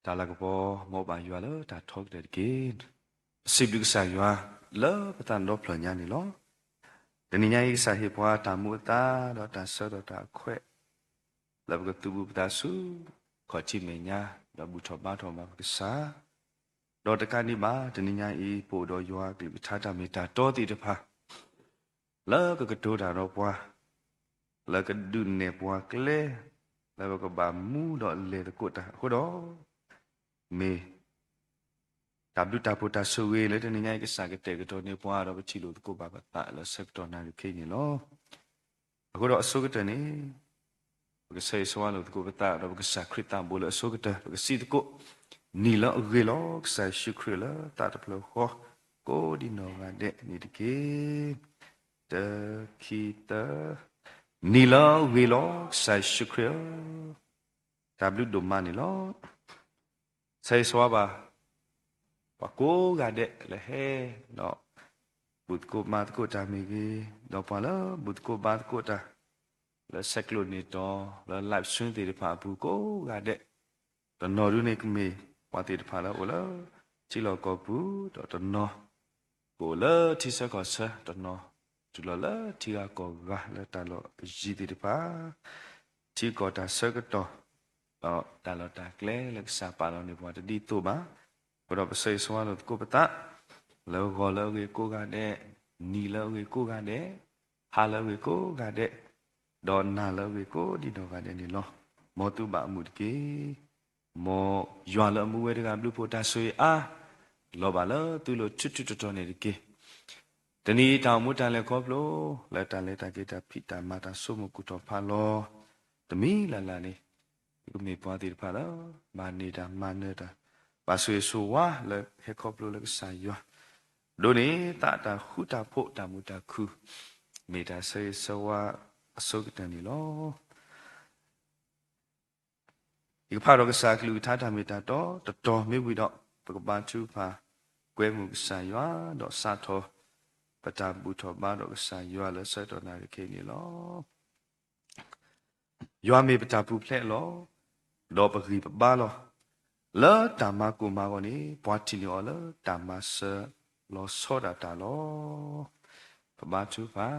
တၢ်လၤကပီၤ မ်အအိၣ်ဘၣ်ယွၤလၢတၢ်ထီကတၢၢ်တက့ၢ်. ပစံးဘျုးကစၢ်ယွၤလၢပသးဒီဖျၢၣ်ညါန့ၣ်လီၤ. တနံၤညါအံၤ ကစၢ်ဟ့ၣ်ပှၤတၢ်မူအသး ဒီးတၢ်ဆၢဒီးတၢ်ခွဲး လၢပကသူၣ်ဘူးပသးဆူ ခီၣ်ထံးမဲာ်ညါ ဒီးဘူၣ်ထီၣ်ဘါထီၣ်ဘၣ်ပကစၢ်, ဒီးတကးဒံးဘၣ် တနံၤညါအံၤ ပအိၣ်ဒီးယွၤအကလုၢ်ကထါတၢ်မ့ၢ်တၢ်တီသ့ၣ်တဖၣ် လၢကကတိၤတၢ်ဒီးပှၤ, လၢကဒုးနဲၣ်ပှၤကျဲ လၢပကဘၣ်မူဒီးလဲၤသကိးတၢ်အဃိဒီး, မ့ၢ်တၢ်ဘျုးတၢ်ဖှိၣ်တၢ်ဆိၣ်ဂ့ၤလၢတနံၤညါအံၤ ကစၢ်ကတဲာ်ကတီၤန့ၢ်ပှၤ ဒီးပထံၣ်လိာ်သကိးဘၣ်ပသးလၢဆၢကတီၢ်နၣ်ရံၣ်ခဲအံၤန့ၣ်လီၤ. အဃိဒီးအဆိကတၢၢ်န့ၣ် ပကဆၢဂ့ၤဆၢဝါလိာ်သကိးပသး ဒီးပကစၢ်ခရံာ်သးဘိလၢအဆိကတၢၢ် ပကစံးသကိး, နံၤလၢအဂ့ၤလီၤ ကစၢ်ယ့ၣ်ၡူးခရံာ်လၢသးတဖျၢၣ်ဃီ ကိးဒံနီၢ်ဂၤဒဲးန့ၣ်တက့ၢ်. တၢ ခံ သၢ, နံၤလၢအဂ့ၤလီၤ ကစၢ်ယ့ၣ်ၡူးခရံာ်ဧၢ, တၢ်ဘျုးဒိၣ်မးန့ၣ်လီၤ. ဆၢဂ့ၤဆၢဝါဘၣ် ပှၤကိးဂၤဒဲးလၢဟဲဒီး ဘူၣ်သကိးဘါသကိးတၢ်မ့ၢ်ဂ့ၤ, ဒီးပှၤလၢဘူၣ်သကိးဘါသကိးတၢ် လၢဆဲးကျိးန့ၢ်တီၤ လၢ live stream သ့ၣ်တဖၣ်အပူၤကိးဂၤဒဲး, တနီၤဒုန့ၣ်ကမ့ၢ်ပှၤသ့ၣ်တဖၣ်လၢအိၣ်လၢထံလီၢ်ကီၢ်ပူၤ, ဒီးတနီၤ ကအိၣ်လၢထံဆၢကီၢ်ဆၢ, တနီၤ တုၤလီၤလၢထံဂၤကီၢ်ဂၤလၢတၢ်လီၢ်အယံၤသ့ၣ်တဖၣ်, ထံကီၢ်တၢ်ဆၢကတီၢ် ဒီးတၢ်လီၢ်တၢ်ကျဲလၢကစၢ်ပာ်လီၤန့ၢ်ပှၤတဒ်သိးဘၣ်. အဃိဒီးပဆၢဂ့ၤဆၢဝါလိာ်သကိးပသး လၢဂီၤလၢအဂ့ၤကိးဂၤဒဲး, နံၤလၢအဂ့ၤကိးဂၤဒဲး, ဟါလၢအဂ့ၤကိးဂၤဒဲး, ဒီးနၤလၢအဂ့ၤကိးဒံနီၢ်ဂၤဒဲးန့ၣ်လီၤ. မ်သုဘၣ်အမုာ်တက့ၢ်. မ်ယွၤလၢအမူဝဲတဂၤဘျုးဖှိၣ်တၢ်ဆိၣ်ဂ့ၤအါ လီၤဘၣ်လၢသုလိၤထူထူတီတီန့ၣ်တက့ၢ်. တနံၤအံၤတၢ်အိၣ်မူတၢ်လဲၤခီဖျိ လၢတၢ်လဲၤတၢ်က့ၤတၢ်ဖံးတၢ်မၤတၢ်ဆိကမိၣ်ကူၣ်ထီၣ်ဖးလီၤ တမံၤလၢ်လၢ်န့ၣ် ကမ့ၢ်ပှၤသ့ၣ်တဖၣ်လၢ မၤန့ၢ်တၢ်မၤနၢၤတၢ် ဘၣ်ဆိၣ်ဂ့ၤဆိၣ်ဝါလၢဟဲခီဖျိလၢကစၢ်ယွၤ ဒိးန့ၢ်သးတၢ်ဃူတၢ်ဖိးတၢ်မုာ်တၢ်ခုၣ် မ့ၢ်တၢ်ဆၢဂ့ၤဆၢဝါအဆိကတၢၢ်န့ၣ်လီၤ. ယကဖးဒီးကစၢ်အကလုၢ်ကထါတၢ်မ့ၢ်တၢ်တီ တတီၤမ့ၢ်ဝံၤဒီး ပကဘါထုကဖၣ် ကွဲမုာ်ကစၢ်ယွၤ ဒီးစးထီၣ် ပတၢ်ဘူၣ်ထီၣ်ဘါဒီးကစၢ်ယွၤလၢဆၢကတီၢ်နၣ်ရံၣ်ခဲအံၤန့ၣ်လီၤ. ယွၤမ့ၢ်ပတၢ်ပူၤဖျဲးလီၤ. ဒီးပဂံၢ်ပဘါလီၤ. လၢတၢ်မၤကိၢ်မၤဂီၤန့ၣ် ပှၤထံၣ်န့ၢ်အီၤလၢတၢ်မၤစၢၤလီၤဆီဒၣ်တၢ်လီၤ. ပဘါထုကဖၣ်,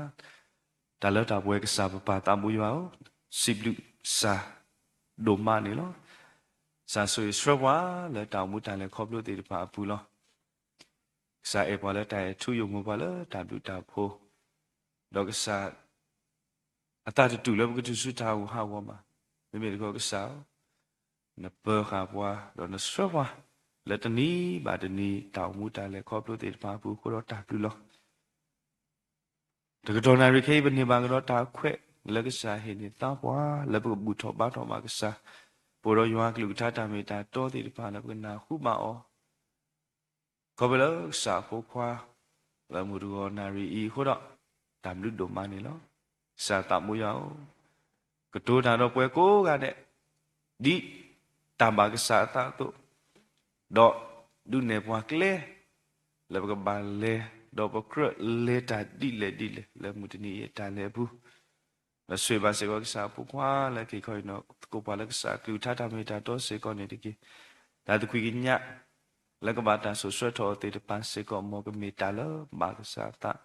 တၢ်လၢတၢ်ပှဲၤကစၢ်ပပၢ်သးဘိယွၤဧၢ, စံးဘျုးကစၢ်ဒိၣ်မးန့ၣ်လီၤ. ကစၢ်ဆိၣ်ဂ့ၤဆှၢပှၤလၢတၢ်အိၣ်မူတၢ်လဲၤခီဖျိသ့ၣ်တဖၣ်အပူၤလီၤ. ကစၢ်အဲၣ်ပှၤလၢတၢ်အဲၣ်ထူယိာ်မုာ်ပှၤလၢတၢ်ဘျုးတၢ်ဖှိၣ်, ဒီးကစၢ် အသးတတူၢ်လၢပကတုၤဆူတၢ်အိၣ်ဟးဂီၤဘၣ်. မ့မ့ၢ်တခီကစၢ်ဧၢ, နပၢၤဃာ်ပှၤ ဒီးနဆှၢပှၤ လၢတနံၤဘၣ်တနံၤ တၢ်အိၣ်မူတၢ်လဲၤခီဖျိသ့ၣ်တဖၣ်အပူၤအဃိဒီးတၢ်ဘျုးလီၤ. တကတီၢ်နၣ်ရံၣ်ခဲအံၤ ပန့ၢ်ဘၣ်ကဒီးတၢ်ခွဲး လၢကစၢ်ဟ့ၣ်န့ၢ်သါပှၤ လၢပကဘူၣ်ထီၣ်ဘါထီၣ်ဘၣ်ကစၢ်, ပအိၣ်ဒီးယွၤအကလုၢ်ကထါတၢ်မ့ၢ်တၢ်တီသ့ၣ်တဖၣ်လၢပကနၢ်ဟူဘၣ်အီၤ ခီဖျိလၢကစၢ်အဖိခွါ လၢမုၢ်တဂီၤနၣ်ရံၣ်အံၤအဃိဒီး တၢ်ဘျုးဒိၣ်မးန့ၣ်လီၤ. ကစၢ်သးဘိယွၤဧၢ, ကတိၤတၢ်ဒီးပှၤကိးဂၤဒဲး ဒ်တၢ်ဘၣ်ကစၢ်အသးအသိး, ဒီးဒုးနဲၣ်ပှၤကျဲ လၢပကဘၣ်လဲၤ ဒီးပကြၢးလဲၤတၢ်ဒ်လဲၣ်ဒ်လဲၣ် လၢမုၢ်တနံၤအံၤအတၢ်လဲၤအပူၤ ဒီးဆိၣ်ဂ့ၤဘၣ်စ့ၢ်ကီးကစၢ်အဖိခွါလၢက့ၤခီအံၤနီၢ်သကိးပှၤလၢကစၢ်အကလုၢ်ကထါတၢ်မ့ၢ်တၢ်တီစ့ၢ်ကီးန့ၣ်တက့ၢ်. တၢ်သကွံၢ်ကညး လၢကဘၣ်တၢ်ဆိၣ်ဆှၢထီၣ်အီၤသ့ၣ်တဖၣ်စ့ၢ်ကီး မ်ကမ့ၢ်တၢ်လၢဘၣ်ကစၢ်အသး,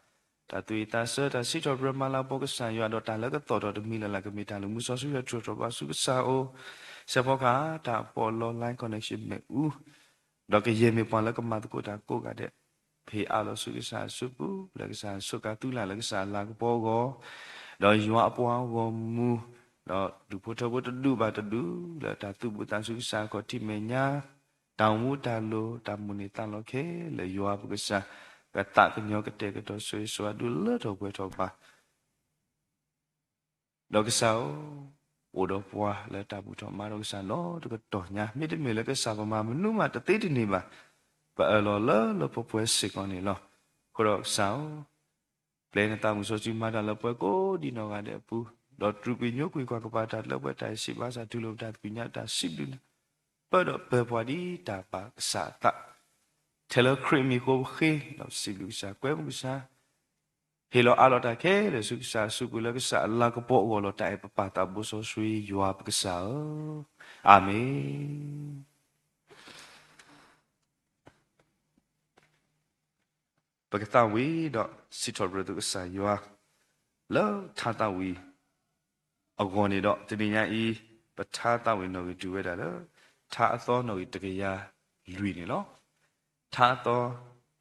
တၢ်သူၣ်ဝံၣ်သးဆၢ တၢ်စံးထီၣ်ပတြၢၤမၤလၤကပီၤကစၢ်ယွၤ ဒီးတၢ်လၢကသီၣ်ထီၣ်တမံၤလၢ်လၢ် ကမ့ၢ်တၢ်လၢမူစီဆှံဟဲထီၣ်ထီၣ်ဘၣ်ဆူကစၢ်အအိၣ်, စဲးဖီကဟၣ် တၢ်ပီးလီ line connection မ့ၣ်အူ ဒီးကယဲၢ်မ့ၢ်ပှၤလၢကမၤသကိးတၢ်ကိးဂၤဒဲး, ဖ့အါလီၤဆူကစၢ်အစုပူၤ လၢကစၢ်အဆိးကါသုလၢ်လၢကစၢ်အလၤကပီၤအဂီၢ်, ဒီးယွၤအပှၤဂီၢ်မုၢ်, ဒီးဒူၣ်ဖိထၢဖိတဒူၣ်ဘၣ်တဒူၣ် လၢတၢ်သူၣ်ဘီၣ်သးဆူကစၢ်အခီၣ်ထံးမဲာ်ညါ, တၢ်အိၣ်မူတၢ်လိၤ တၢ်မိၣ်န့ၢ်သးလီၤခဲလၢာ် ယွၤပကစၢ် ကသးကညီၤကတဲာ်ကတီၤဆိၣ်ဂ့ၤဆိၣ်ဝါဒုးလၢထီၣ်ပှဲၤထီၣ်ဘၣ် ဒီးကစၢ်ဧၢ, အိၣ်ဒီးပှၤလၢတၢ်ဘူၣ်ထီၣ်မၤဒီးကစၢ်နီတကတီၢ်ညါ, မ့တမ့ၢ်လၢကစၢ်ပမၤမနုၤမးတသ့တန့ၢ်ဘၣ်, ပအၢၣ်လီၤလၢလၢပှဲၤပှဲၤစ့ၢ်ကီးန့ၣ်လီၤ. အဃိဒီးကစၢ်ဧၢ, ပျဲနသးမုၢ်စီဆှံမၤတၢ်လၢပှၤကိးဒံနီၢ်ဂၤဒဲးအပူၤ, ဒီးတြူးကွံာ်ညိကွံာ်ကွၢ်ကပၤတၢ်လၢပှဲၤတၢ်အံၤစံးဘၣ်ဆၣ် တူၢ်လိာ်ပတၢ်သကွံာ်ညါတၢ်စံးဘျုးနၤ, ပၢဒီးပၢၤပှၤဒ်တၢ်ဘၣ်ကစၢ်အသး, ထဲလၢခရံာ်အမံၤဃိပဃ့, ဒီးစံးဘျုးကစၢ်ကွဲမုာ်ကစၢ် ဟ့ၣ်လီၤအးလီၤတၢ်ခဲလၢာ်ဆူကစၢ်အစုပူၤလၢကစၢ်အလၤကပီၤအဂီၢ်လီၤ. တၢ်အဲၣ်ပပၢ်သးဘိစီဆှံယွၤပကစၢ်ဧၢ, အၤမ့ၣ်. ပကသးဝံၣ်ဒီးစံးထီၣ်ပတြၢၤသုကစၢ်ယွၤ လၢထါသးဝံၣ်အဂီၢ်န့ၣ်ဒီး တနံၤညါအံၤ ပထါသးဝံၣ်နီၣ်ဂံၢ်တုၤဝဲဒၣ်လၢ ထါအသီနီၣ်ဂံၢ်တကယၤလွံၢ်န့ၣ်လီၤ. ထါအသီ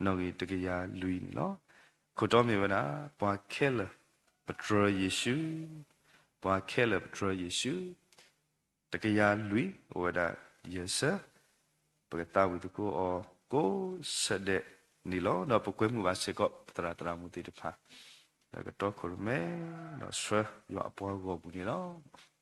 နီၣ်ဂံၢ်တကယၤလွံၢ်န့ၣ်လီၤ. ခိၣ်တီမ့ၢ်ဝဲဒၣ် ပှၤခဲလၢာ်ပတြၢၤယ့ၣ်ၡူး, ပှၤခဲလၢာ်ပတြၢၤယ့ၣ်ၡူး, တကယၤလွံၢ်အိၣ်ဝဲဒၣ်ယဲၢ်ဆၢ, ပကသးဝံၣ်သကိးအီၤကိးဆၢဒဲးန့ၣ်လီၤ. ဒီးပကွဲမုာ်ဘၣ်စ့ၢ်ကီး ပသရၣ်သရၣ်မုၣ်သ့ၣ်တဖၣ် လၢကတီခိၣ်ရိၣ်မဲ ဒီးဆှၢယွၤအပှၤဂီၢ်ပူၤန့ၣ်လီၤ.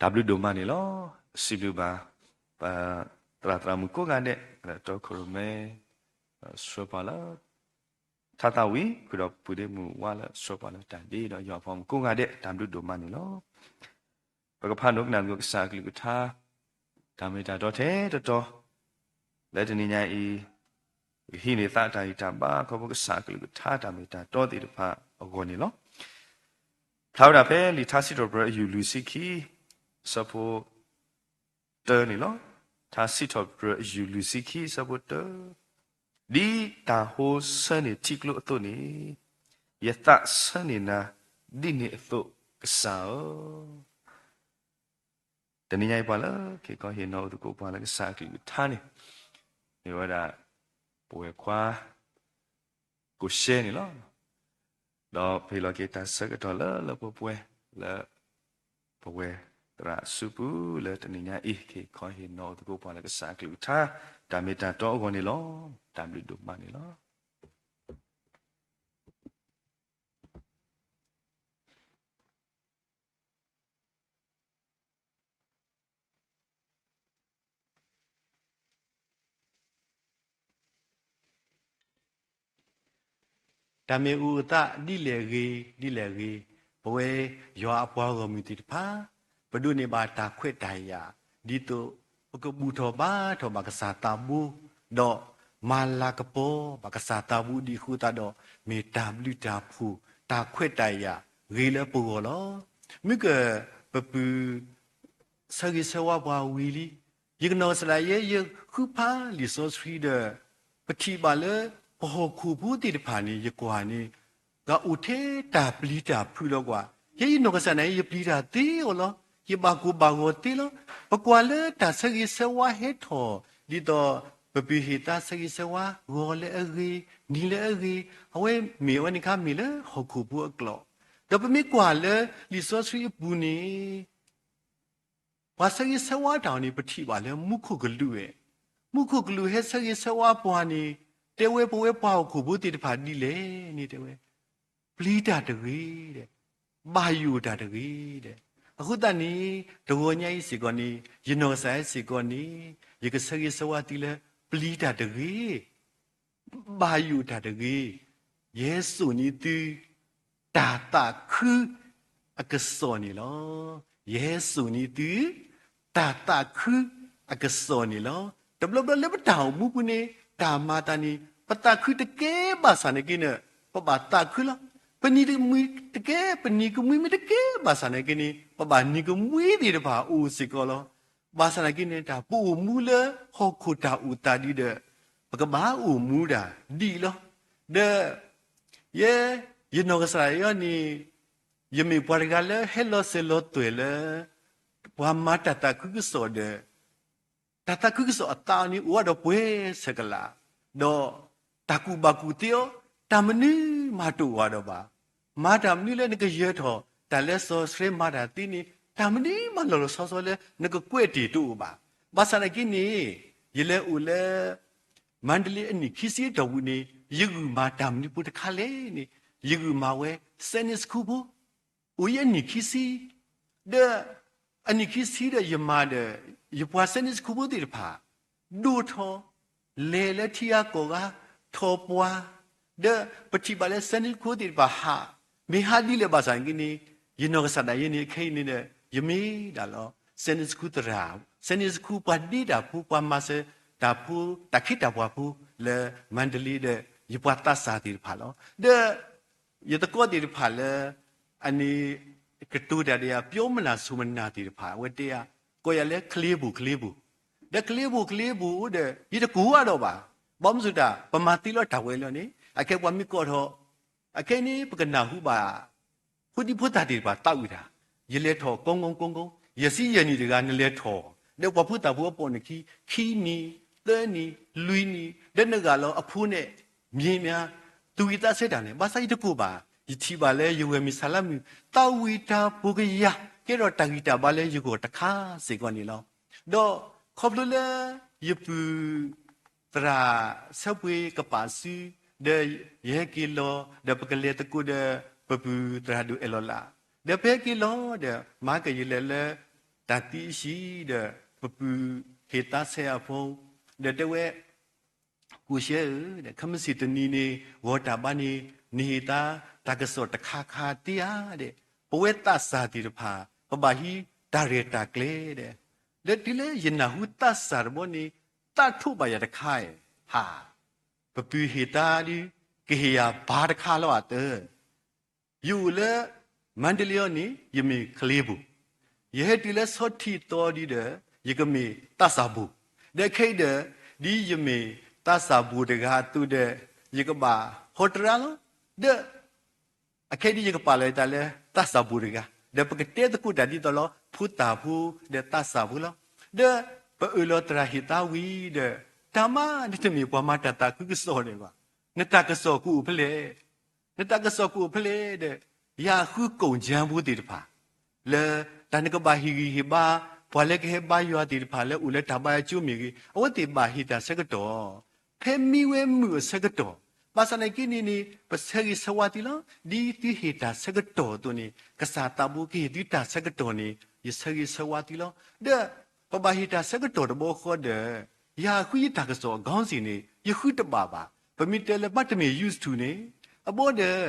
တၢ်ဘျုးဒိၣ်မးန့ၣ်လီၤ. စံးဘျုးဘၣ် ပသရၣ်သရၣ်မုၣ်ကိးဂၤဒဲး လၢတီခိၣ်ရိၣ်မဲ ဆှၢပှၤလၢ ထါသးဝံၤ ဃုာ်ဒီးပှၤဒ့မုၣ်ဝါလၢဆှၢပှၤလၢတၢ်ဒ့ဒီးယွၤအဖိမုၣ်ကိးဂၤဒဲး တၢ်ဘျုးဒိၣ်မးန့ၣ်လီၤ. ပကဖးဒိကနၣ်က့ၤကစၢ်အကလုၢ်ကထါ တၢ်မ့ၢ်တၢ်တီထဲတတီၤ လၢတနံၤညါအံၤ ပကဟံးန့ၢ်သးတၢ်ဂံၢ်တၢ်ဘါ ခီဖျိကစၢ်အကလုၢ်ကထါတၢ်မ့ၢ်တၢ်တီသ့ၣ်တဖၣ်အဂီၢ်န့ၣ်လီၤ. ဖျါဝဲဒၣ်ဖဲလံာ်ထါစံးထီၣ်ပတြၢၤအယူၢ်လွံၢ်ဆံခံ ဆၢဖိ တၢန့ၣ်လီၤ. ထါစံးထီၣ်ပတြၢၤအယူၢ်လွံၢ်ဆံခံ ဆၢဖိတၢ, ဒ်တၢ်ဟိဆၢန့ၢ်ထံကျိအသိးန့ၣ်, ယသးဆၢန့ၢ်နၤဒ်န့ၣ်အသိး ကစၢ်ဧၢ. တနံၤညါအံၤပှၤလၢ က့ၤခီဟ့ၣ်နီၤအုၣ်သကိးပှၤလၢကစၢ်အကလုၢ်ကထါန့ၣ် မ့ၢ်ဝဲဒၣ် ပဝဲၢ်ခွါ ကိၣ်ရှဲန့ၣ်လီၤ. ဒီးပဟ့ၣ်လီၤက့ၤတၢ်ဆၢကတီၢ်လၢလၢပှဲၤပှဲၤလၢ ပဝဲၢ်သရၣ်စုပူၤလၢတနံၤညါအံၤ က့ၤခီဟ့ၣ်နီၤအုၣ်သကိးပှၤလၢကစၢ်အကလုၢ်ကထါ တၢ်မ့ၢ်တၢ်တီအဂီၢ်န့ၣ်လီၤ. တၢ်ဘျုးဒိၣ်မးန့ၣ်လီၤ. တၢ်မ့ၢ်အူအသးဒ်လဲၣ်အဂ့ၤ ဒ်လဲၣ်အဂ့ၤ, ပဝဲယွၤအပှၤဂီၢ်မုၢ်သ့ၣ်တဖၣ် ပဒိးန့ၢ်ဘၣ်တၢ်ခွဲးတၢ်ယာ် ဒ်သိးပကဘူၣ်ထီၣ်ဘါထီၣ်ဘၣ်ကစၢ်သးဘိ, ဒီးမၤလၤကပီၤဘၣ်ကစၢ်သးဘိဒံးအဃိသတးဒီး မ့ၢ်တၢ်ဘျုးတၢ်ဖှိၣ် တၢ်ခွဲးတၢ်ယာ်ဂ့ၤလၢပဂီၢ်လီၤ. မုၢ်ကၢၢ်ပပုၢ် ဆၢဂ့ၤဆၢဝါပှၤဝံၤလံ. ယကနီၢ်ကစၢ်ဒၣ်ယဲ ယဃုဖးလံာ်စီဆှံဒီး ပထံၣ်ဘၣ်လၢ ပဟီၣ်ခိၣ်ဖိသ့ၣ်တဖၣ်န့ၣ် ယကွၢ်န့ၣ် ကအိၣ်ထဲတၢ်ပျံၤတၢ်ဖုးလီၤကွၢ်. ယဲယနီၢ်ကစၢ်ဒၣ်ယဲ ယပျံၤတၢ်သ့အီၤလီၤ. ယဘၣ်ကိၢ်ဘၣ်ဂီၤသ့လီၤ. ပကွၢ်လၢတၢ်ဆၢဂ့ၤဆၢဝါဟဲထီၣ် ဒ်သိး ပပုၢ်ဟ့ၣ်သါဆၢဂ့ၤဆၢဝါ ဂီၤလၢအဂ့ၤ နံၤလၢအဂ့ၤ, အဝဲမ့ၢ်အဝဲန့ၣ်ခါမ့ၢ်လၢဟီၣ်ခိၣ်ဖိအကျိာ်, ဒီးပမ့ၢ်ကွၢ်လၢလံာ်စီဆှံအပူၤန့ၣ် ပှၤဆၢဂ့ၤဆၢဝါတၢ်အီၤန့ၣ် ပထံၣ်ဘၣ်လၢမူခိၣ်ကလူးဝဲ, မူခိၣ်ကလူးဟဲဆၢဂ့ၤဆၢဝါပှၤန့ၣ် တဲဝဲပဝဲပှၤဟီၣ်ခိၣ်ဖိသ့ၣ်တဖၣ်ဒ်လဲၣ်န့ၣ်တဲဝဲ, ပျံၤတၢ်တဂ့ၤဒီး ဘၣ်ယိၣ်တၢ်တဂ့ၤဒီး, အဃိသတးန့ၣ် တဂီၤညါအံၤစ့ၢ်ကီးန့ၣ် ယနီၢ်ကစၢ်ယဲစ့ၢ်ကီးန့ၣ် ယကဆၢဂ့ၤဆၢဝါသုလၢ ပျံၤတၢ်တဂ့ၤ ဘၣ်ယိၣ်တၢ်တဂ့ၤ, ယဟဲစိာ်န့ၢ်သု တၢ်သးခုအကစီၣ်န့ၣ်လီၤ. ယဟဲစိာ်န့ၢ်သု တၢ်သးခုအကစီၣ်န့ၣ်လီၤ. တဘျီဘျီလၢပတၢ်အိၣ်မူပူၤန့ၣ် တၢ်မၤအသးန့ၣ် ပသးခုတကဲဘၣ်ဆၣ်နာ်က့န့ၣ် ပဘၣ်သးခုလီၤ. ပနံၤကမှံတကဲ ပနံၤကမှံမ့ၢ်တကဲဘၣ်ဆၣ်နာ်က့န့ၣ် ပဘၣ်နံၤကမှံသ့ၣ်တဖၣ်အိၣ်စ့ၢ်ကီးလီၤ. ဘၣ်ဆၣ်နာ်က့န့ၣ် တၢ်ပအိၣ်မူလၢဟီၣ်ခိၣ်တၢ်အိၣ်သးဒ်ဒီး ပကဘၣ်အိၣ်မူဒၣ်ဒ်အံၤလီၤ. ဒီး ယဲ ယနီၢ်ကစၢ်ယဲန့ၣ် ယမ့ၢ်ပှၤတဂၤလၢဟဲလီၤစၢၤလီၤသွဲၣ်လၢ ပှၤမၤတၢ်သးခုကစီၣ်ဒီး တၢ်သးခုကစီၣ်အသးအီၤန့ၣ် အိၣ်ဝဲဒီးပှဲၤဆဲးကလး, ဒီးတၢ်ကူၣ်ဘၣ်ကူၣ်သ့အီၤ တၢ်မနုၤမးတအိၣ်ဝဲဒီးဘၣ်. မၤတၢ်မနုၤလၢနကယၢၤထီၣ် တၢ်လၢစီၤစရဲမၤတၢ်သ့န့ၣ် တၢ်မနုၤမးလီၤလီၤဆီဆီလၢ နကကွဲးတ့ၢ်တအိၣ်ဘၣ်. ဘၣ်ဆၣ်နာ်က့န့ၣ် ယလဲၤအိၣ်လၢ မၤတလ့အနံၣ်ခံဆံအတီၢ်ပူၤန့ၣ် ယဂုာ်မၤတၢ်မနုၤဖိတခါလဲၣ်န့ၣ် ယဂုာ်မၤဝဲ Sunday School ဖိ အိၣ်ယဲအနံၣ်ခံဆံ, ဒီး အနံၣ်ခံဆံဒီးယမၤဒီး ယပှၤ Sunday School ဖိသ့ၣ်တဖၣ် ဒိၣ်ထီၣ် လဲၤလၢထံဂၤကီၢ်ဂၤ ထီၣ်ပှၤ, ဒီးပထံၣ်ဘၣ်လၢ Sunday School သ့ၣ်တဖၣ်ဟး, မ့ၢ်ဟးဒ်လဲၣ်ဘၣ်ဆၣ်နာ်က့န့ၣ် ယနီၢ်ကစၢ်ဒၣ်ယဲန့ၣ် ခဲအံၤန့ၣ်ဒီး ယမ့ၢ်ဒၣ်လီၤ Sunday School သရၣ်, Sunday School ပှၤဒ့တၢ်ဖိ ပှၤမၤစၢၤတၢ်ဖိ တၢ်ခ့တၢ်ပှၤဖိ လၢမၤတလ့ဒီး ယပှၤသးစၢ်သ့ၣ်တဖၣ်လီၤ. ဒီး ယသကိးသ့ၣ်တဖၣ်လၢ အန့ၣ် ကတိၤတၢ်ဒီးယၤ ပြောမနာဆိုမနာ သ့ၣ်တဖၣ် အဝဲတဲယၤ ကိးယၤလၢ ကလ့ပူၤ ကလ့ပူၤ, ဒီးကလ့ပူၤ ကလ့ပူၤဒီး ယတကိးဂၤဒီးဘၣ်. ဘၣ်မနုၤအဃိတၢ် ပမၤသ့လီၤတၢ်ဝဲလီၤန့ၣ် အခဲပှၤမ့ၢ်ကိးထီၣ် အခဲအံၤန့ၣ် ပကနၢ်ဟူဘၣ် ဖိဒံဖိသၣ်သ့ၣ်တဖၣ်သးဝံၣ်တၢ်, ယလဲၤထီၣ်ကိးကိးကိးကိး, ယဲၢ်ဆံယဲၢ်နံၣ်တဂၤ နလဲၤထီၣ်, ဒီးပှၤဖိသၣ်ဖိအပိာ်နခံ ခံနံၣ်, သၢနံၣ်, လွံၢ်နံၣ်, ဒီးနဂၤလီၤအဖိန့ၣ် မ့ၢ်မ့ၢ် သူၣ်ဝံသးဆၢတၢ်န့ၣ် ဘၣ်ဆၣ်ယတကိၢ်ဘၣ်, ယထံၣ်ဘၣ်လၢယဝဲၢ်မုၣ်ဆၣ်လါမုၣ် သးဝံၣ်တၢ်ပိာ်ကယၤ ကဲထီၣ်တၢ်ဂံၢ်တၢ်ဘါလၢယဂီၢ်တခါစ့ၢ်ကီးန့ၣ်လီၤ. ဒီးခီဖျိလၢ ယပုၢ် သရၣ်ဆၢပှ့ၤကပာ်စု, ဒီးယဟဲက့ၤလီၤ ဒီးပကလဲၤသကိးဒီး ပပုၢ်သရၣ်ဒိၣ်အဲၣ်လီၤလး, ဒီးပဟဲက့ၤလီၤဒီး မၤကယလဲၤလၢ တၢ်သံအဟံၣ်ဒီး ပပုၢ်ဟ့ၣ်သါဆဲးအဖိ ဒီးတဲဝဲ ကိၣ်ရှဲဧၢ, ခဲမုၢ်ဆ့ၣ်တနံၤန့ၣ် ဂီၤတၢ်ဘါန့ၣ် နဟ့ၣ်သါတၢ်ကစီၣ်တခါခါတ့ဧါဒီး ပဝဲသးစၢ်သ့ၣ်တဖၣ် ပဘၣ်ဟံးတၢ်ရဲၣ်တၢ်ကျဲၤဒီး လၢတုၤလၢယနၢ်ဟူသးစၢ်တဘီန့ၣ် သးထိးဘၣ်ယၤတခါအံၤ, ဟး, ပပုၢ်ဟ့ၣ်သါဒီး ကဟ့ၣ်ယၤဘါတခါလီၤအသၢ ယအိၣ်လၢ မါဒလ့အီၤန့ၣ် ယမ့ၢ်ကလ့ပူၤ, ယဟဲတုၤလၢဆီထံးသီဒ်ဒီး ယကမ့ၢ်သးစၢ်ဘိၣ်, ဒီးခဲအံၤဒီး ဒ်ယမ့ၢ်သးစၢ်ဘိၣ်တဂၤအသိးဒီး ယကဘၣ်ဟီတရါလီၤ, ဒီး အခဲဒ်ယကပာ်လီၤယသးလၢသးစၢ်ဘိၣ်တဂၤ, ဒီးပကတဲသကိးတၢ်ဒ်သိးလီၤ ဖိသၣ်ဖိဒီးသးစၢ်ဖိလီၤ, ဒီးပအၢၣ်လီၤသရၣ်ဟ့ၣ်သါဝံၤဒီး တၢ်မၤနတမ့ၢ်ပှၤမၤတၢ်သးခုကစီၣ်န့ၣ်ဘၣ်, နတၢ်ကစီၣ်ကအိၣ်ဖဲလဲၣ် နတၢ်ကစီၣ်ကအိၣ်ဖဲလဲၣ်ဒီး ယဃုကိၣ်ကၠၢဖိသ့ၣ်တဖၣ် လၢတၢ်နကဘၣ်ဟ့ၣ်ဂံၢ်ဟ့ၣ်ဘါ ပှၤလၢကဟဲဘါယွၤသ့ၣ်တဖၣ်လၢအိၣ်လၢတၢ်ဘါယွၤကၠိမ့ၢ်ဂ့ၤ အဝဲသ့ၣ်ဘၣ်ဟ့ၣ်တၢ်ဆၢကတီၢ် ဖဲမံဝဲမုာ်အဆၢကတီၢ်, ဘၣ်ဆၣ်သနာ်က့န့ၣ်န့ၣ် ပဆၢဂ့ၤဆၢဝါသုလီၤ. ဒ်သုဟ့ၣ်တၢ်ဆၢကတီၢ်အသိးန့ၣ် ကစၢ်သးဘိကဟ့ၣ်သုတၢ်ဆၢကတီၢ်န့ၣ် ယဆၢဂ့ၤဆၢဝါသုလီၤ. ဒီးပဘၣ်ဟ့ၣ်တၢ်ဆၢကတီၢ်တဘျီဃီဒီး ယဃုယတၢ်ကစီၣ်အခေါင်းစဉ်န့ၣ် ယဃုတဘၣ်ဘၣ်. ပမ့ၢ်တဲလၢဘၣ်တမ့ၢ် used to န့ၣ် အဘီဒီး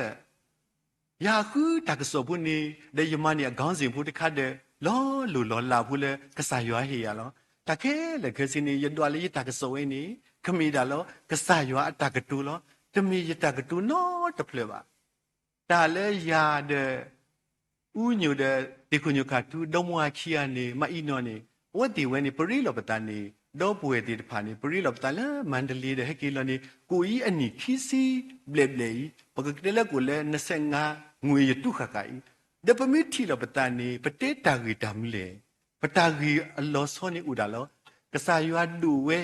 ယဃုတၢ်ကစီၣ်ဖိန့ၣ် ဒီးယမၤန့ၢ်အခေါင်းစဉ်ဖိတခါဒီး လီၤလိၢ်လီၤလးဖိလၢကစၢ်ယွၤဟ့ၣ်ယၤလီၤ. တၢ်ခဲလၢာ်ခဲဆ့န့ၣ် ယဒွးလၢယတၢ်ကစီၣ်ဝဲန့ၣ် ကမ့ၢ်ဒၣ်လီၤ ကစၢ်ယွၤအတၢ်ကတိၤလီၤ. တမ့ၢ်ယတၢ်ကတိၤနီတဖျၢၣ်ဘၣ်. တၢ်လၢယၤဒီး အူညိၣ်ဒီး သ့ၣ်ခိၣ်ညိၣ်ခၣ်ထူ ဒီမါဝၤခံဂၤန့ၣ် မၤအံၤနီၢ်န့ၣ် အဝဲသ့ၣ်ဝဲန့ၣ် ပရ့လိာ်ပသးန့ၣ် ဒီပုၢ်ဝဲၢ်သ့ၣ်တဖၣ်န့ၣ် ပရ့လိာ်ပသးလၢ မါဒလ့ဒီး ဟဲက့ၤလီၤန့ၣ် ကိၣ်အံၤအနံၣ်ခံဆံဘျဲၣ်ဘျဲၣ်အံၤ ပကတဲလၢကိၣ်လၢ နှစ်ဆယ့်ငါး ငွေ ယတူၢ်ဃာ်ဃာ်အံၤ ဒီးပမ့ၢ်ထံၣ်လီၤပသးန့ၣ် ပတဲတၢ်ဂ့ၢ်တၢ်မနုၤလဲၣ်. ပတၢ်ဂ့ၢ်အလီၤဆီန့ၣ်အိၣ်ဒၣ်လီၤ ကစၢ်ယွၤဒိၣ်ဝဲ,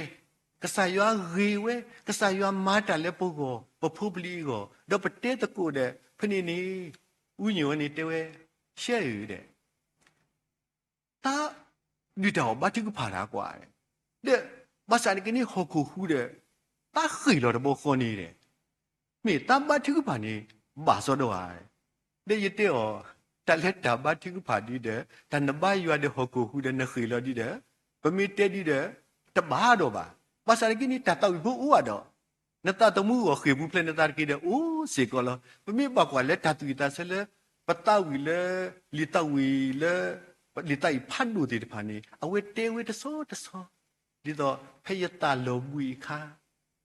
ကစၢ်ယွၤဂ့ၤဝဲ, ကစၢ်ယွၤမၤတၢ်လၢပဂီၢ် ပဖိပလံၤအဂီၢ်, ဒီးပတဲသကိးဒီး ဖဲန့ၣ်န့ၣ် အူညိၣ်ဝဲန့ၣ်တဲဝဲ, ရှဲဧၢဒီး သးဒုၣ်တၢ်အီၣ်ဘါထုကဖၣ်တၢ်ကွၢ်, ဒီးဘၣ်ဆၣ်န့ၣ်က့န့ၣ်ဟီၣ်ခိၣ်ဟူးဒီး သးဃ့ၢ်လီၤတဘျီဃီန့ၣ်ဒီး မ့ၢ်သးဘါထုကဖၣ်န့ၣ် ဘၣ်စီဒီဧါ. ဒီးယတဲအီၤ, တၢ်လၢတၢ်ဘါထုကဖၣ်ဒ်ဒီး တၢ်နဘါယွၤဒီးဟီၣ်ခိၣ်ဟူးဒီးနဃ့ၢ်လီၤဒ်ဒီး ပမ့ၢ်တဲဒ်ဒီး တဘၣ်ဒီးဘၣ်. ဘၣ်ဆၣ်န့ၣ်က့န့ၣ် တၢ်သးဝံၣ်ဖိအိၣ်ဘၣ်ဒီး နသးသမူအဂီၢ်ဃ့ၢ်ပူၤဖျဲးနသးတက့ၢ်ဒီးအိၣ်စ့ၢ်ကီးလီၤ. ပမ့ၢ်ဘၣ်ကွၢ်လၢတၢ်သူၣ်ဝံၣ်သးဆၢလၢ ပသးဝံၣ်လၢ လံာ်သးဝံၣ်လၢ လံာ်သးဝံၣ်ဖးဒိၣ်သ့ၣ်တဖၣ်န့ၣ် အဝဲတဲဝဲတဆီတဆီ ဒ်သိးဖဲယသးလီၤဘှံးအခါ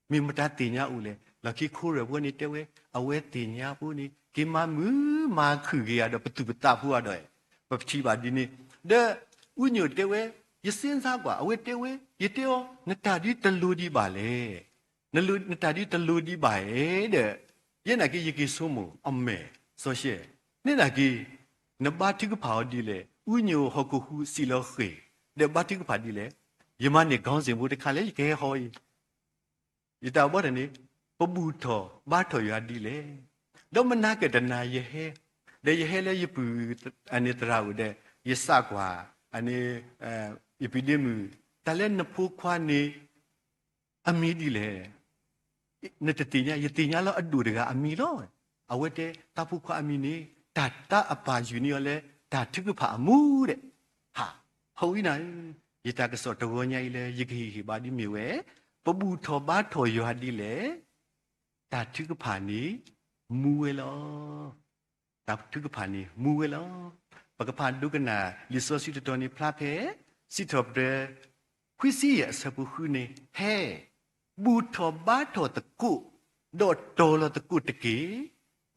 မ့ၢ်မတၤသ့ၣ်ညါအိၣ်လဲၣ်. လီၢ်ခံခိရဲၣ်ဖိန့ၣ်တဲဝဲ အဝဲသ့ၣ်ညါဖိန့ၣ် က့ၤမၤမုာ်မၤခုၣ်က့ၤယၤဒီးပသူၣ်ပသးဖိအဒီး ပထံၣ်ဘၣ်ဒ်န့ၣ် ဒီး အူညိၣ်တဲဝဲ ယစ့စါကွၢ် အဝဲတဲဝဲ ယတဲအီၤ နတၢ်ဒ်တလိၤဒံးဘၣ်လဲၣ်. နတၢ်ဒ်တလိၤဒံးဘၣ်ဧါဒီး ယဲနာ်က့ ယက့ၤဆိကမိၣ်အမဲာ်စီဆှံ န့ၣ်နာ်က့ နဘါထုကဖၣ်အီၤဒ်လဲၣ်. အူညိၣ်ဟီၣ်ခိၣ်ဟူးစံၣ်လီၤဃ့ၢ် ဒီးဘါထုကဖၣ်ဒ်လဲၣ်. ယမၤန့ၢ်ခေါင်းစဉ်ဖိတခါလၢယကဟဲဟီအံၤ ယတၢ်ဘီတၢ်န့ၣ် ပဘူၣ်ထီၣ်ဘါထီၣ်ယွၤဒ်လဲၣ်. ဒီးမနၤကတနၤယဟဲ ဒီးယဟဲလၢယပုၢ်အန့ၣ်သရၣ်အိၣ်ဒီး ယစးကွၢ် အန့ၣ် ယပုၢ်ဒ့မုၣ် တၢ်လၢနဖိခွါန့ၣ် အမံၤဒ်လဲၣ်. နတသ့ၣ်ညါ ယသ့ၣ်ညါလၢအဒိၣ်တဂၤအမံၤလီၤ. အဝဲတဲ သးဖိခွါအမံၤန့ၣ် တၢ်သးအပာ်ယုၢ်န့ၢ်အီၤလၢ တၢ်ထုကဖၣ်အမူဒီး ဟး ဟီဝံနၤဧၢ, ယတၢ်ကစီၣ်တဂီၤညါအံၤလၢ ယကဟ့ၣ်ဟ့ၣ်ဘါဒ်မ့ၢ်ဝဲ ပဘူၣ်ထီၣ်ဘါထီၣ်ယွၤဒ်လဲၣ်. တၢ်ထုကဖၣ်န့ၣ် မူဝဲလီၤ. တၢ်ထုကဖၣ်န့ၣ် မူဝဲလီၤ. ပကဖးဒိကနၣ်လံာ်စီဆှံတတီၤန့ၣ် ဖျါဖဲ စံးထီၣ်ပတြၢၤ ခွံဆံယဲၢ်အဆၢဖိဃုန့ၣ် ဟဲ ဘူၣ်ထီၣ်ဘါထီၣ်သကိး ဒီးတီၤလီၤသကိးတက့ၢ်.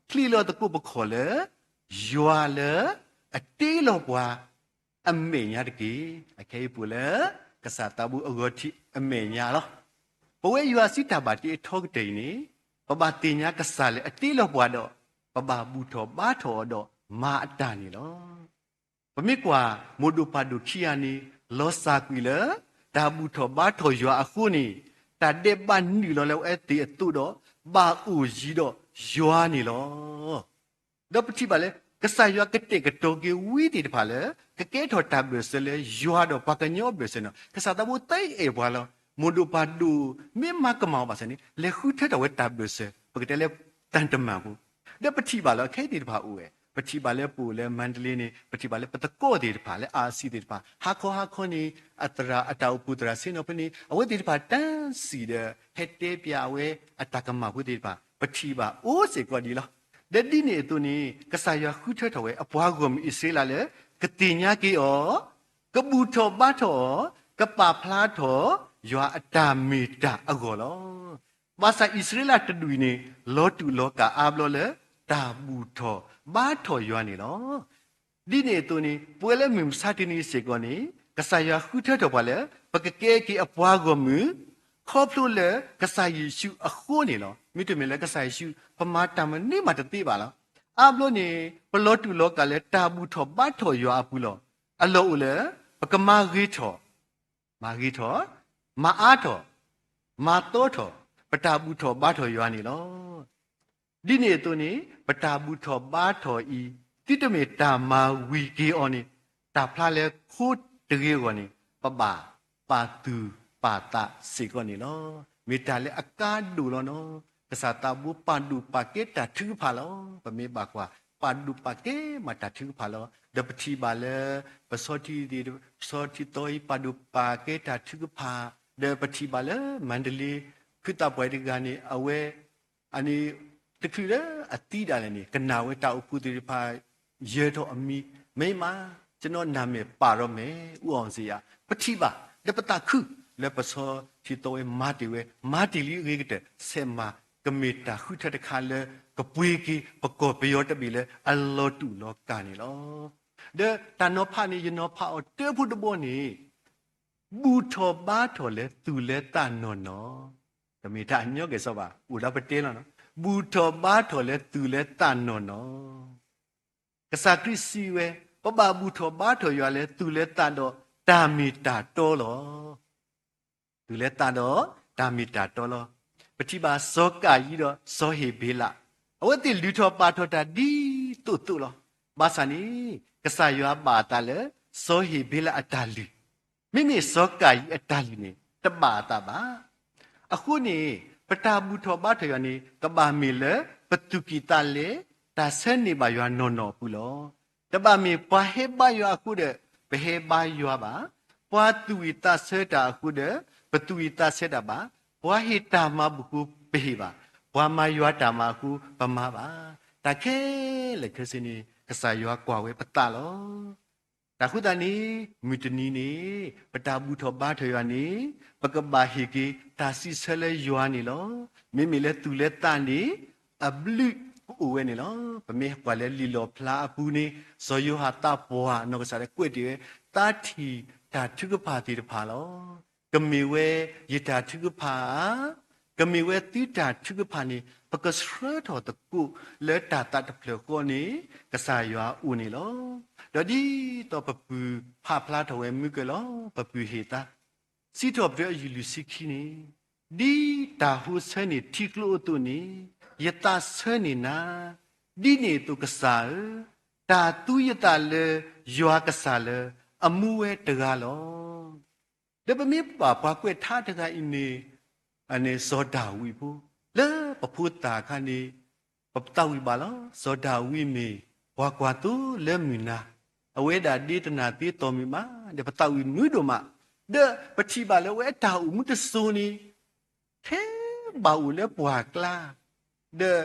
ချ့လီၤသကိးပခီၣ်လၢ ယွၤလၢ အတ့လီၤပှၤ အမဲာ်ညါတက့ၢ်. အခဲအံၤပအိၣ်လၢ ကစၢ်သးဘိအဂီၤထံးအမဲာ်ညါလီၤ. ပဝဲယွၤစုတၢ်ဘၣ်တ့အထီကတၢၢ်အံၤန့ၣ် ပဘၣ်သ့ၣ်ညါကစၢ်လၢအတ့လီၤပှၤဒီး ပဘၣ်ဘူၣ်ထီၣ်ဘါထီၣ်အီၤဒီးမၤအတၢ်န့ၣ်လီၤ. ပမ့ၢ်ကွၢ် မိၢ်ဒိၣ်ပၢ်ဒိၣ်ခံဂၤန့ၣ် လီၤစၢ်ကွံာ်လၢ တၢ်ဘူၣ်ထီၣ်ဘါထီၣ်ယွၤအဃိန့ၣ် တၢ်ဒဲးဘးနုာ်လီၤလၢအဝဲသ့ၣ်အသိးဒီး ဘၣ်အိၣ်ယံၤဒီးယွၤန့ၣ်လီၤ. ဒီးပထံၣ်ဘၣ်လၢ ကစၢ်ယွၤကတဲာ်ကတီၤက့ၤဝံသ့ၣ်တဖၣ်လၢ ကကဲထီၣ်တၢ်ဘၢၣ်စၢၤလၢယွၤဒီးပှၤကညီအဘၢၣ်စၢၤန့ၣ် ကစၢ်သးဘိသးအဲၣ်ပှၤလီၤ. မိၢ်ဒိၣ်ပၢ်ဒိၣ် မ့ၢ်မၤကမၣ်အီၤဘၣ်ဆၣ်န့ၣ် လဲၤဃုထၢထီၣ်ဝဲတၢ်ဘၢၣ်စၢၤ ပကတဲလၢ တၢ်တမၣ်ဖိ ဒီးပထံၣ်ဘၣ်လၢအခဲအံၤသ့ၣ်တဖၣ်အိၣ်ဝဲ ပထံၣ်ဘၣ်လၢပအိၣ်လၢ မန္တလေး န့ၣ် ပထံၣ်ဘၣ်လၢပသကိးသ့ၣ်တဖၣ်လၢ RC သ့ၣ်တဖၣ် ဟါခီဟါခီန့ၣ် အသရၣ်အတၢ်အိၣ်ဖှိၣ်သရၣ်ဆ့ၣ်နီၤဖိန့ၣ် အဝဲသ့ၣ်တဖၣ်တၢ်စံၣ်ဒီး ဟဲတဲပၠးအဝဲအတၢ်ကမၣ်ဖိသ့ၣ်တဖၣ် ပထံၣ်ဘၣ်အိၣ်စ့ၢ်ကီးဒ်လီၤ. ဒီးဒ်န့ၣ်အသိးန့ၣ် ကစၢ်ယွၤဃုထၢထီၣ်ဝဲအပှၤဂီၢ်မုၢ်အံၣ်စရ့လးလၢ ကသ့ၣ်ညါက့ၤအီၤ, ကဘူၣ်ထီၣ်ဘါထီၣ်အီၤ, ကပာ်ဖျါထီၣ်ယွၤအတၢ်မ့ၢ်တၢ်အဂီၢ်လီၤ. ဘၣ်ဆၣ်အံၣ်စရ့လးတဒူၣ်အံၤန့ၣ် လီၤတူာ်လီၤကာ်အါဘျီလၢ တၢ်ဘူၣ်ထီၣ်ဘါထီၣ်ယွၤန့ၣ်လီၤ. ဒ်န့ၣ်အသိးန့ၣ် ပဝဲလၢမုၢ်မဆါတနံၤစ့ၢ်ကီးန့ၣ် ကစၢ်ယွၤဃုထၢထီၣ်ပှၤလၢ ပကကဲက့ၤအပှၤဂီၢ်မုၢ် ခီဖျိလၢကစၢ်ယ့ၣ်ၡူးအဃိန့ၣ်လီၤ. မ့တမ့ၢ်လၢကစၢ်ယ့ၣ်ၡူး ပမၤတၢ်မနုၤမးတသ့ဘၣ်လီၤ. အါဘျီန့ၣ် ပလီၤတူာ်လီၤကာ်လၢတၢ်ဘူၣ်ထီၣ်ဘါထီၣ်ယွၤအပူၤလီၤ. အလီၢ်အိၣ်လၢ ပကမၤဂ့ၤထီၣ် မၤဂ့ၤထီၣ်, မၤအါထီၣ်, မၤသီထီၣ် ပတၢ်ဘူၣ်ထီၣ်ဘါထီၣ်ယွၤန့ၣ်လီၤ. ဒ်န့ၣ်အသိးန့ၣ် ပတၢ်ဘူၣ်ထီၣ်ဘါထီၣ်အံၤ သုတမ့ၢ်တၢ်မၤဝံၤက့ၤအီၤန့ၣ် တၢ်ဖျါလၢခိတဂ့ၤအဂီၢ်န့ၣ် ပဘၣ်ပာ်သူၣ်ပာ်သးစ့ၢ်ကီးန့ၣ်လီၤ. မ့ၢ်တၢ်လၢအကါဒိၣ်လီၤနီၤ. ကစၢ်သးဘိပာ်ဒိၣ်ပာ်ကဲတၢ်ထုကဖၣ်လီၤ. ပမ့ၢ်ဘၣ်ကွၢ် ပာ်ဒိၣ်ပာ်ကဲမးတၢ်ထုကဖၣ်လီၤ. ဒီးပထံၣ်ဘၣ်လၢ ပဆီထံသ့ၣ် ပဆီထံသီအံၤ ပာ်ဒိၣ်ပာ်ကဲတၢ်ထုကဖၣ်, ဒီးပထံၣ်ဘၣ်လၢ မန္တလေး ခုၣ်သးပှၢ်တဂၤန့ၣ် အဝဲ အန့ၣ် တချုးလၢအသံဒၣ်လဲာ်န့ၣ် ကနၣ်ဝဲတၢ်အိၣ်ဖှိၣ်သ့ၣ်တဖၣ် ယၢၤထီၣ်အမံၤ, မ့ၢ်မး ကျွန်တော်နာမည်ပါတော့မယ် ဦးအောင်ဇေယျ ပထံၣ်ဘၣ် ဒီးပသးခု လၢပဆီထံသီဝဲမၤတ့ၢ်ဝဲ မၤတ့ၢ်လံအဂ့ၤကတၢၢ် ဆဲးမၤကမ့ၢ်တၢ်ဃုထၢတခါလၢ ကပှ့ၤက့ၤပကီၢ်ပယီၤတဘ့ၣ်လၢအလီၤတူာ်လီၤကာ်န့ၣ်လီၤ. ဒီးတၢ်နီၤဖးန့ၣ် ယနီၤဖးအီၤတၢဖိတဘီန့ၣ် ဘူၣ်ထီၣ်ဘါထီၣ်လၢသူၣ်လၢသးနီၢ်နီၢ်, တမ့ၢ်တၢ်အညီကဲၣ်ဆိးဘၣ်, အိၣ်ဒီးပတဲလီၤနီၤ, ဘူၣ်ထီၣ်ဘါထီၣ်လၢသူၣ်လၢသးနီၢ်နီၢ်, ကစၢ်ခရံာ်စံးဝဲ, ပဘၣ်ဘူၣ်ထီၣ်ဘါထီၣ်ယွၤလၢသူၣ်လၢသးဒီးတၢ်မ့ၢ်တၢ်တီလီၤ. သူၣ်လၢသးဒီးတၢ်မ့ၢ်တၢ်တီလီၤ. ပထံၣ်ဘၣ်စီၤကၤယံဒီးစီၤဟ့းဘ့လး, အဝဲသ့ၣ်လုၢ်ထီၣ်ပာ်ထီၣ်တၢ်ဒ်သိးသိးလီၤ. ဘၣ်ဆၣ်န့ၣ် ကစၢ်ယွၤဘၣ်အသးလၢ စီၤဟ့းဘ့လးအတၢ်လုၢ်, မ့မ့ၢ်စီၤကၤယံအတၢ်လုၢ်န့ၣ် တဘၣ်အသးဘၣ်. အဃိန့ၣ် ပတၢ်ဘူၣ်ထီၣ်ဘါထီၣ်ယွၤန့ၣ် ကဘၣ်မ့ၢ်လၢပသူၣ်ကံၢ်သးလဲ တၢ်ဆၢန့ၢ်ဘၣ်ယွၤနီၢ်နီၢ်အပူၤလီၤ. တဘၣ်မ့ၢ်ပှၤဟဲဘါယွၤအဃိဒီး ပဟဲဘါယွၤဘၣ်. ပှၤသူၣ်ဝံၣ်သးဆၢတၢ်အဃိဒီး ပသူၣ်ဝံၣ်သးဆၢတၢ်ဘၣ်. ပှၤဟ့ၣ်တၢ်မၤဘူၣ်အဃိ ပဟ့ၣ်ဘၣ်. ပှၤမၤယွၤတၢ်မၤအဃိ ပမၤဘၣ်. တၢ်ခဲလၢာ်ခဲဆ့န့ၣ် ကစၢ်ယွၤကွၢ်ဝဲပသးလီၤ. တၢ်ဃိသတးန့ၣ် မုၢ်တနံၤန့ၣ် ပတၢ်ဘူၣ်ထီၣ်ဘါထီၣ်ယွၤန့ၣ် ပကဘၣ်ဟ့ၣ်က့ၤတၢ်စံးဆၢလၢယွၤန့ၣ်လီၤ. မ့မ့ၢ်လၢသူၣ်လၢသးန့ၣ် အဘျုးကအိၣ်ဝဲန့ၣ်လီၤ. ပမ့ၢ်ကွၢ်လၢလံာ်လီၣ်ဖျါအပူၤန့ၣ် စီၤယိၤဟၣ်သးပှၢ်နီၢ်ကစၢ်ဒၣ်ကွဲးတ့ၢ်ဝဲ သးထံၣ်တၢ်ထုကဖၣ်သ့ၣ်တဖၣ်လီၤ. ကမ့ၢ်ဝဲယတၢ်ထုကဖၣ်ဧါ, ကမ့ၢ်ဝဲသုတၢ်ထုကဖၣ်န့ၣ် ပကဆှၢထီၣ်သကိးလၢတၢ်သးတဖျၢၣ်ဃီန့ၣ် ကစၢ်ယွၤအအိၣ်န့ၣ်လီၤ. ဒီးဒ်သိးပပုၢ်ဖးဖျါထီၣ်ဝဲမုၢ်ကၢၢ်လီၤ ပပုၢ်ဟ့ၣ်သါ စံးထီၣ်ပတြၢၤအယုၢ်လွံၢ်ဆံခံန့ၣ်, ဒ်တၢ်ဟိဆၢန့ၢ်ထံကျိအသိးန့ၣ် ယသးဆၢန့ၢ်နၤ, ဒ်န့ၣ်အသိးကစၢ်ဧၢ, တၢ်သူယသးလၢယွၤကစၢ်လၢအမူဝဲတဂၤလီၤ. ဒီးပမ့ၢ်ဘၣ်ပှၤကွဲးထါတဂၤအံၤန့ၣ် အန့ၣ်စီၤဒၤဝံးဖိ, လၢပဖိသၣ်အခါန့ၣ် ပသးဝံၣ်ဘၣ်လီၤ. စီၤဒၤဝံးမ့ၢ်ပှၤကွၢ်သိလၢမုၢ်နၤ, အဝဲဒၣ်ဒ့တနၢ်သ့တီၢ်မုၢ်မး ဒီးပသးဝံၣ်မုာ်ဒိၣ်မး, ဒီးပထံၣ်ဘၣ်လၢအဝဲအတၢ်အိၣ်မူတစိၤန့ၣ် ထဲဘၣ်အိၣ်လၢပှၢ်ကျါ, ဒီး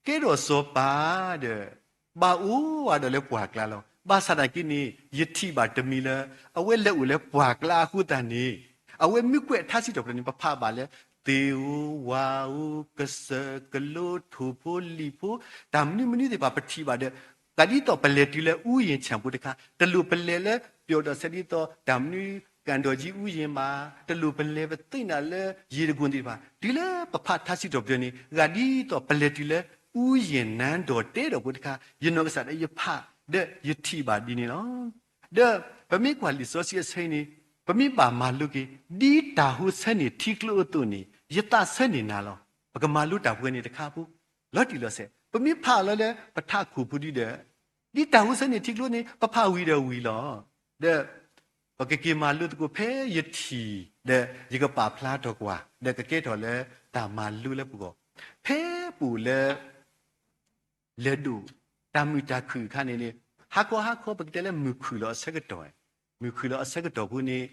ကဲထီၣ်စီၤပၤဒီး ဘၣ်အိၣ်ဝဲဒီးလၢပှၢ်ကျါလီၤ. ဘၣ်ဆၣ်သနာ်က့န့ၣ် ယထံၣ်ဘၣ်တမံၤလၢ အဝဲလဲၤအိၣ်လၢပှၢ်ကျါအဃိသတးန့ၣ် အဝဲမ့ၢ်ကွဲးထါစံးထီၣ်ပတြၢၤန့ၣ် ပဖးဘၣ်လၢ သ့ၣ်ဧိၤ ဝၣ်ဧိၤ ကစၢၢ် ကလိ ထိၣ်ဖိ လံာ်ဖိ တၢ်မနုၤမနုၤသ့ၣ်တဖၣ်ပထံၣ်ဘၣ်ဒီး ဂၤဒ်သိးပလဲၤတုၤလၢ ဥယျာဉ်ခြံ ဖိတခါ တလိၣ်ပလဲၤလၢပျီၣ်ဒီးဆဲးဒ်သိး တၢ်မနုၤ ကၣ်ဒီၣ်ကၠံ ဥယျာဉ် ဘၣ်, တလိၣ်ပလဲၤပသ့ၣ်နၤလၢယံၤတကိၣ်သ့ၣ်တဖၣ် တုၤလၢပဖးထါစံးထီၣ်ပတြၢၤန့ၣ် ဂၤဒ်သိးပလဲၤတုၤလၢ ဥယျာဉ် နန်းတော် တဲဒီးဖိတခါ ယနီၢ်ကစၢ်ဒၣ်ယဖး ဒီးယထံၣ်ဘၣ်ဒ်န့ၣ်လီၤ. ဒီးပမ့ၢ်ကွၢ်လံာ်စီဆှံအဆၢအံၤန့ၣ် ပမ့ၢ်ဘၣ်မၤလိက့ၤ ဒ်တၢ်ဟိဆၢန့ၢ်ထံကျိအသိးန့ၣ် ယသးဆၢန့ၢ်နၤလီၤ. ပကမၤလိတၢ်ပှဲၤန့ၣ်တခါဖိ လီၤတံၢ်လီၤဆဲး ပမ့ၢ်ဖးအီၤလီၤလၢပထးခိၣ်ဖိဒ်ဒီး ဒ်တၢ်ဟိဆၢန့ၢ်ထံကျိန့ၣ် ပဖးဝံၤဒီးဝံၤလီၤ. ဒီးပကက့ၤမၤလိသကိးဖဲယထံၣ် ဒီးယကပာ်ဖျါထီၣ်ကွၢ် ဒီးကကဲထီၣ်လၢတၢ်မၤလိလၢပဂီၢ် ဖဲပအိၣ်လၢ လဲၤဒိၣ် တၢ်မုာ်တၢ်ခုၣ်အခါန့ၣ်န့ၣ် ဟါခီဟါခီ ပကတဲလၢမုၢ်ခုၣ်လီၤအဆၢကတီၢ်, မုၢ်ခုၣ်လီၤအဆၢကတီၢ်ဖိန့ၣ်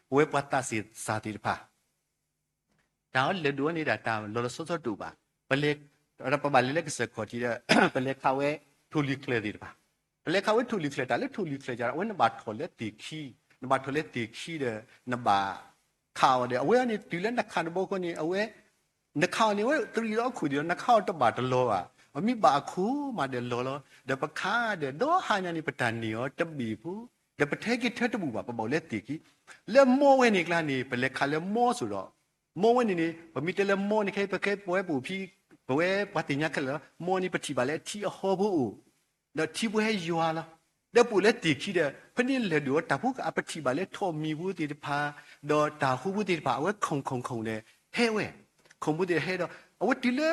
ပဝဲပှၤသးစၢ်သ့ၣ်တဖၣ် တၢ်အီၤလဲၤဒိးန့ၢ်ဒၣ်တၢ်လီၤလီၤဆီဆီတအိၣ်ဘၣ်. ပလဲၤ, ပဘၣ်လဲၤလၢကစၢၢ်ခီၣ်ထံးဒီး ပလဲၤခးဝဲထိၣ်လွံၢ်ချၢၣ်သ့ၣ်တဖၣ်, ပလဲၤခးဝဲထိၣ်လွံၢ်ချၢၣ် တၢ်လၢထိၣ်လွံၢ်ချၢၣ်ဒီး အဝဲနဘၣ်ထီၣ်လၢသ့ၣ်ခံ, နဘၣ်ထီၣ်လၢသ့ၣ်ခံဒီး နဘၣ်ခးအီၤဒီး အဝဲန့ၣ်တုၤလၢနခးတဘျီဃီန့ၣ် အဝဲ နခးအီၤန့ၣ် အဝဲတရံးလီၤအခိၣ်ဒီး နခးအီၤတဘၣ်တလီၤဘၣ်. အမ့ၢ်ဘၣ်အခိၣ်မးဒီးလီၤလီၤ. ဒီးပခးဒီး ဒီးဟါညါန့ၣ် ပတၢ်န့ၢ်အီၤတဘ့ၣ်ဖိ, ဒီးပတဟဲက့ၤထၢတဘူၣ်ဘၣ်, ပဘၣ်အိၣ်လၢသ့ၣ်ခံ. လၢမိၢ်ဝဲန့ၣ်ကျါန့ၣ် ပလဲၤခးလၢမိၢ်စိၤဒီး မိၢ်ဝဲန့ၣ်န့ၣ် ပမ့ၢ်တဲလၢမိၢ်န့ၣ် ခဲအံၤ ပကဲပဝဲပအိၣ်ဖဲ ပဝဲပှၤသ့ၣ်ညါခဲလၢာ်လီၤ. မိၢ်န့ၣ် ပထံၣ်ဘၣ်လၢအထံအဟီဖိအိၣ် ဒီးထံဖိဟဲယွၤလီၤ. ဒီးပအိၣ်လၢသ့ၣ်ခံဒီး ဖဲန့ၣ်လဲၤဒိးတၢ်ဖိက အပထံၣ်ဘၣ်လၢထိၣ်မံၤဖိသ့ၣ်တဖၣ် ဒီးတၢ်ဟူဖိသ့ၣ်တဖၣ် အဝဲခုၣ်ခုၣ်ခုၣ်ဒီး ဟဲဝဲ, ခုၣ်ဖိသ့ၣ်ဟဲဒီး အဝဲတုၤလၢ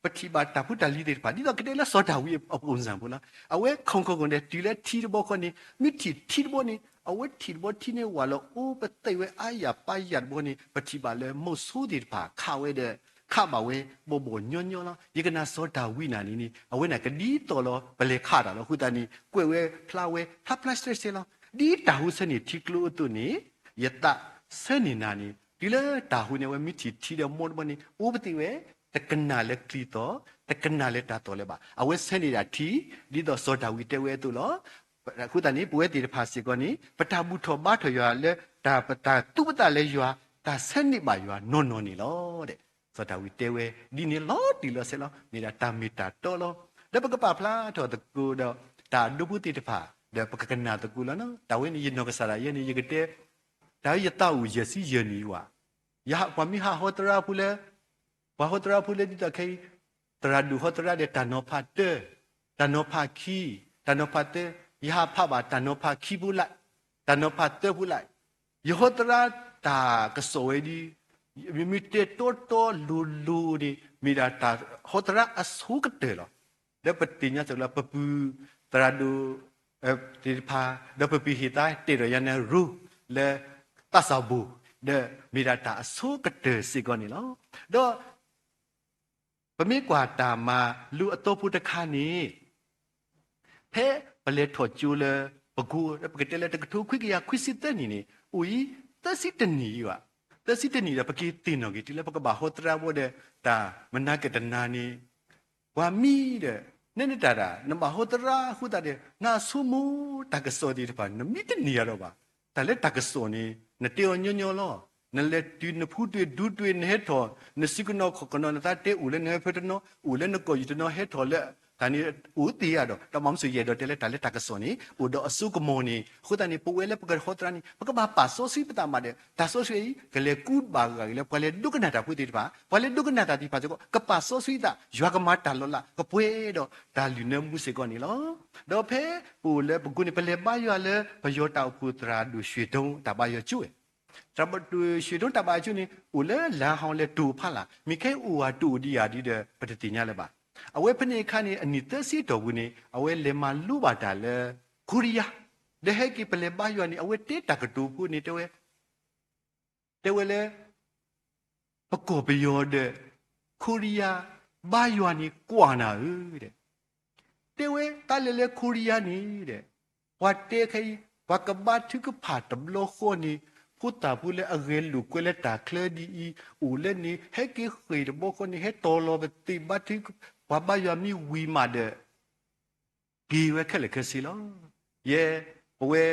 ပထံၣ်ဘၣ်တၢ်ဖိတၢ်လံၤသ့ၣ်တဖၣ် ဒ်သိးကတဲလၢစီၤဒၤဝံးအ ပုံစံ ဖိလီၤ. အဝဲခုၣ်ခုၣ်ခုၣ်ဒီး တုၤလၢထံတဘျီဃီန့ၣ် မ့ၢ်ထံၣ်ထံတဘျီန့ၣ် အဝဲထံၣ်တဘျီထံန့ၣ် ဝးလီၤအိၣ်ပသဲးဝဲအါယၢ်ပၢယၢ်တဘျီန့ၣ် ပထံၣ်ဘၣ်လၢမုၢ်ဆိသ့ၣ်တဖၣ် ခးဝဲဒီး ခးဘၣ်ဝဲဘီၣ်ဘီၣ်ညီညီလီၤ. ယကနၣ်စီၤဒၤဝံးနၤန့ၣ်န့ၣ် အဝဲန့ၣ်ကဒ်သိးလီၤ ပလဲၤခးတၢ်လီၤ. အဃိသတးန့ၣ် ကွဲးဝဲဖျါဝဲ ဖျါဖျါဆှဲဆှဲလီၤ. ဒ်တၢ်ဟူဆၢန့ၢ်ထံကျိအသိးန့ၣ် ယသးဆၢန့ၢ်နၤန့ၣ် တုၤလၢတၢ်ဟူန့ၣ် အဝဲမ့ၢ်ထံၣ်ထံဒီးမိၢ်တဘျီန့ၣ် အိၣ်ပသဲးဝဲ တကနၣ်လၢကျံၤသီၣ် တကနၣ်လၢတၢ်သီၣ်လၢၤဘၣ်. အဝဲဆၢန့ၢ်ဒၣ်ထံ ဒ်သိးစီၤဒၤဝံးတဲဝဲအသိးလီၤ. အဃိသတးန့ၣ် ပဝဲသ့ၣ်တဖၣ်စ့ၢ်ကီးန့ၣ် ပတၢ်ဘူၣ်ထီၣ်ဘါထီၣ်ယွၤလၢ တၢ်ပတၢ်သူပသးလၢယွၤ တၢ်ဆၢန့ၢ်ဘၣ်ယွၤနီၢ်နီၢ်န့ၣ်လီၤ. စီၤဒၤဝံးတဲဝဲဒ်န့ၣ်လီၤတံၢ်လီၤဆဲးလီၤ. မ့ၢ်ဒၣ်တၢ်မ့ၢ်တၢ်တီလီၤ. ဒီးပကပာ်ဖျါထီၣ်သကိးဒီး တၢ်အဒိဖိသ့ၣ်တဖၣ် ဒီးပကကနၣ်သကိးလီၤ. တၢ်ဝဲန့ၣ် ယနီၢ်ကစၢ်ဒၣ်ယဲန့ၣ် ယကတဲ တၢ်ဝဲယသးအိၣ်ယဲၢ်ဆံယဲၢ်နံၣ်ဝဲ ယဟးပှၤမ့ၢ်ဟးဟီသရၣ်ဖိလၢ ပှၤဟီသရၣ်ဖိလၢဒ်သိးခဲအံၤ သရၣ်ဒိၣ်ဟီသရၣ်ဒီးတၢ်နီၤဖးတၢ တၢ်နီၤဖးခံ တၢ်နီၤဖးသၢ ယဟးဖးဘၣ်တၢ်နီၤဖးခံဖိလၢ တၢ်နီၤဖးသၢဖိလၢ ယဟီသရၣ်တၢ်ကစီၣ်ဝဲဒ် မ့မ့ၢ်တဲတီတီလိၤလိၤန့ၣ် မ့ၢ်ဒၣ်တၢ်ဟီသရၣ်အဆိကတၢၢ်လီၤ. ဒီးပသ့ၣ်ညါစ့ၢ်ကီးလၢပပုၢ်သရၣ်ဒိၣ် သ့ၣ်တဖၣ် ဒီးပပုၢ်ဟ့ၣ်သါတဲာ်ဒီးယၤန့ၣ်ရိလၢ သးစၢ်ဘိၣ် ဒီးမ့ၢ်ဒၣ်တၢ်အဆိကတၢၢ်စ့ၢ်ကီးန့ၣ်လီၤ. ဒီး ပမ့ၢ်ကွၢ်တၢ်မၤလိအသီဖိတခါန့ၣ် ဖဲပလဲၤထီၣ်ကၠိလၢ ပကိ ပကတဲလၢတကထိခွံကယၤခွံဆံသၢနံၣ်န့ၣ် အိၣ်အံၤ သၢဆံတနံၣ်အံၤဘၣ်. သၢဆံတနံၣ်ဒီး ပက့ၤသ့ၣ်နီၣ်က့ၤတုၤလၢ ပကဘၣ်ဟီသရၣ်ဘၣ်ဒီး တၢ်မနၤကတနၤန့ၣ် ပှၤမံဒီး နဲနတၢ်ဒၣ် နဘၣ်ဟီသရၣ်အဃိသတးဒီး နဆိကမိၣ်တၢ်ကစီၣ်သ့ၣ်တဖၣ် နမံတန့ၢ်အါဒီးဘၣ်. တၢ်လၢတၢ်ကစီၣ်န့ၣ် နတဲအီၤညီညီလီၤ. နလဲၤတုၤနဖူတွ့ဒူတွ့ နဟဲထီၣ် နစုကနီၤခီၣ်ကနီၤ နသးတဲအိၣ်လၢနဟဲဖၢတနီၤ အိၣ်လၢနကီၢ်ယံၤတနီၤ ဟဲထီၣ်လၢ တၢ်န့ၣ်အိၣ်သ့ဧါဒီး တၢ်မၤမုၢ်စၢၤယအဲၣ်ဒိးတဲလၢတၢ်လၢတၢ်ကစီၣ်န့ၣ် အိၣ်ဒီးအစိကမီၤန့ၣ် အဃိသတးန့ၣ် ပဝဲလၢပကဟီသရၣ်န့ၣ် ပကဘၣ်ပာ်စီဆှံပသးမးဒီး တၢ်စီဆှံအံၤ ကလဲၤကူဘၣ်ဂၤဂ့ၤလၢ ပှၤလဲၤဒိကနၣ်တၢ်ဖိသ့ၣ်တဖၣ် ပှၤလဲၤဒိကနၣ်တၢ်သ့ၣ်တဖၣ်စ့ၢ်ကီး ကပာ်စီဆှံသး ယွၤကမၤတၢ်လီၤလး ကပှဲၤဒီးတၢ်လုၢ်နၢမူစ့ၢ်ကီးန့ၣ်လီၤ. ဒီးဖဲပအိၣ်လၢပကိန့ၣ် ပလဲၤဘါယွၤလၢ ပယီၤတၢ်အိၣ်ဖှိၣ်သရၣ်ဒိၣ် ရွှေတုံး တၢ်ဘါယွၤကၠိဝဲ သရၣ်ဒိၣ် ရွှေတုံး တၢ်ဘါယွၤကၠိန့ၣ် အိၣ်လၢလါဟီလၢတိၤဖးလၢ် မ့ၢ်ခဲအံၤအိၣ်ဧါတအိၣ်ဒံးဧါဒ်ဒီး ပတသ့ၣ်ညါလၢၤဘၣ်. အဝဲဖဲန့ၣ်အခါန့ၣ် အနံၣ်သၢဆံအတီၢ်ပူၤန့ၣ် အဝဲလဲၤမၤလိဘၣ်တၢ်လၢ ခိရံယါ ဒီးဟဲက့ၤပလဲၤဘါယွၤန့ၣ် အဝဲတဲတၢ်ကတိၤဖိန့ၣ်တဲဝဲ တဲဝဲလၢ ပကီၢ်ပယီၤဒီး ခိရံယါ ဘါယွၤန့ၣ်ကွၢ်နၤဧၢ တဲဝဲ တၢ်လဲၤလၢခိရံယါန့ၣ်ဒီး ပှၤတဲခဲအံၤ ပှၤကဘါထုကဖၣ်တဘျီဃီန့ၣ် ဖိသၣ်ဖိလၢအဂဲၤလိာ်ကွဲလၢတၢ်ချၢဒ်အံၤ အိၣ်လၢန့ၣ် ဟဲက့ၤဃ့ၢ်တဘျီဃီန့ၣ် ဟဲတီၤလီၤပသ့ၣ်ဘါထု ပှၤဘါယွၤမ့ၢ်ဝံၤမးဒီး က့ၤဝဲခဲလၢာ်ခဲဆ့လီၤ. ယဲ ပဝဲ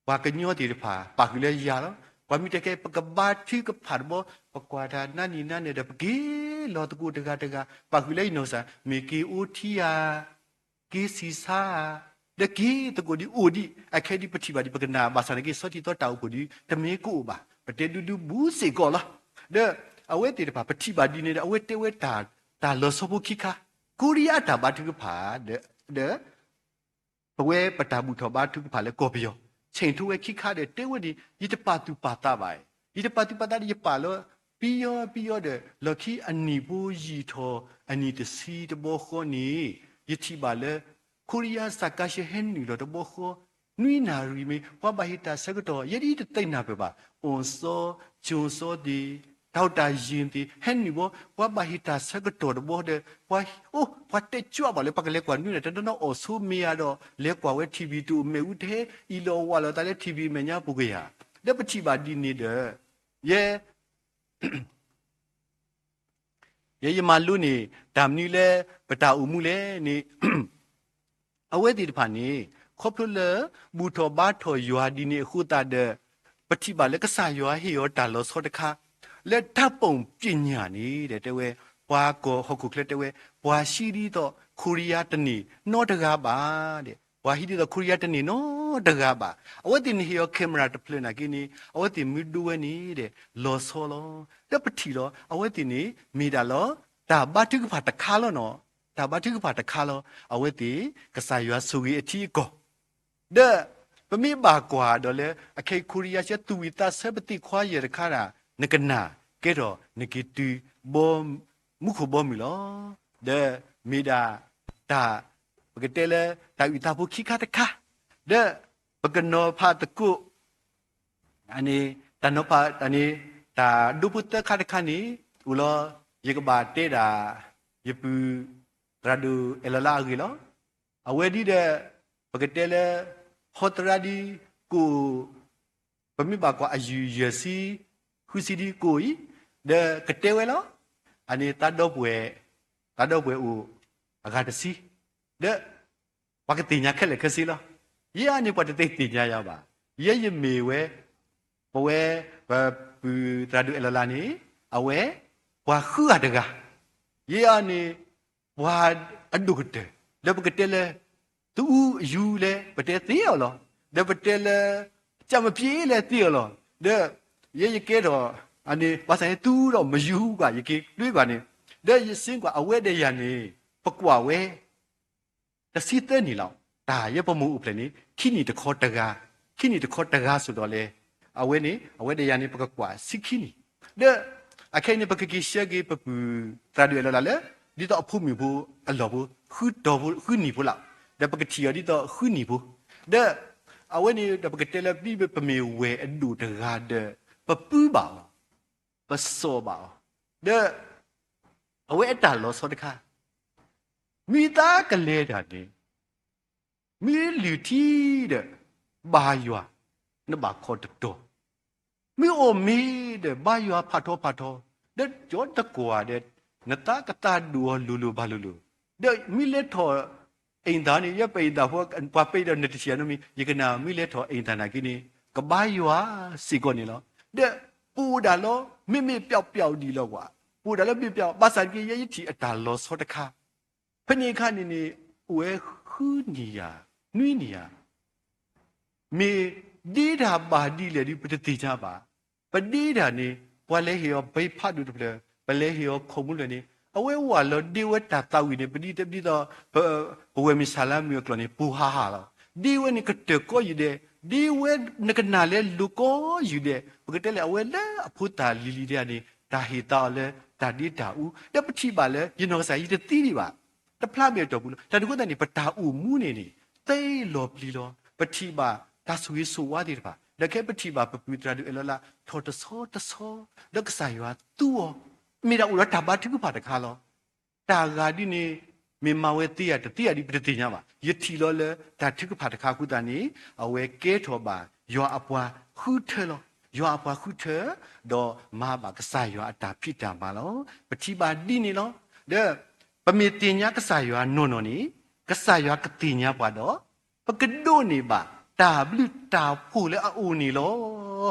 ပှၤကညီသ့ၣ်တဖၣ် ပာ်ဃုာ်လၢယၤလီၤ. ပှၤမ့ၢ်တဲခဲ ပကဘါထုကဖၣ်တဘျီ ပကွၢ်တၢ်နါနံၤနါနံၤဒီး ပက့ၤလီၤသကိးတဂၤတဂၤ ပာ်ဃုာ်လၢယနီၢ်ကစၢ် မ့ၢ်က့ၤအိၣ်ထံဧါ က့ၤဆံးဆါဧါ ဒီးက့ၤသကိးဒ်အိၣ်ဒံး အခဲဒ်ပထံၣ်ဘၣ်ဒ်ပကနၣ် ဘၣ်ဆၣ်န့ၣ်က့ၤဆီထံသီတၢ်အိၣ်ဖှိၣ်ဒ် တမ့ၢ်ကအိၣ်ဘၣ် ပတဲဒူဒူဘူးစ့ၢ်ကီးလီၤ. ဒီးအဝဲသ့ၣ်တဖၣ် ပထံၣ်ဘၣ်ဒ်န့ၣ်ဒီး အဝဲတဲဝဲတၢ် တၢ်လီၤဆီဖိခံခါ ခိရံယါတၢ်ဘါထုကဖၣ် ဒီး ပဝဲပတၢ်ဘူၣ်ထီၣ်ဘါထုကဖၣ်လၢကီၢ်ပယီၤ ဆဲးထိဝဲခံခါဒီး တဲဝဲန့ၣ် ယတပာ်သူၣ်ပာ်သးဘၣ်. ယတပာ်သူၣ်ပာ်သးဒီး ယပာ်လီၤ ပယီၤပယီၤဒီး လီၢ်ခံအနံၣ်ဖိယံာ်ထီၣ် အနံၣ်တဆံတဘျီဃီန့ၣ် ယထံၣ်ဘၣ်လၢ ခိရံယါစၢ်ကါၡဲဟဲနုာ်လီၤတဘျီဃီ နွံနၣ်ရံၣ်မ့ၢ် ပှၤဘၣ်ဟ့ၣ်တၢ်ဆၢကတီၢ် ယဲဒ်တသ့ၣ်ညါပၢၢ်ဘၣ် အိၣ်စီ ကၠိစီသ့ၣ် တၢ်အိၣ်တၢ်ယၢၤသ့ၣ် ဟဲနုာ်ဘီ, ပှၤဘၣ်ဟ့ၣ်တၢ်ဆၢကတီၢ်တဘီဒီး ပှၤ, အိၣ်, ပှၤတဲကၠွဘၣ်လၢ ပှၤကလဲၤကွၢ်နွံန့ၣ် တနီၤနီၤအီၣ်ဆိမ့ၢ်ဧါဒီး လဲၤကွၢ်ဝဲ ထံၣ်ဘံၣ် တအိၣ်မ့ၣ်အူ တဟဲအံၤလီၤဝးလီၤသးလၢ ထံၣ်ဘံၣ် အမဲာ်ညါပူၤကယၤ, ဒီးပထံၣ်ဘၣ်ဒ်န့ၣ်ဒီး ယဲ ယဲယမၤလိန့ၢ် တၢ်မနုၤလၢ ပတၢ်အိၣ်မူလဲၣ်န့ၣ်, အဝဲသ့ၣ်တဖၣ်န့ၣ် ခီဖျိလၢ ဘူၣ်ထီၣ်ဘါထီၣ်ယွၤဒ်န့ၣ်အဃိသတးဒီး ပထံၣ်ဘၣ်လၢကစၢ်ယွၤဟ့ၣ်အီၤတၢ်လီၤဆီတခါ လၢဓာတ်ပုံပညာန့ၣ်ဒီး တဲဝဲ ပှၤကီၢ်ဟီၣ်ခိၣ်ချၢတဲဝဲ ပှၤဟံးဒ်သိးခိရံယါတန့ၢ်နီတဂၤဘၣ်, ပှၤဟံးဒ်သိးခိရံယါတန့ၢ်နီတဂၤဘၣ်. အဝဲသ့ၣ်န့ၣ်ဟ့ၣ်အီၤ camera တဖျၢၣ်နာ်က့န့ၣ် အဝဲသ့ၣ်မ့ၢ်ဒိဝဲန့ၣ်ဒီး လီၤဆီလီၤ. ဒီးပထံၣ်လီၤ အဝဲသ့ၣ်န့ၣ် မ့ၢ်ဒၣ်လီၤ တၢ်ဘါထုကဖၣ်တခါလီၤနီၤ, တၢ်ဘါထုကဖၣ်တခါလီၤ. အဝဲသ့ၣ် ကစၢ်ယွၤဆိၣ်ဂ့ၤအထံအကီၢ် ဒီးပမ့ၢ်ဘၣ်ကွၢ်ဒီးလၢ အခဲအံၤခိရံယါဆဲ သူၣ်ဝံၣ်သးဆၢ ပသ့ၣ်ခွါယဲၢ်တခါဒၣ် နကနၢ်ကဲထီၣ် နက့ၤတုၤ ဘီ, မူခိၣ်ဘီမုၢ်လီၤ. ဒီးမ့ၢ်ဒၣ်တၢ် ပကတဲလၢ တၢ်အုၣ်သးဖိခံခါတခါ, ဒီးပကနီၤဖးသကိး အန့ၣ် တၢ်နီၤဖးန့ၣ် တၢ်ဒိဖိသၢခါတခါန့ၣ် အိၣ်လီၤ. ယကဘၣ်တဲဒၣ် ယပုၢ် သရၣ်ဒိၣ်အဲၣ်လီၤလါအဂ့ၢ်လီၤ. အဝဲဒ်ဒီး ပကတဲလၢ ဟီသရၣ်ဒ်ကိၣ် ပမ့ၢ်ဘၣ်ကွၢ်အယုၢ်ယဲၢ်ဆံ ဃုဆံဒ်ကိၣ် အံၤ, ဒီးကတဲဝဲလီၤ. အန့ၣ်သးဒီပုၢ်ဝဲၢ်, သးဒီပုၢ်ဝဲၢ်အိၣ်အဂၤတဆံ, ဒီး ပှၤကသ့ၣ်ညါခဲလၢာ်ခဲဆ့လီၤ. ယဲအန့ၣ် ပှၤတသ့ၣ်ညါယၤဘၣ်. ယဲယမ့ၢ်ဝဲ ပဝဲ ပပုၢ်သရၣ်ဒိၣ်အဲၣ်လီၤလါန့ၣ် အဝဲ ပှၤဃုဂၤတဂၤ, ယဲအန့ၣ် ပှၤအဒိၣ်ကတၢၢ်, ဒီးပကတဲလၢ သူဦးအယူလဲ ပတဲသ့အီၤလီၤ. ဒီးပတဲလၢ ကျားမပြေလဲသ့အီၤလီၤ. ဒီး ယဲယကဲထီၣ် အန့ၣ် ဘၣ်ဆၣ်န့ၣ် သူဦးဒီးမယူဘၣ် ယက့ၤတွ့ဘၣ်န့ၣ်, ဒီးယစ့ကွၢ်အဝဲဒီးယၤန့ၣ် ပကွၢ်ဝဲ တဆံသၢနံၣ်လီၤ. တၢ်ယဲပမိၢ်အိၣ်ဖျဲၣ်န့ၣ် ခံနံၣ်တခီတဂၤ, ခံနံၣ်တခီတဂၤစ့ၢ်ကီးလီၤ. အဝဲန့ၣ် အဝဲဒီးယၤန့ၣ် ပကကွၢ်ဆံခံနံၣ်, ဒီး အခဲအံၤန့ၣ် ပကက့ၤဆှၢက့ၤပပုၢ်သရၣ်ဒိၣ်အဲၣ်လီၤလါလၢ ဒ်သိးအဖိမုၣ်ဖိအလီၢ်ဖိ ဃုတီၤဖိ ဃုနံၣ်ဖိလီၤ. ဒီးပကထံၣ်အီၤဒ်သိးဃုနံၣ်ဖိ, ဒီး အဝဲန့ၣ်ဒီးပကတဲလၢ ဒ်ပမ့ၢ်ဝဲၢ်အဒိၣ်တဂၤဒီး ပပုၢ်ဘၣ်အီၤ, ပစီၣ်ဘၣ်အီၤ, ဒီး အဝဲအတၢ်လီၤဆီတခါ မ့ၢ်သးကလဲၤတၢ်န့ၣ် မ့ၢ်လုၢ်ထံဒီး ဘါယွၤ နဘၣ်ခီၣ်တတီၤ, မ့ၢ်အိၣ်မ့ၤဒီး ဘါယွၤဖးထီဖးထီ, ဒီးကၠီတကွၢ်ဒီး နသးကသးဒိၣ်အီၤလိၤလိၤဘၣ်လိၤလိၤ, ဒီးမ့ၢ်လဲၤထီၣ် အိမ်သာန့ၣ် ယဲပအိမ်သာဖိ ပှၤပ့ၤဒီးနတထံၣ်အနီတမံၤ ယကနၣ် မ့ၢ်လဲၤထီၣ်အိမ်သာနာ်က့န့ၣ် ကဘါယွၤစ့ၢ်ကီးန့ၣ်လီၤ. ဒီးပအိၣ်ဒၣ်လီၤ မ့မ့ၢ်ပျီပျီဒံးလီၤကွၢ်, ပအိၣ်ဒၣ်လၢမ့ၢ်ပျီ ဘၣ်ဆၣ်တက့ၢ် ယဲယထံၣ်အတၢ်လီၤဆီတခါ ဖဲန့ၣ်အခါန့ၣ်န့ၣ် အိၣ်ဝဲဃုနံၣ်ယၤ နွံနံၣ်ယၤ မ့ၢ်ဒ့တၢ်ဘၣ်ဒ်လဲၣ်ဒ်ပတသ့ၣ်ညါဘၣ်. ပဒ့တၢ်န့ၣ် ပှၤလဲၤဟ့ၣ်အီၤဘဲဖးဒိၣ်တဖျၢၣ်, ပလဲၤဟ့ၣ်အီၤခီၣ်မူတဖျၢၣ်န့ၣ် အဝဲဝၢ်လီၤဒ့ဝဲတၢ်သးဝံၣ်န့ၣ် ပဒ်သိး ပဝဲၢ်မုၢ်ဆၣ်လါမုၢ်အကျိာ်န့ၣ် ပူၤဟးဟးလီၤ. ဒ့ဝဲန့ၣ်ကတၢၢ်ကီယုၢ်ဒဲး, ဒ့ဝဲနကနၣ်လဲလိၤကီယုၢ်ဒဲး, ပကတဲလၢအဝဲလၢအဖိသၣ်လံၤလံၤဒဲးန့ၣ် တၢ်ဟ့ၣ်သးအီၤလၢတၢ်ဒ့တၢ်အူ, ဒီးပထံၣ်ဘၣ်လၢ ယနီၢ်ကစၢ်ယတသံဒံးဘၣ် တဖျါမ့ၢ်အတီၢ်ပူၤလီၤ. တၢ်န့ၣ်အဃိသတးန့ၣ် ပတၢ်အိၣ်မူန့ၣ်န့ၣ် သ့လီၤပျံၤလီၤ. ပထံၣ်ဘၣ်တၢ်ဆိၣ်ဂ့ၤဆိၣ်ဝါသ့ၣ်တဖၣ်, ဒီးခဲပထံၣ်ဘၣ်ပပုၢ်သရၣ်ဒိၣ်အဲၣ်လီၤလါ ထီၣ်တဆီတဆီ, ဒီးကစၢ်ယွၤသူအီၤ, မ့ၢ်ဒၣ်အိၣ်ဒီးတၢ်ဘါထုကဖၣ်တခါလီၤ. တၢ်ဂၤဒ်န့ၣ် မ့ၢ်မၤဝဲသ့ဧါတသ့ဧါဒ်ပတသ့ၣ်ညါဘၣ်. ယထံၣ်လီၤလၢတၢ်ထုကဖၣ်တခါအဃိသတးန့ၣ် အဝဲကဲထီၣ်ဘၣ်ယွၤအပှၤဃုထၢလီၤ. ယွၤအပှၤဃုထၢ ဒီးမၤဘၣ်ကစၢ်ယွၤအတၢ်ဖံးတၢ်မၤလီၤ. ပထံၣ်ဘၣ်ဒ်န့ၣ်လီၤ. ဒီးပမ့ၢ်သ့ၣ်ညါကစၢ်ယွၤနီၢ်နီၢ်န့ၣ် ကစၢ်ယွၤကသ့ၣ်ညါပှၤဒီး ပကဒိးန့ၢ်ဘၣ်တၢ်ဘျုးတၢ်ဖှိၣ်လၢအအိၣ်န့ၣ်လီၤ.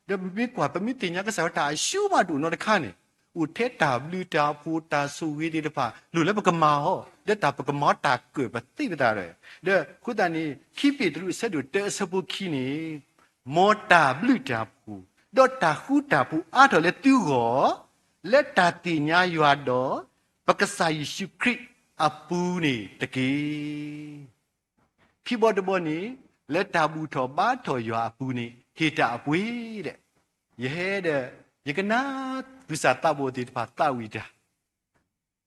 ဒီးပမ့ၢ်ကွၢ် ပမ့ၢ်သ့ၣ်ညါကစၢ်ယွၤတၢ်အဆူၣ်မးတအိၣ်နီတခါန့ၣ် အိၣ်ထဲတၢ်ဘျုးတၢ်ဖှိၣ်တၢ်ဆိၣ်ဂ့ၤသ့ၣ်တဖၣ် လိၣ်လၢပကမၤအီၤ ဒီးတၢ်ပကမၤအီၤတၢ်ကၢၣ်ပသ့ပသးဒီး ဒီးအဃိသတးန့ၣ် ခံပ့းတရူးအဆၢဒိၣ်တၢအဆၢဖိခံန့ၣ် မ်တၢ်ဘျုးတၢ်ဖှိၣ် ဒီးတၢ်ဃူတၢ်ဖိးအါထီၣ်လၢသုဂီၢ် လၢတၢ်သ့ၣ်ညါယွၤဒီး ပကစၢ်ယ့ၣ်ၡူးခရံာ်အပူၤန့ၣ်တက့ၢ်. ခံဘီတဘီန့ၣ် လၢတၢ်ဘူၣ်ထီၣ်ဘါထီၣ်ယွၤအပူၤန့ၣ် ဟ့ၣ်တၢ်အပှ့ၤဒီး ယဟဲဒီး ယကနၣ်သူၣ်စၢ်သးဘီၣ်သ့ၣ်တဖၣ်သးဝံၣ်တၢ်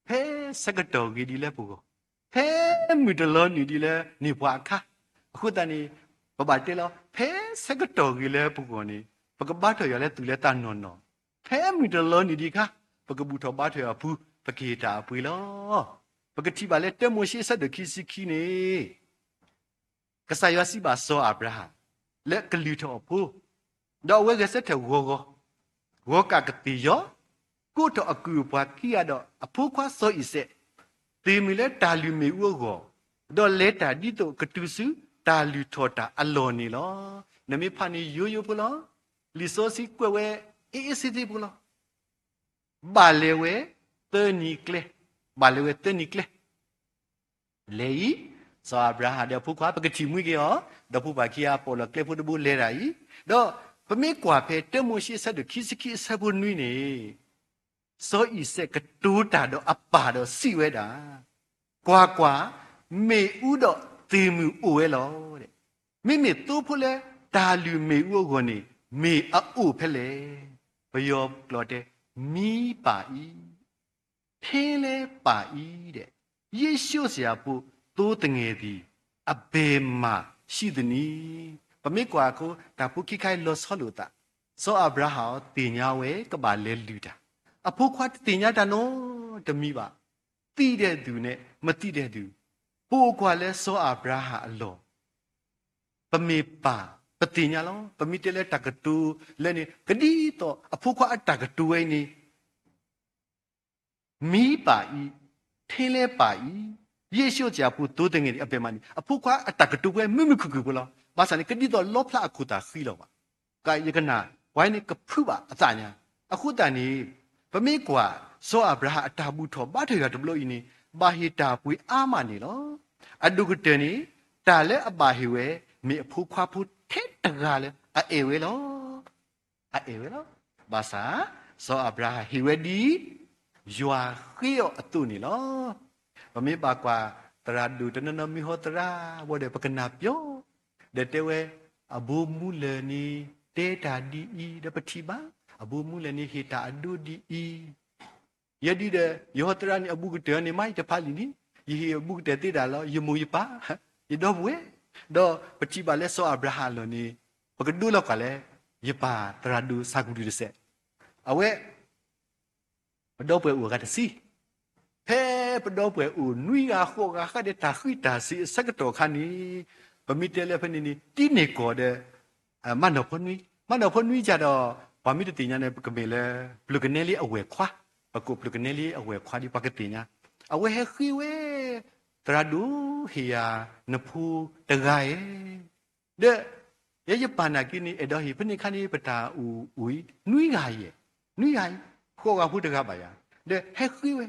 ဖဲဆၢကတီၢ်ဂ့ၤဒ်လၢပဂီၢ်, ဖဲမုၢ်တလီၤနုာ်ဒ်လၢန့ၢ်ပှၤအခါ, အဃိသတးန့ၣ် ပဘၣ်တဲလီၤ ဖဲဆၢကတီၢ်ဂ့ၤလၢပဂီၢ်န့ၣ် ပကဘါထီၣ်ယွၤလၢသူၣ်လၢသးနီၢ်နီၢ်, ဖဲမုၢ်တလီၤနံၤဒံးအခါ, ပကဘူၣ်ထီၣ်ဘါထီၣ်အီၤအပူၤ ပကဟ့ၣ်တၢ်အပှ့ၤလီၤ. ပကထံၣ်ဘၣ်လၢတၢမိၤၡ့အဆၢဒိၣ်ခံဆံခံန့ၣ် ကစၢ်ယွၤစံးဘၣ်စီၤအၤဘြၤဟၣ် လၢကလုၢ်ထီၣ်အဖိ, ဒီးအဝဲဂဲၤဆၢထၢၣ်ဂီၤဂီၤ, ဂီၤကၢ်ကသ့ၣ်ယီၤ, ကိးထီၣ်အကုၢ်အပှၤခံဂၤဒီးအဖိခွါစီၤအံၤစဲး, သ့ၣ်မုၢ်လၢတၢ်လုၢ်မ့ၣ်အူအဂီၢ်, ဒီးလဲၤတၢ်ဒ်သိးကတုၤဆူတၢ်လုၢ်ထီၣ်တၢ်အလီၢ်န့ၣ်လီၤ. နမ့ၢ်ဖးန့ၣ်ယိယိဖိလီၤ. လံာ်စီဆှံကွဲးဝဲ အ့ၣ်အ့ၣ်ဆ့ဆ့ဖိလီၤ. ဘၣ်လဲၤဝဲသၢနံၤကျဲ, ဘၣ်လဲၤဝဲသၢနံၤကျဲ လဲၤအံၤ, စီၤအၤဘြၤဟၣ်ဒီးအဖိခွါ ပကထံၣ်မှံက့ၤအီၤ, ဒီးဖိပၢ်ခံဂၤပိာ်လီၤကျဲဖိတဘိလဲၤတၢ်အံၤ, ဒီးပမ့ၢ်ကွၢ်ဖဲတၢမိၤၡ့အဆၢဒိၣ်ခံဆံခံအဆၢဖိနွံန့ၣ်, စီၤအံၤစဲးကတိၤတၢ်ဒီးအပၢ်ဒီးစံးဝဲဒၣ်, ကွၢ်ကွၢ်, မ့ၣ်အူဒီးသ့ၣ်မုၢ်အိၣ်ဝဲလီၤ. မ့မ့ၢ်သိဖိလၢတၢ်လုၢ်မ့ၣ်အူအဂီၢ်န့ၣ် မ့ၢ်အအိၣ်ဖဲလဲၣ်. ပယီၤကျိာ်တဲ, မံပၢ်အံၤ, ထဲလဲပၢ်အံၤဒဲး, ယ့ၣ်ၡိၣ်စၢ်ဖိသိသငဲၣ်သံၣ် အဘယ်မှာရှိသနည်း. ပမ့ၢ်ကွၢ်အဃိ တၢ်ဖိခံခါအံၤလီၤဆီလိာ်သး, စီၤအၤဘြၤဟၣ်အီၤသ့ၣ်ညါဝဲကဘၣ်လဲၤလုၢ်တၢ်, အဖိခွါတသ့ၣ်ညါတၢ်နီတမံၤဘၣ်, သံဒဲးသူၣ်န့ၣ် မသံဒဲးသူၣ်, ပအိၣ်ကွၢ်လၢစီၤအၤဘြၤဟၣ်အလီၢ် ပမ့ၢ်ပၢ် ပသ့ၣ်ညါလီၤ. ပမ့ၢ်တဲလၢတၢ်ကတိၤလၢန့ၣ် ကဒ်သိးအဖိခွါအတၢ်ကတိၤဝဲအံၤန့ၣ်, မံပၢ်အံၤ, ထဲလဲပၢ်အံၤ, ယ့ၣ်ၡိၣ်စၢ်ဖိသိသငဲၣ်အဘယ်မှာန့ၣ် အဖိခွါအတၢ်ကတိၤဝဲမုာ်မုာ်ခုၣ်ခုၣ်ဖိလီၤ. ဘၣ်ဆၣ်န့ၣ် ကဒ်သိးလီဖျါအခိၣ်သးဃံလီၤဘၣ်. ကယကနၣ် ပှၤန့ၣ်ကဖုးဘၣ်အသးညါ. အဃိသတးန့ၣ် ပမ့ၢ်ကွၢ် စီၤအၤဘြၤဟၣ်အတၢ်ဘူၣ်ထီၣ်ဘါထီၣ်ယွၤတဘျီအံၤန့ၣ် ဘၣ်ဟ့ၣ်တၢ်ပှ့ၤအါမးန့ၣ်လီၤ. အဒိၣ်ကတၢၢ်န့ၣ် တၢ်လၢအဘၣ်ဟ့ၣ်ဝဲ မ့ၢ်အဖိခွါဖိထဲတဂၤလၢအအဲၣ်ဝဲလီၤ. အအဲၣ်ဝဲလီၤ. ဘၣ်ဆၣ် စီၤအၤဘြၤဟၣ်ဟ့ၣ်ဝဲဒ် ယွၤဃ့အီၤအသိးန့ၣ်လီၤ. ပမ့ၢ်ဘၣ်ကွၢ် သရၣ်ဒိၣ်တနီၤနီၤမ့ၢ်ဟီသရၣ်ဝဲဒီး ပကနၢ်ပၢၢ် ဒီးတဲဝဲ အဘိမူလၢၢ်န့ၣ် တဲတၢ်ဒ်အံၤ ဒီးပထံၣ်ဘၣ် အဘိမူလၢၢ်န့ၣ် ဟ့ၣ်တၢ်အဒိဒ်အံၤ ယဲဒ်ဒီး ယဟီသရၣ်န့ၣ် အဘူးကတၢၢ်န့ၣ် မ့ၢ်ယတဖးလံာ်န့ၣ် ယဟ့ၣ်အဘူးကတၢၢ်သ့ဒၣ်လီၤ ယမိၢ်ယပၢ် ယဒီပုၢ်ဝဲၢ်, ဒီးပထံၣ်ဘၣ်လၢစီၤအၤဘြၤဟၣ်အလီၢ်န့ၣ် ပကဒိလီၤကွၢ်လၢ ယပၢ်သရၣ်ဒိၣ်ဆၣ်ကဒုၣ်တစဲး, အဝဲ ပဒီပုၢ်ဝဲၢ်အိၣ်အဂၤတဆံ, ဖဲပဒီပုၢ်ဝဲၢ်အိၣ်နွံဂၤဃိးဂၤဃၣ်ဒီးတၢ်ဃံးတၢ်စ့ၤအဆၢကတီၢ်အခါန့ၣ်, ပမ့ၢ်တဲလၢဖဲန့ၣ်န့ၣ် တံၤန့ၢ်ကီၢ်ဒီး မၢနီၢ်ဖိနွံ, မၢနီၢ်ဖိနွံကဒီး ပှၤမ့ၢ်တသ့ၣ်ညါန့ၣ် ပကမ့ၢ်လၢ ပျုၤကနဲလံအဝဲၢ်ခွါ, ပကိးပျုၤကနဲလံအဝဲၢ်ခွါဒီးပှၤကသ့ၣ်ညါ, အဝဲဟဲဃ့ဝဲ သရၣ်ဒိၣ်ဟ့ၣ်ယၤနဖိတဂၤဧဲ ဒီး ယဲယပၢ်နာ်က့န့ၣ် အဲၣ်ဒိးဟ့ၣ်ဖဲန့ၣ်ခါန့ၣ် ပတၢ်အိၣ်အိၣ်အံၤ နွံဂၤယဲၢ်, နွံဂၤအံၤ ဃိးဂၤဖိတဂၤဘၣ်ယၤ, ဒီးဟဲဃ့ဝဲ,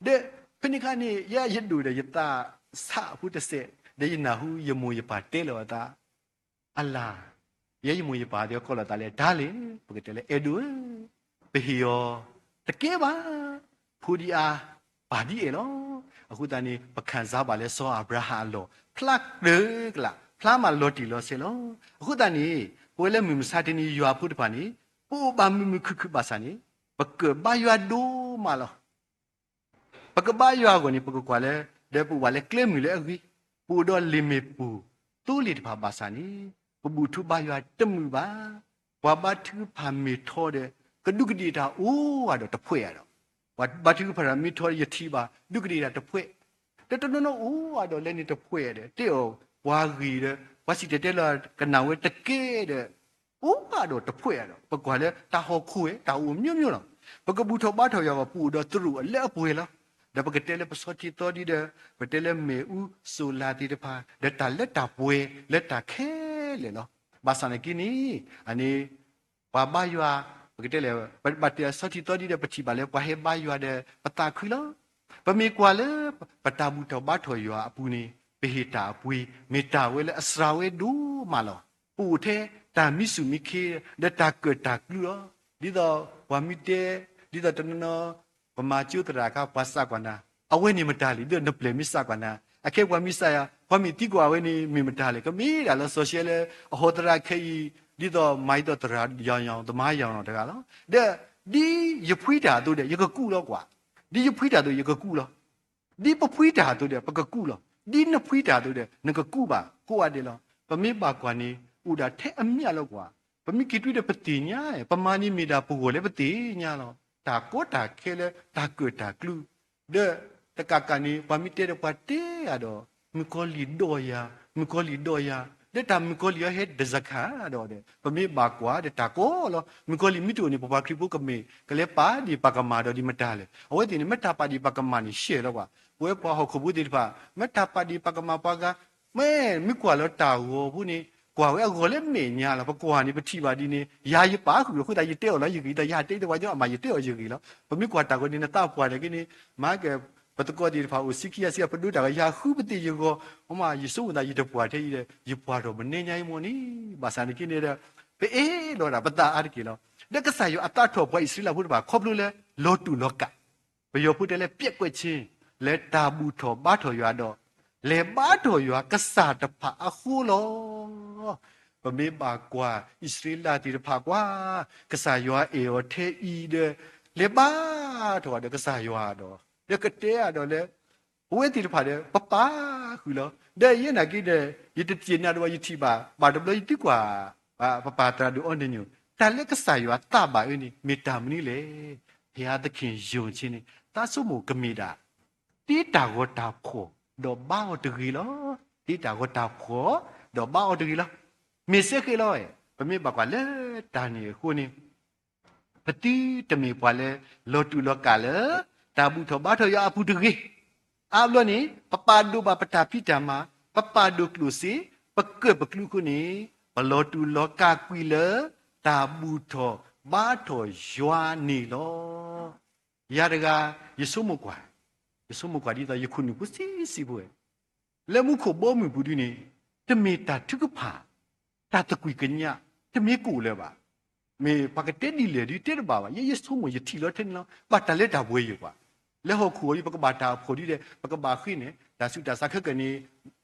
ဒီးဖဲန့ၣ်ခါန့ၣ် ယဲယဒိၣ်ဒီးယသးဆးအဖိတစဲး, ဒီးယနၢ်ဟူယမိၢ်ယပၢ်တဲလီၤအသး, အလၤ, ယဲယမိၢ်ယပၢ်သ့ၣ်ကိးလီၤသးလၢတၢ်လဲၣ်, ပကတဲလၢအဲၣ်ဒိၣ်ဧၢ, ပဟ့ၣ်အီၤတကဲဘၣ်, ဖိဒ်အါ, ပၢ်ဒ်အဲၣ်လီၤ. အဃိသတးန့ၣ် ပခံစားဘၣ်လၢစီၤအၤဘြၤဟၣ်အလီၢ် ဖျါတၢ်ကလး ဖျါမးလီၤတံၢ်လီၤဆဲးလီၤ. အဃိသတးန့ၣ် ပဝဲလၢမုၢ်မဆါတနံၤယွၤအဖိတဖၣ်န့ၣ် ပအိၣ်ဘၣ်မုာ်မုာ်ခုၣ်ခုၣ်ဘၣ်ဆၣ်န့ၣ် ပကဘါယွၤဒိၣ်မးလီၤ. ပကဘါယွၤအဂီၢ်န့ၣ် ပကကွၢ်လၢ ဒီးပအိၣ်ဘၣ်လၢကျဲမုၢ်လၢအဂ့ၤ, ပအိၣ်ဒီးလံာ်မ့ၣ်ပိၢ်သိလ့ၣ်တဖၣ်ဘၣ်ဆၣ်န့ၣ် ပဘူၣ်ထီၣ်ဘါယွၤတမုာ်ဘၣ်. ပှၤဘါထုကဖၣ်မ့ၢ်ထီဒီး ကဒူးကဒ့ၣ်တၢ်အိၣ်အါဒီးတဖှဲးအါဒီး, ပှၤဘါထုကဖၣ်မ့ၢ်ထီဒီးယထံၣ်ဘၣ် ဒူးကဒ့ၣ်တၢ်တဖှဲး, ဒီးတနီၤနီၤအိၣ်အါဒီးလဲန့ၣ်တဖှဲးဒီး တဲအီၤပှၤဂ့ၤဒီး ပှၤစံၣ်တဲၤတဲလီၤကနၣ်ဝဲတကဲဒီး အိၣ်အါဒီးတဖှဲးအါဒီး ပကွၢ်လၢတၢ်ဟီၣ်ခိၣ်ဝဲ တၢ်အိၣ်မျိုးမျိုးလီၤ. ပကဘူၣ်ထီၣ်ဘါထီၣ်ယွၤဘၣ် ပအိၣ်ဒီးသရူးအလၢအပှဲၤလီၤ. ဒီးပကတဲလၢပဆီထံသီဒံးဒီး ပတဲလၢမ့ၣ်အူ solar သ့ၣ်တဖၣ် ဒီးတၢ်လၢတၢ်ပှဲၤလၢတၢ်ခဲလၢာ်လီၤ. ဘၣ်ဆၣ်နာ်က့န့ၣ် အန့ၣ် ပှၤဘါယွၤ ပကတဲလၢ ပဘၣ်တဲဆီထံသီဒံးဒီး ပထံၣ်ဘၣ်လၢပှၤဟဲဘါယွၤဒီးပသးခုလီၤ. ပမ့ၢ်ကွၢ်လၢ ပတၢ်ဘူၣ်ထီၣ်ဘါထီၣ်ယွၤအပူၤန့ၣ် ပဟ့ၣ်တၢ်အပှ့ၤ မ့ၢ်တၢ်ဝဲလၢအစှၤဝဲဒိၣ်မးလီၤ. ပအိၣ်ထဲတၢ်မံဆူၣ်မံခ့ ဒီးတၢ်ကၢၣ်တၢ်ကျူလီၤ. ဒ်သိးပှၤမ့ၢ်တဲ ဒ်သိးတနီၤနီၤ ပမၤကၠိသရၣ်အခါ ပှၤစးကွၢ်နၤ အဝဲန့ၣ်မတၤလဲၣ် ဒ်သိးနပျဲၢ်မ့ၢ်စးကွၢ်နၤ အခဲပှၤမ့ၢ်စးယၤ ပှၤမ့ၢ်သံကွၢ်အဝဲန့ၣ်မ့ၢ်မတၤလဲၣ် ကမ့ၢ်ဒၣ်လၢစီၤၡဲလၢ အဟီသရၣ်ခဲအံၤ ဒ်သိးမၤဒ်သိးသရၣ်ယီၤယီၤ သမါယီၤယီၤတဂၤလီၤ. ဒီး ဒ်ယဖှံတၢ်အသိးဒီး ယကကူးလီၤကွၢ်, ဒ်ယဖှံတၢ်အသိးယကကူးလီၤ. ဒ်ပဖှံတၢ်အသိးဒီး ပကကူးလီၤ. ဒ်နဖှံတၢ်အသိးဒီး နကကူးဘၣ် ကိးဂၤဒဲးလီၤ. ပမ့ၢ်ဘၣ်ကွၢ်န့ၣ် အိၣ်ဒၣ်ထဲအမျးလီၤကွၢ် ပမ့ၢ်က့ၤတွံၢ်ဒီးပသ့ၣ်ညါ, ပမၤန့ၣ်မ့ၢ်ဒၣ်ပဂီၢ်လၢပသ့ၣ်ညါလီၤ. တၢ်ကီတၢ်ခဲလၢတၢ်ကၢၣ်တၢ်ကျူ, ဒီးတကးကးန့ၣ် ပှၤမ့ၢ်တဲဒီးပှၤတဲအါဒီး, မုၣ်ကီၤလံၢ်ဒီးယၤ, မုၣ်ကီၤလံၢ်ဒီးယၤ, ဒီးတၢ်မုၣ်ကီၤလံၢ်အီၤဟဲဒၣ်စခါဒီး, ပမ့ၢ်ဘၣ်ကွၢ်ဒီးတၢ်ကီလီၤ. မုၣ်ကီၤလံၢ်မ့ၢ်တအိၣ်န့ၣ် ပပှၤခရံာ်ဖိကမ့ၢ် ကလဲၤပာ်ဒ့ၣ်ပာ်ကမၣ်ဒီးဒ်မတၤလဲၣ်. အဝဲသ့ၣ်န့ၣ် မ့ၢ်တၢ်ပာ်ဒ့ၣ်ပာ်ကမၣ်န့ၣ် ရှဲလီၤကွၢ်. ပဝဲပှၤဟီၣ်ခိၣ်ဖိသ့ၣ်တဖၣ် မ့ၢ်တၢ်ပာ်ဒ့ၣ်ပာ်ကမၣ်ပှၤဂၤ, မ့ၢ်မ့ၢ်ကွၢ်လီၤတၢ်ဂီၤဖိန့ၣ် ကွၢ်ဝဲအဂီၢ်လၢမဲာ်ညါလီၤ. ပကွၢ်န့ၣ် ပထံၣ်ဘၣ်ဒ်န့ၣ် ယၤယပာ်ဃုာ်လီၤ. အဃိသတးယတဲအီၤလီၤယဂ့ၤဒီး ယတဲအီၤတဝဲညီအမး ယတဲအီၤယဂ့ၤလီၤ. ပမ့ၢ်ကွၢ်တၢ်ဂီၤန့ၣ် နသးပှၢ်န့ၣ်က့န့ၣ်, မၤက ပသကိးသ့ၣ်တဖၣ်အိၣ်ဆံခံဂၤဆံဂၤ ပဒိတၢ်ဂီၤ ယၤဃုပသ့ၣ်ယဂီၢ်, မ့ၢ်ယဆိကမိၣ်သး ယတပှၢ်ထဲအံၤဒီး ယပှၢ်ထီၣ်မနုၤညါအံၤမ့ၢ်န့ၣ်, ဘၣ်ဆၣ်န့ၣ်က့န့ၣ်ဒီး ပအဲၣ်လီၤဒၣ်ပသးအါတက့ၢ်လီၤ. ဒီးကစၢ်ယွၤအသးထီၣ်ပှၤအံၣ်စရ့လးဖိတဖၣ် ခီဖျိလၢလီၤတူာ်လီၤကာ်, ပယီၤဖိတဲလၢ ပျက်ကွက်ခြင်း, လၢတၢ်ဘူၣ်ထီၣ်ဘါထီၣ်ယွၤဒီး လဲၤဘါထီၣ်ယွၤကစၢ်တဖၣ်အဃိလီၤ. ပမ့ၢ်ဘၣ်ကွၢ်အံၣ်စရ့လးသ့ၣ်တဖၣ်ကွၢ်, ကစၢ်ယွၤအဲၣ်အီၤထဲအံၤဒီး လဲၤဘါထီၣ်ဒီးကစၢ်ယွၤဒီး, ဒီးကတဲအါဒီးလၢ ပဝဲသ့ၣ်တဖၣ်ဒီး ပပာ်ဃုာ်လီၤ. ဒီးယဲနာ်က့ဒီး ယတစ့ၢ်နၤဒီး ယထံၣ်ဘၣ် ဘၣ်တဘျီယသံကွၢ် ပပၢ်သရၣ်ဒိၣ်အီနၢညိၣ် တၢ်လၢကစၢ်ယွၤသးဘၣ်အၢန့ၣ် မ့ၢ်တၢ်မနုၤလဲၣ်. ဘုရားသခင်ယုံခြင်းန့ၣ် သးဆိကမိၣ်ကမ့ၢ်ဒၣ် တ့တၢ်ဂီၤတၢ်ဖှီၣ် ဒီးဘါအီၤတဂ့ၤလီၤ. တ့တၢ်ဂီၤတၢ်ဖှီၣ် ဒီးဘါအီၤတဂ့ၤလီၤ. မ့ၢ်စ့ၢ်ကီးလီၤ. ပမ့ၢ်ဘၣ်ကွၢ်လၢတၢ်န့ၣ်အဃိန့ၣ် ပသုတမ့ၢ်ပှၤလၢ လီၤတူာ်လီၤကာ်လၢ တၢ်ဘူၣ်ထီၣ်ဘါထီၣ်ယွၤအပူၤတဂ့ၤ. အါဘျီန့ၣ် ပပာ်ဒိၣ်ဘၣ်ပတၢ်ဖံးတၢ်မၤ, ပပာ်ဒိၣ်ကျိၣ်စ့, ပကၢၣ်ပကျူအဃိန့ၣ် ပလီၤတူာ်လီၤကာ်ကွံာ်လၢ တၢ်ဘူၣ်ထီၣ်ဘါထီၣ်ယွၤန့ၣ်လီၤ. ယၤတဂၤ ယဆိကမိၣ်ကွၢ်, ယဆိကမိၣ်ကွၢ်ဒ်သိးယခိၣ်နူာ်ဖိဆံးဆံးဖိဝဲ လၢမူခိၣ်ဘီမုၢ်ပူၤဒ်န့ၣ် တမ့ၢ်တၢ်ထုကဖၣ်, တၢ်သကွံၢ်ကညး, တမ့ၢ်ကိၣ်လၢၤဘၣ်. မ့ၢ်ပှၤကတဲဒ်လဲၣ်ဒ်တဲတဘၣ်ဘၣ်. ယဲယဆိကမိၣ်ယထံၣ်လီၤထဲန့ၣ်လီၤ. ဘၣ်တၢ်လၢတၢ်ပှဲၤယိာ်ကွၢ်. လၢဟီၣ်ခိၣ်အံၤ ပကဘၣ်တၢ်အဖှီၣ်ဒ်ဒီး ပကဘၣ်ဃ့န့ၣ် တၢ်ဆူးတၢ်ဆါခဲကနံၣ်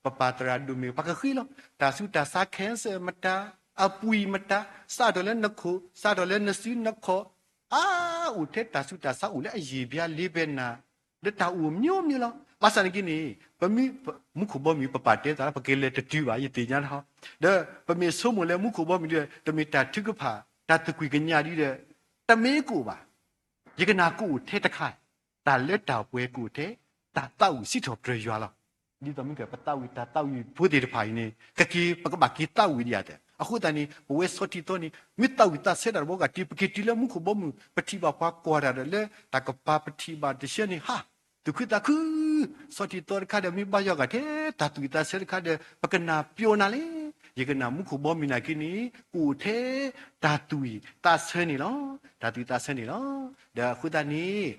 ပပၢ်သရၣ်ဒိၣ်မ့ၢ် ပှၤကဃ့လီၤ. တၢ်ဆူးတၢ်ဆါ cancer မတၤ, အပှံာ်မတၤ, စးထီၣ်လၢနခိၣ်, စးထီၣ်လၢနစုနခီၣ် အါအိၣ်ထဲတၢ်ဆူးတၢ်ဆါအိၣ်လၢ အယံာ်ဘျါလ့ဘဲနၤ, ဒီးတၢ်အိၣ်မျိုးမျိုးလီၤ. ဘၣ်ဆၣ်န့ၣ်က့န့ၣ် ပမ့ၢ် မူခိၣ်ဘီမုၢ် ပပာ်တဲသးလၢ ပကလဲၤတတုၤဘၣ် ယသ့ၣ်ညါထီၣ်. ဒီးပမ့ၢ်ဆိကမိၣ်လၢမူခိၣ်ဘီမုၢ်ဒီး တမ့ၢ်တၢ်ထုကဖၣ် တၢ်သကွံၢ်ကညးဒ်ဒီး တမ့ၢ်ကိၣ်ဘၣ်. ယကနၣ်ကအိၣ်ထဲတခါ, တၢ်လၢတၢ်ပှဲၤကအိၣ်ထဲ တၢ်သးဝံၣ်စံးထီၣ်ပတြၢၤယွၤလီၤ. ဒ်သိးမ့ၢ်က ပသးဝံၣ်တၢ်သးဝံၣ်ဖိသ့ၣ်တဖၣ်အံၤန့ၣ် ကက့ၤ ပကဘၣ်က့ၤသးဝံၣ်ဒံးဧါ. အဃိသတးန့ၣ် ပဝဲဆီထံသီန့ၣ် မ့ၢ်သးဝံၣ်သးဆၢတၢ်တဘီက တုၤပက့ၤတုၤလၢမူခိၣ်ဘီမုၢ် ပထံၣ်ဘၣ်ပှၤကွၢ်တၢ်ဒီးလၢ တၢ်ကပၤပထံၣ်ဘၣ်တဆၢန့ၣ် ဟါ, သူၣ်ခုသးခု ဆီထံသီတခါဒီး မ့ၢ်ဘါယွၤဂၤထဲ တၢ်သးဝံၣ်သးဆၢတခါဒီး ပကနၣ်ပျီနၤလဲၣ်. ယကနၣ်မူခိၣ်ဘီမုၢ်နာ်က့န့ၣ် ကအိၣ်ထဲတၢ်သးဝံၣ်သးဆၢန့ၣ်လီၤ. တၢ်သးဝံၣ်သးဆၢန့ၣ်လီၤ. ဒီးအဃိသတးန့ၣ်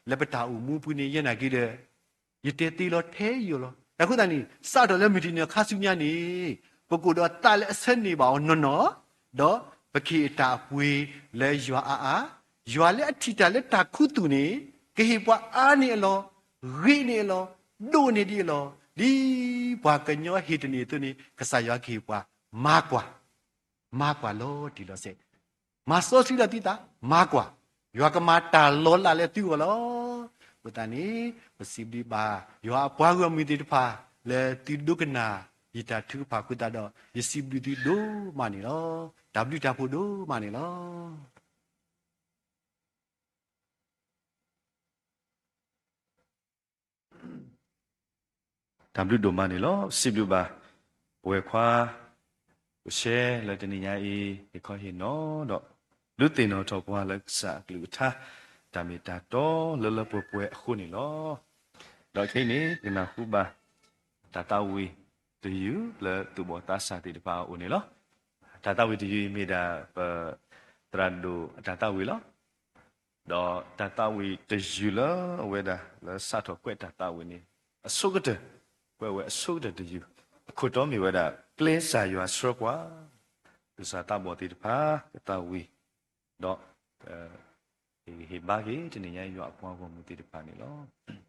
လၢပတၢ်အိၣ်မူပူၤန့ၣ် ယဲနာ်က့ဒီး ယတဲသ့လီၤထဲယိာ်လီၤ. အဃိသတးန့ၣ် စးထီၣ်လၢမုၢ်တနံၤခါဆူညါန့ၣ် ပကအိၣ်ဒီးသးလၢအဆၢန့ၢ်ဘၣ်အီၤနီၢ်နီၢ်, ဒီးပကဟ့ၣ်အတၢ်အပှ့ၤလၢယွၤအါအါ, ယွၤလၢအထံၣ်တၢ်လၢတၢ်ခူသူၣ်န့ၣ် ကဟ့ၣ်ပှၤအါန့ၢ်အလီၢ်, ဂ့ၤန့ၢ်အလီၢ်, ဒိၣ်န့ၢ်ဒံးအလီၢ်, ဒ်ပှၤကညီဟ့ၣ်တန့ၢ်အသိးန့ၣ် ကစၢ်ယွၤကဟ့ၣ်ပှၤမၤကွၢ် မၤကွၢ်လီၤတံၢ်လီၤဆဲး, မၤစီဆှံလီၤသုသး, မၤကွၢ်, ယွၤကမၤတၢ်လီၤလးလၢသုဂီၢ်လီၤ. အဃိသတးန့ၣ် ပစံးဘျုးဘၣ် ယွၤအပှၤဂီၢ်မုၢ်သ့ၣ်တဖၣ် လၢသုဒိကနၣ် ယတၢ်ထုကဖၣ်အဃိသတးဒီး ယစံးဘျုးသုဒိၣ်မးန့ၣ်လီၤ. တၢ်ဘျုးတၢ်ဖှိၣ်ဒိၣ်မးန့ၣ်လီၤ. တၢ်ဘျုးဒိၣ်မးန့ၣ်လီၤ. စံးဘျုးဘၣ် ပဝဲခွါ အိၣ်ရှဲလၢတနံၤညါအံၤ ဟ့ၣ်ခီဟ့ၣ်နီၤဒီး ဒုးသ့ၣ်နီၣ်ထီၣ်ပှၤလၢကစၢ်အကလုၢ်ကထါ တၢ်မ့ၢ်တၢ်တီလၢလၢပှဲၤပှဲၤအဃိန့ၣ်လီၤ. ဒီးခဲအံၤန့ၣ် ကနၢ်ဟူဘၣ် တၢ်သးဝံၣ်တယုၢ်လၢသူၣ်ဘီၣ်သးစၢ်သ့ၣ်တဖၣ်အအိၣ်န့ၣ်လီၤ. တၢ်သးဝံၣ်တယုၢ်အံၤမ့ၢ်ဒၣ်ပသရၣ်ဒိၣ်အတၢ်သးဝံၣ်လီၤ. ဒီးတၢ်သးဝံၣ်တယုၢ်လၢအဝဲဒၣ်လၢစးထီၣ်ကွဲးတၢ်သးဝံၣ်န့ၣ် အဆိကတၢၢ်, ကွဲးဝဲအဆိကတၢၢ်တယုၢ်, အခိၣ်တီမ့ၢ်ဝဲဒၣ် ပျဲစၢ်ယွၤဆှၢပှၤ, သူၣ်စၢ်သးဘီၣ်သ့ၣ်တဖၣ် ကသးဝံၣ်, ဒီး ဟ့ၣ်ဂံၢ်ဟ့ၣ်ဘါက့ၤ တနံၤညါယွၤအပှၤဂီၢ်မုၢ်သ့ၣ်တဖၣ်န့ၣ်လီၤ.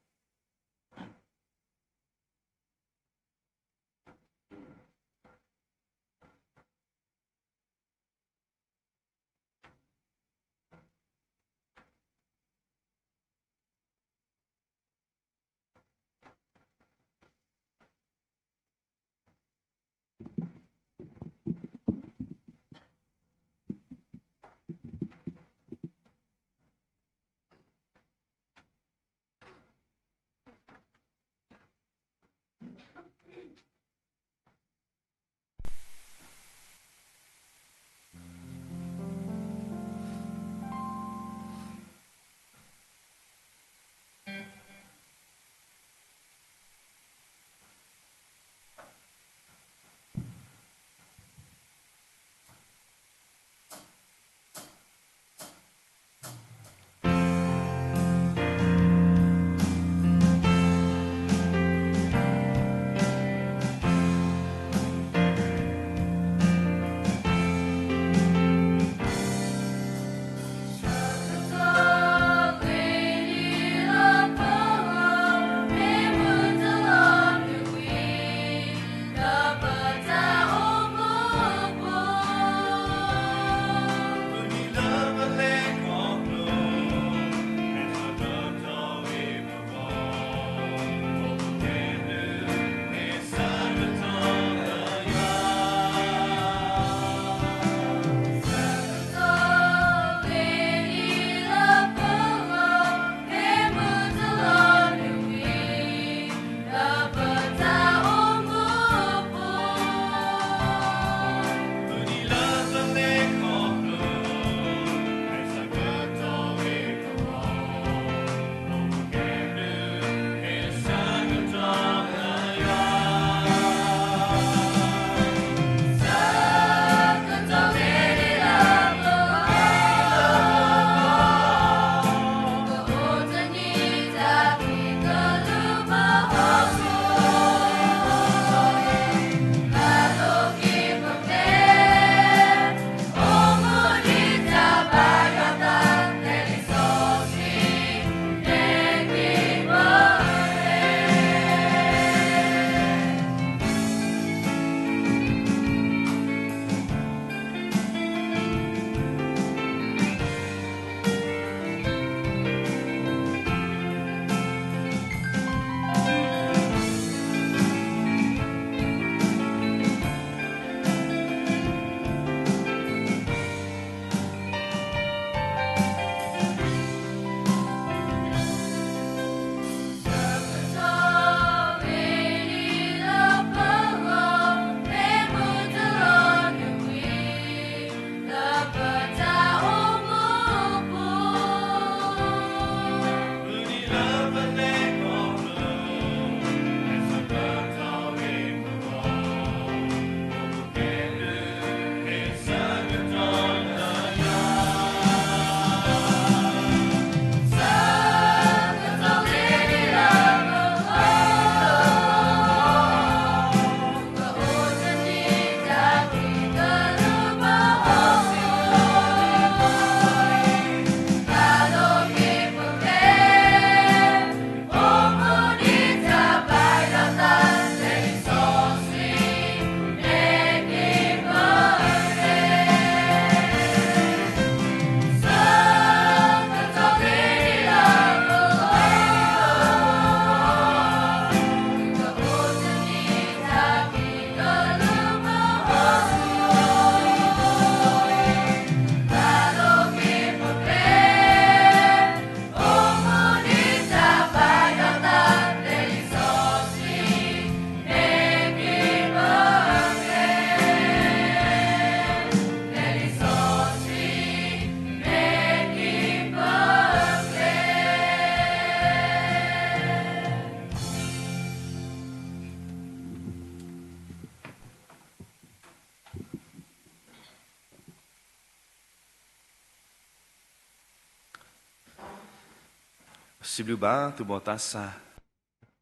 စံးဘျုးဘၣ်သူၣ်ဘီၣ်သးစၢ်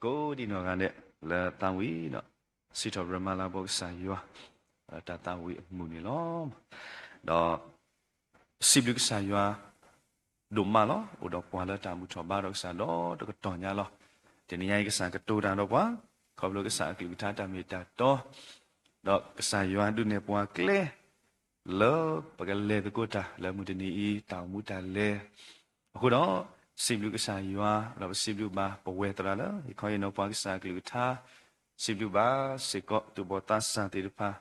ကိးဒံနီၢ်ဂၤဒဲး လၢသးဝံၣ်ဒီး စံးထီၣ်ပတြၢၤမၤလၤကပီၤကစၢ်ယွၤ တၢ်သးဝံၣ်အမုၢ်န့ၣ်လီၤ. ဒီး စံးဘျုးကစၢ်ယွၤ ဒိၣ်မးလီၤ. အိၣ်ဒီးပှၤလၢတၢ်ဘူၣ်ထီၣ်ဘါထီၣ်ကစၢ်ဒီးတကတီၢ်ညါလီၤ. တနံၤညါအံၤ ကစၢ်ကတိၤတၢ်ဒီးပှၤ ခီဖျိကစၢ်အကလုၢ်ကထါတၢ်မ့ၢ်တၢ်တီ ဒီးကစၢ်ယွၤဒုးနဲၣ်ပှၤကျဲ လၢပကလဲၤသကိးတၢ်လၢမုၢ်တနံၤအံၤ တၢ်အိၣ်မူတၢ်လဲၤအဃိဒီး စံးဘျုးကစၢ်ယွၤ ဒီးပစံးဘျုးဘၣ်ပဝဲသရၣ်လၢ ဟ့ၣ်ခီဟ့ၣ်နီၤပှၤကစၢ်အကလုၢ်ကထါ စံးဘျုးဘၣ်စ့ၢ်ကီးသူၣ်ဘီၣ်သးစၢ်သ့ၣ်တဖၣ်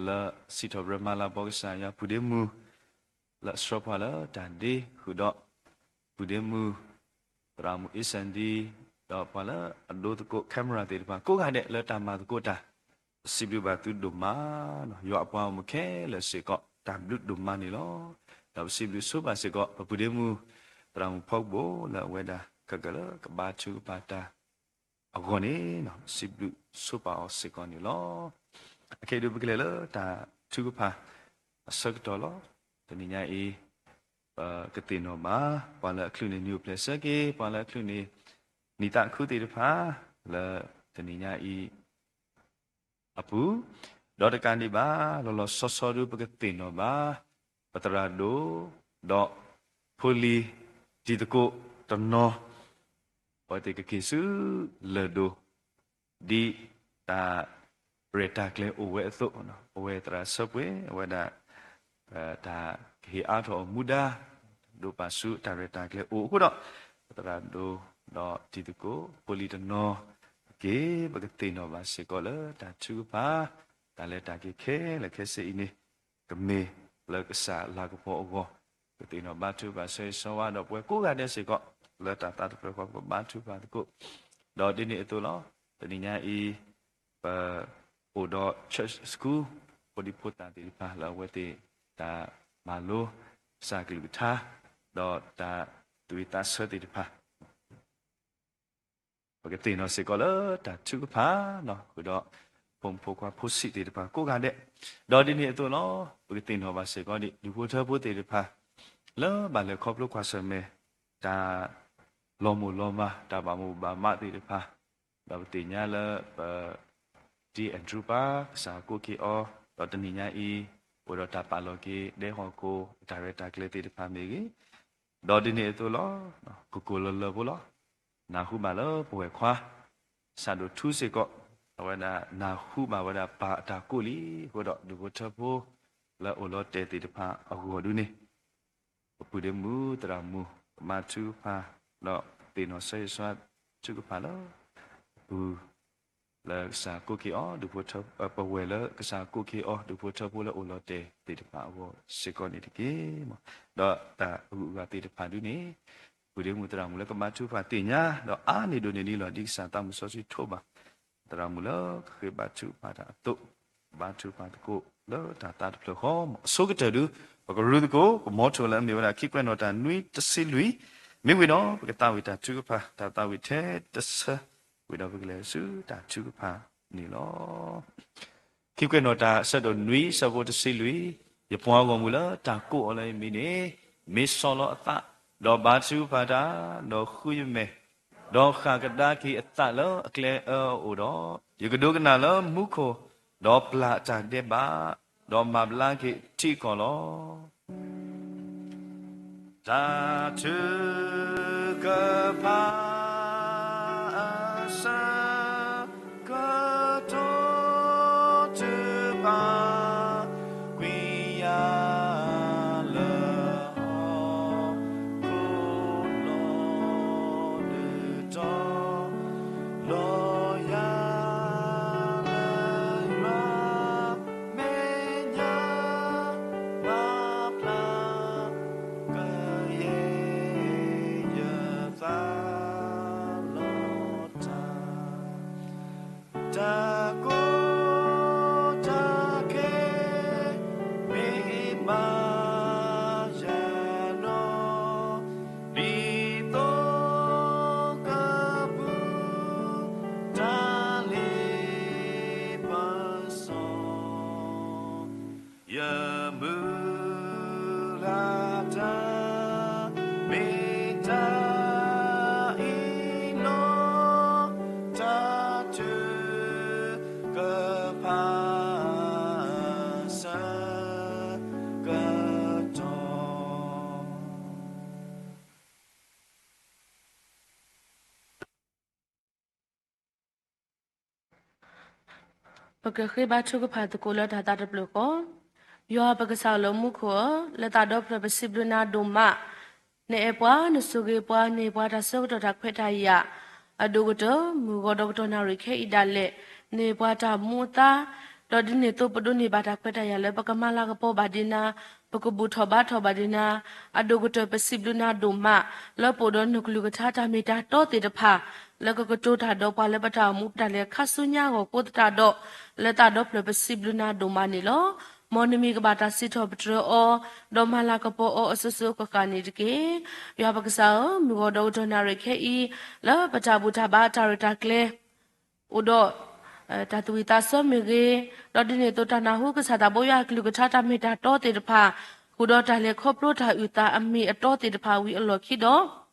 လၢစံးထီၣ်ပတြၢၤမၤလၤကပီၤကစၢ်ယွၤ ပုၢ်ဒ့မုၣ် လၢအဆှၢပှၤလၢတၢ်ဒ့ဃုာ်ဒီး ပုၢ်ဒ့မုၣ် သရၣ်မုၣ်အ့စၣ်ဒံ ဒီးပှၤလၢအဒိသကိး camera သ့ၣ်တဖၣ် ကိးဂၤဒဲးလၢတၢ်မၤသကိးတၢ် ပစံးဘျုးဘၣ်သုဒိၣ်မး, ယွၤအပှၤဂီၢ်မုၢ်ခဲလၢာ်စ့ၢ်ကီး တၢ်ဘျုးဒိၣ်မးန့ၣ်လီၤ. ဒီးပစံးဘျုးဆိဘၣ်စ့ၢ်ကီး ပပုၢ်ဒ့မုၣ် သရၣ်မုၣ်ဖီကဘိၣ် လၢအဝဲဒၣ် ခဲကၢၣ်လၢကဘါထုကဖၣ်တၢ်အဂီၢ်န့ၣ် ပစံးဘျုးဆိဘၣ်အီၤစ့ၢ်ကီးန့ၣ်လီၤ. အခဲအံၤဒုး ပကလဲၤလၢတၢ်ထုကဖၣ် အဆၢကတီၢ်လီၤ. တနံၤညါအံၤ ပကသ့ၣ်နီၣ်ဘၣ် ပှၤလၢအချုးန့ၢ်နံၣ်အိၣ်ဖျဲၣ်ဆၢက့ၤ ပှၤလၢအချုးန့ၢ် နံၣ်သးခုသ့ၣ်တဖၣ် လၢတနံၤညါအံၤ အပူၤ, ဒီးတကးဒံးဘၣ် လီၤလီၤဆီဆီဒုး ပကသ့ၣ်နီၣ်ဘၣ် ပသရၣ်ဒိၣ် ဒီး ဖိလံၤတံၤသကိးတနီၤ အဝဲသ့ၣ်ကက့ၤဆူလၢၢ်ဒိၣ် ဒ်တၢ်ရဲၣ်တၢ်ကျဲၤအိၣ်ဝဲအသိး, အဝဲသရၣ်ဆၢပှဲၤ အဝဲဒၣ် တၢ်ကဟ့ၣ်အါထီၣ်အမူဒါ ဒိးပာ်ဆူတၢ်ရဲၣ်တၢ်ကျဲၤအိၣ်အဃိဒီး ပသရၣ်ဒိၣ် ဒီးတံၤသကိး ဖိလံၤတနီၤ က့ၤ ပကသ့ၣ်နီၣ်ဘၣ်စ့ၢ်ကီးလၢတၢ်ထုကဖၣ် တၢ်လဲၤတၢ်က့ၤခဲလၢာ်ခဲဆ့အံၤန့ၣ် ကမ့ၢ်လၢကစၢ်လၤကပီၤအဂီၢ် ကသ့ၣ်နီၣ်ဘါထုကဖၣ်ဆၢဂ့ၤဆၢဝါဒီးပဝဲကိးဂၤဒဲးစ့ၢ်ကီး လၢတၢ်သးတဖျၢၣ်ဃီ ပကဘါထုကဖၣ်သကိး ဒီးဒ်န့ၣ်အသိးလီၤ. တနံၤညါအံၤ ပအိၣ်ဒီး church school ဖိဒံဖိသၣ်သ့ၣ်တဖၣ် လၢအဝဲသ့ၣ်တၢ်မၤလိကစၢ်ကလုၢ်ကထါ ဒီးတၢ်သူၣ်ဝံၣ်သးဆၢသ့ၣ်တဖၣ် ပကသ့ၣ်နီၣ်စ့ၢ်ကီးလၢတၢ်ထုကဖၣ် ဃုာ်ဒီး ဖိမုၣ်ဖိခွါဖိဆံးသ့ၣ်တဖၣ်ကိးဂၤဒဲး, ဒီးဒ်န့ၣ်အသိးလီၤ. ပကသ့ၣ်နီၣ်ဘၣ်စ့ၢ်ကီးဒံး ဒူၣ်ဖိထၢဖိသ့ၣ်တဖၣ် လၢဘၣ်လဲၤခီဖျိကွၢ်ဆၢၣ်မဲာ် တၢ်လီၤမိၢ်လီၤမၢ် တၢ်ဘၣ်မိၢ်ဘၣ်မးသ့ၣ်တဖၣ်, ဒီးပသ့ၣ်ညါလၢပ ဒ်အၣ်ဒြူပၢ် ကစၢ်ကိးက့ၤအီၤ, ဒီးတနံၤညါအံၤ အိၣ်ဒီးတၢ်ပာ်လီၤက့ၤဒဲဟီၣ်ခိၣ် တၢ်ရဲၣ်တၢ်ကျဲၤသ့ၣ်တဖၣ်မ့ၢ်ဂ့ၤ, ဒီးဒ်န့ၣ်အသိးလီၤ. ကကိၢ်လၢလၢပူၤလီၤ. နၢ်ဟူဘၣ်လၢပဝဲၢ်ခွါ ဆၣ်ဒိၣ်ထူစ့ၢ်ကီး အဝဲဒၣ်နၢ်ဟူဘၣ်ဝဲဒၣ်ပၢ်အတၢ်ကိးလံအဃိဒီး ဒူၣ်ဖိထၢဖိ လၢအိၣ်လီၤတဲာ်သ့ၣ်တဖၣ်အဂီၢ်ဒုန့ၣ် ပပုၢ်ဒ့မုၣ်သရၣ်မုၣ် ကမၤထုကဖၣ် ဒီးသ့ၣ်နီၣ်ဆၢဂ့ၤဆၢဝါထုကဖၣ်လၢ ပပုၢ် လၢကစၢ်ကိးက့ၤအီၤ ဒူၣ်ဖိထၢ ပဝဲၢ်လၢကစၢ်ကိးက့ၤအီၤ ဒူၣ်ဖိထၢဖိလၢအိၣ်လီၤတဲာ်သ့ၣ်တဖၣ်အဂီၢ်စ့ၢ်ကီးန့ၣ်တက့ၢ်. ဒီးတၢ်အဂုၤအဂၤသ့ၣ်တဖၣ်ဒုန့ၣ် ပုၢ်ဒ့မုၣ်သရၣ်မုၣ်လၢကမၤထုကဖၣ်သ့ၣ်ညါ ဒီးအါန့ၢ်ဒိၣ်န့ၢ်ဒံးလီၤ ဒ်ကစၢ်သးမုၢ်စီဆှံထိးဘၣ် သရၣ်မုၣ်လၢကဃ့ဘါထုကဖၣ်တၢ်အသိး ဘါထုကဖၣ်သကိးလၢတၢ်သးတဖျၢၣ်ဃီ အဆိကတၢၢ်ဒု ပကရူသကိး ပမီထိၣ်လၢအမ့ၢ်ဝဲဒၣ် ခံကွဲးနီၣ်တၢ်နွံတဆံလွံၢ်, မ့ၢ်ဝံၤဒီး ပကသးဝံၣ်တၢ်ထုကဖၣ် တၢ်သးဝံၣ်ထဲတဆၢ ဝံၤဒီးပကလဲၤဆူတၢ်ထုကဖၣ်န့ၣ်လီၤ. ခံကွဲးနီၣ်တၢ်အဆၢဒိၣ်နွံ အဆၢဖိတဆံလွံၢ်, ယပှၤဂီၢ်မုၢ်လၢတၢ်ကိးအီၤလၢယမံၤန့ၣ် မ့ၢ်ဆီၣ်လီၤအသး, ဒီးဘါထုကဖၣ်တၢ်, ဒီးဃုယမဲာ်, ဒီးဃၣ်ကဒါက့ၤအသးလၢအကျဲအၢအအိၣ်ဒီး, ယကဒိကနၣ်လၢမူခိၣ်, ဒီးပျၢ်အတၢ်ဒဲးဘး, ဒီးမၤဘျါက့ၤထံကီၢ်လီၤ. တၢ်ထုကဖၣ်အဆၢကတီၢ် တုၤပာ်ကွံာ်ယၤလၢဟီၣ်ခိၣ်လီၤဒုးတီၤ လီၤယၤလၢယွၤမဲာ်ညါ ပာ်ဖျါ ကယဲၢ်ယသးလီၤတၢ် တၢ်ကိးတၢ်ခဲ မ့ၢ်ဘၣ်ယၤနီၤ ဒ်သိးက ပကဃ့ဘါထုကဖၣ်သကိးလၢတၢ်သးတဖျၢၣ်ဃီ, ယွၤပကစၢ်လၢမူခိၣ်ဧၢ, လၢသးဒီဖျၢၣ်ပစံးဘျုးနၤဒိၣ်မး, နအဲၣ်ပှၤ နဆိၣ်ဂ့ၤပှၤ နဟ့ၣ်ပှၤတၢ်ဆၢကတီၢ်တၢ်ခွဲးတၢ်ယာ်, အဒိၣ်ကတၢၢ် မုၢ်ဂီၤဒီးကတီၢ်နၣ်ရံၣ်ခဲအံၤဒၣ်လဲာ်, နဟ့ၣ်ပှၤတၢ်မူအသါ, ဒီးဒ်န့ၣ်အသိးပဒိးန့ၢ်ဘၣ်တၢ်ခွဲးတၢ်ယာ်လၢပကမၤလၤကပီၤဘၣ်ဒံးနၤ, ပကဘူၣ်ထီၣ်ဘါထီၣ်ဘၣ်ဒံးနၤ, အဒိၣ်ကတၢၢ်ပစံးဘျုးနၤဒိၣ်မး, လၢပအိၣ်ဒီးနကလုၢ်ကထါတၢ်မ့ၢ်တၢ်တီသ့ၣ်တဖၣ်, လၢကကတိၤတၢ်ဒီးပှၤလၢပတၢ်အိၣ်မူပတၢ်လဲၤခါဆူညါအဂီၢ်ဃိသတးဒီး, လၢသးဒီဖျၢၣ်ပစံးဘျုးနၤဒိၣ်မးန့ၣ်လီၤ. မ်နမံၤကဘၣ်တၢ်စံးထီၣ်ပတြၢၤအီၤ, ဒီးမၤလၤကပီၤအီၤအစိၤစိၤအဃၣ်ဃၣ်န့ၣ်တက့ၢ်. ယွၤပကစၢ်ဧၢ, မုၢ်ဂီၤဒီးကတီၢ်နၣ်ရံၣ်ခဲအံၤ, လၢပတၢ်ဘူၣ်တၢ်ဘါတၢ်ရဲၣ်တၢ်ကျဲၤ အိၣ်ဒီး တၢ်သူၣ်ဝံၣ်သးဆၢမ့ၢ်ဂ့ၤ, ဒီးဒ်န့ၣ်အသိးတၢ်နၢ်ဟူကစၢ်သးဘိယွၤအကလုၢ်ကထါတၢ်မ့ၢ်တၢ်တီသ့ၣ်တဖၣ်, ဃုာ်ဒီးတၢ်လဲၤခီဖျိတၢ်အုၣ်သးအမ့ၢ်အတီသ့ၣ်တဖၣ်ဝံၤအလီၢ်ခံဒီး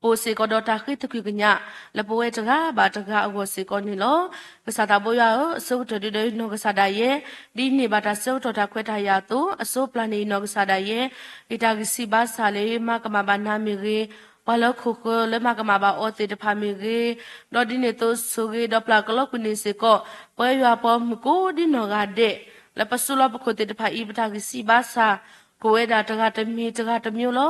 ပအိၣ်စ့ၢ်ကီးဒီးတၢ်ဃ့သကွံၢ်ကညး လၢပဝဲတဂၤဘၣ်တဂၤအဂီၢ်စ့ၢ်ကီးန့ၣ်လီၤ. ကစၢ်သးဘိယွၤဧၢ, အဆိကတၢၢ်ဒုဒီးယနီၢ်ကစၢ်ဒၣ်ယဲ, ဒ်ယန့ၢ်ဘၣ်တၢ်ဆၢကတီၢ်တၢ်ခွဲးတၢ်ယာ်အသိး, အဆိပျၢ်န့ၢ်ယနီၢ်ကစၢ်ဒၣ်ယဲ, ယတၢ်ဂံၢ်စၢ်ဘါစၢ်လၢယမၤကမၣ်ဘၣ်နၤမ့ၢ်ဂ့ၤ, ပှၤလၢခိၣ်ဃၢၤလၢမၤကမၣ်ဘၣ်အီၤသ့ၣ်တဖၣ်မ့ၢ်ဂ့ၤ, ဒီးဒ်န့ၣ်အသိးဆိၣ်ဂ့ၤဒီးပျၢ်ကလီကွံာ်န့ၢ်စ့ၢ်ကီး ပဝဲယွၤပှၤမုၣ်ကိးဒ်နီၢ်ဂၤဒဲး, လၢပစိလီၤပခိၣ်သ့ၣ်တဖၣ်အံၤ ပတၢ်ဂံၢ်စၢ်ဘါစၢ် ကအိၣ်ဝဲဒၣ်တဂၤတမံၤတဂၤတမံၤလီၤ.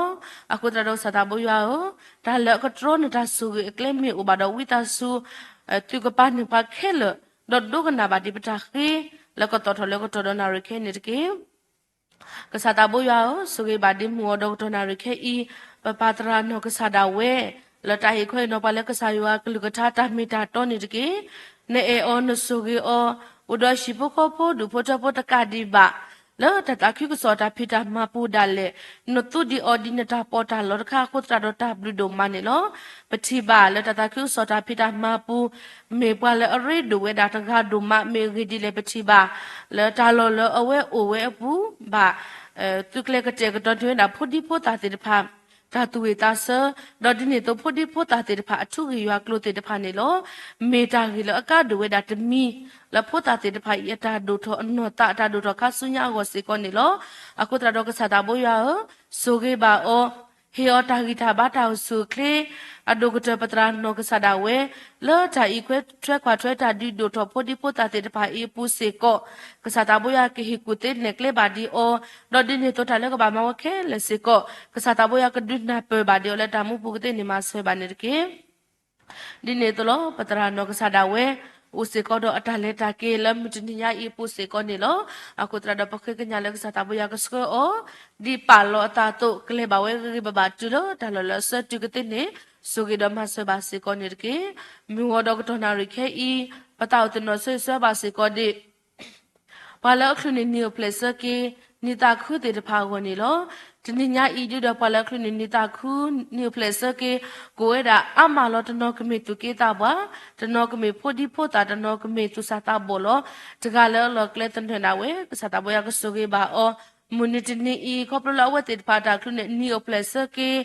အဃိသတးဒီးကစၢ်သးဘိယွၤဧၢ, တၢ်လၢအကတြီနတၢ်ဆိၣ်ဂ့ၤအကျဲမ့ၢ်အိၣ်ဘၣ်ဒီးဝံသးစူၤ သုကပာ်န့ၢ်ပှၤခဲလၢာ်, ဒီးဒိကနၣ်ဘၣ်ဒံးပတၢ်ဃ့ လၢကသီၣ်ထီၣ်လၢကတီၢ်ဒီးနၣ်ရံၣ်ခဲအံၤန့ၣ်တက့ၢ်. ကစၢ်သးဘိယွၤဧၢ, ဆိၣ်ဂ့ၤဘၣ်ဒံးမုၢ်ဂီၤဒီးကတီၢ်နၣ်ရံၣ်ခဲအံၤ, ပပၢ်သရၣ်နီၢ်ကစၢ်ဒၣ်ဝဲ, လၢတၢ်ဟ့ၣ်ခီဟ့ၣ်နီၤပှၤလၢကစၢ်ယွၤအကလုၢ်ကထါတၢ်မ့ၢ်တၢ်တီန့ၣ်တက့ၢ်. နအဲၣ်အီၤနဆိၣ်ဂ့ၤအီၤ, အိၣ်ဒီးဟံၣ်ဖိဃီဖိဒူၣ်ဖိထၢဖိတကးဒံးဘၣ်, လၢတၢ်သးခုကစီၣ်တၢ်ဖံးတၢ်မၤပူၤဒၣ်လဲာ်, နသူဒံးအီၤဒ်နတၢ်ပီးတၢ်လီတခါအဃိသတးဒီးတၢ်ဘျုးဒိၣ်မးန့ၣ်လီၤ. ပထံၣ်ဘၣ်လၢတၢ်သးခုကစီၣ်တၢ်ဖံးတၢ်မၤပူၤ, မ့ၢ်ပှၤလၢအရ့ဒိၣ်ဝဲဒၣ်တဂၤဒိၣ်မးမ့ၢ်အဂ့ၢ်ဒ်လဲၣ်ပထံၣ်ဘၣ်, လၢတၢ်လီၢ်လၢအဝဲအိၣ်ဝဲအပူၤဘၣ် သုးကျဲၤကတဲာ်ကတီၤန့ၢ်ဝဲဒၣ်ဖိဒံဖိသၣ်သ့ၣ်တဖၣ် တၢ်သူၣ်ဝံၣ်သးဆၢ, ဒီးဒ်န့ၣ်အသိးဖိဒံဖိသၣ်သ့ၣ်တဖၣ်အထူးဂ့ၢ်ယွၤကျိၤသ့ၣ်တဖၣ်န့ၣ်လီၤ. မ့ၢ်တၢ်ဂ့ၢ်လၢအကါဒိၣ်ဝဲဒၣ်တမံၤ လၢဖိသၣ်သ့ၣ်တဖၣ်အံၤအတၢ်ဒိၣ်ထီၣ်အနီၢ်သးအတၢ်ဒိၣ်ထီၣ်ခါဆူညါအဂီၢ်စ့ၢ်ကီးန့ၣ်လီၤ. အဃိသတးဒီးကစၢ်သးဘိယွၤဧၢ, ဆိၣ်ဂ့ၤဘၣ်အီၤ, ဟ့ၣ်အီၤတၢ်ဂံၢ်တၢ်ဘါတၢ်အိၣ်ဆူၣ်အိၣ်ချ့, အဒိၣ်ကတၢၢ်ပသရၣ်နီၢ်ကစၢ်ဒၣ်ဝဲ, လၢတၢ်အံးထွဲကွၢ်ထွဲတၢ်ဒုးဒိၣ်ထီၣ်ဖိဒံဖိသၣ်သ့ၣ်တဖၣ်အံၤအပူၤစ့ၢ်ကီး, ကစၢ်သးဘိယွၤကဟ့ၣ်ကူၣ်သ့နဲၣ်ကျဲဘၣ်ဒံးအီၤ, ဒီးဒ်န့ၣ်အသိးတၢ်လၢကဘၣ်မၤဝဲခဲလၢာ်စ့ၢ်ကီး, ကစၢ်သးဘိယွၤကဒုးနၢ်ပၢၢ်ဘၣ်ဒံးအီၤလၢတၢ်မူပူၤကသ့ၣ်န့ၣ်မၤစၢၤဘၣ်န့ၣ်တက့ၢ်. ဒ်န့ၣ်အသိးလီၤ ပသရၣ်နီၢ်ကစၢ်ဒၣ်ဝဲ, အိၣ်စ့ၢ်ကီးဒီးအတၢ်လဲၤတၢ်က့ၤလၢမုၢ်တနံၤညါအံၤအပူၤစ့ၢ်ကီးန့ၣ်လီၤ. အဃိသတးဒီးပဃ့ကညးလၢကစၢ်သးဘိယွၤကဆှၢအီၤ, ဒ်ပာ်လီၤအသးအသိး ကလဲၤဘၣ်ဝဲဂ့ၤဂ့ၤဘၣ်ဘၣ်တုၤလၢတၢ်လီၢ်လၢအဆၢတုၤကသ့ၣ်န့ၣ်, ဆိၣ်ဂ့ၤဒီးမၤစၢၤဘၣ်စ့ၢ်ကီးန့ၣ်တက့ၢ်. မုၢ်ဂီၤဒီးကတီၢ်နၣ်ရံၣ်ခဲအံၤ, ပသးအိၣ်သ့ၣ်နီၣ်ဆၢဂ့ၤဆၢဝါဘၣ်စ့ၢ်ကီးဒံး ပှၤလၢအချုးန့ၢ်နံၤအိၣ်ဖျဲၣ်ဆၢက့ၤ နံၤသးခုသ့ၣ်တဖၣ်အဂီၢ်န့ၣ်လီၤ. တနံၤညါအံၤဒုဒီးပှၤလၢအချုးန့ၢ်နံၤသးခု နံၤအိၣ်ဖျဲၣ်ဆၢက့ၤ ကအိၣ်ဝဲဒၣ်အါမးလီၤ. တနီၤကမ့ၢ်သူၣ်က့သးပှၢ်, တနီၤကမ့ၢ်ဖိဒံဖိသၣ်, တနီၤကမ့ၢ်သူၣ်စၢ်သးဘီၣ်လီၤ. တဂၤလၢအလီၢ်ကျဲသနၢၣ်ဒၣ်ဝဲ ကစၢ်သးဘိယွၤကဆိၣ်ဂ့ၤဘၣ်အီၤ, မုၢ်နံၤတနံၤအံၤ ခီဖျိလၢအဝဲသ့ၣ်တဖၣ်တၢ်ချုးန့ၢ်နံၤအိၣ်ဖျဲၣ်ဆၢက့ၤ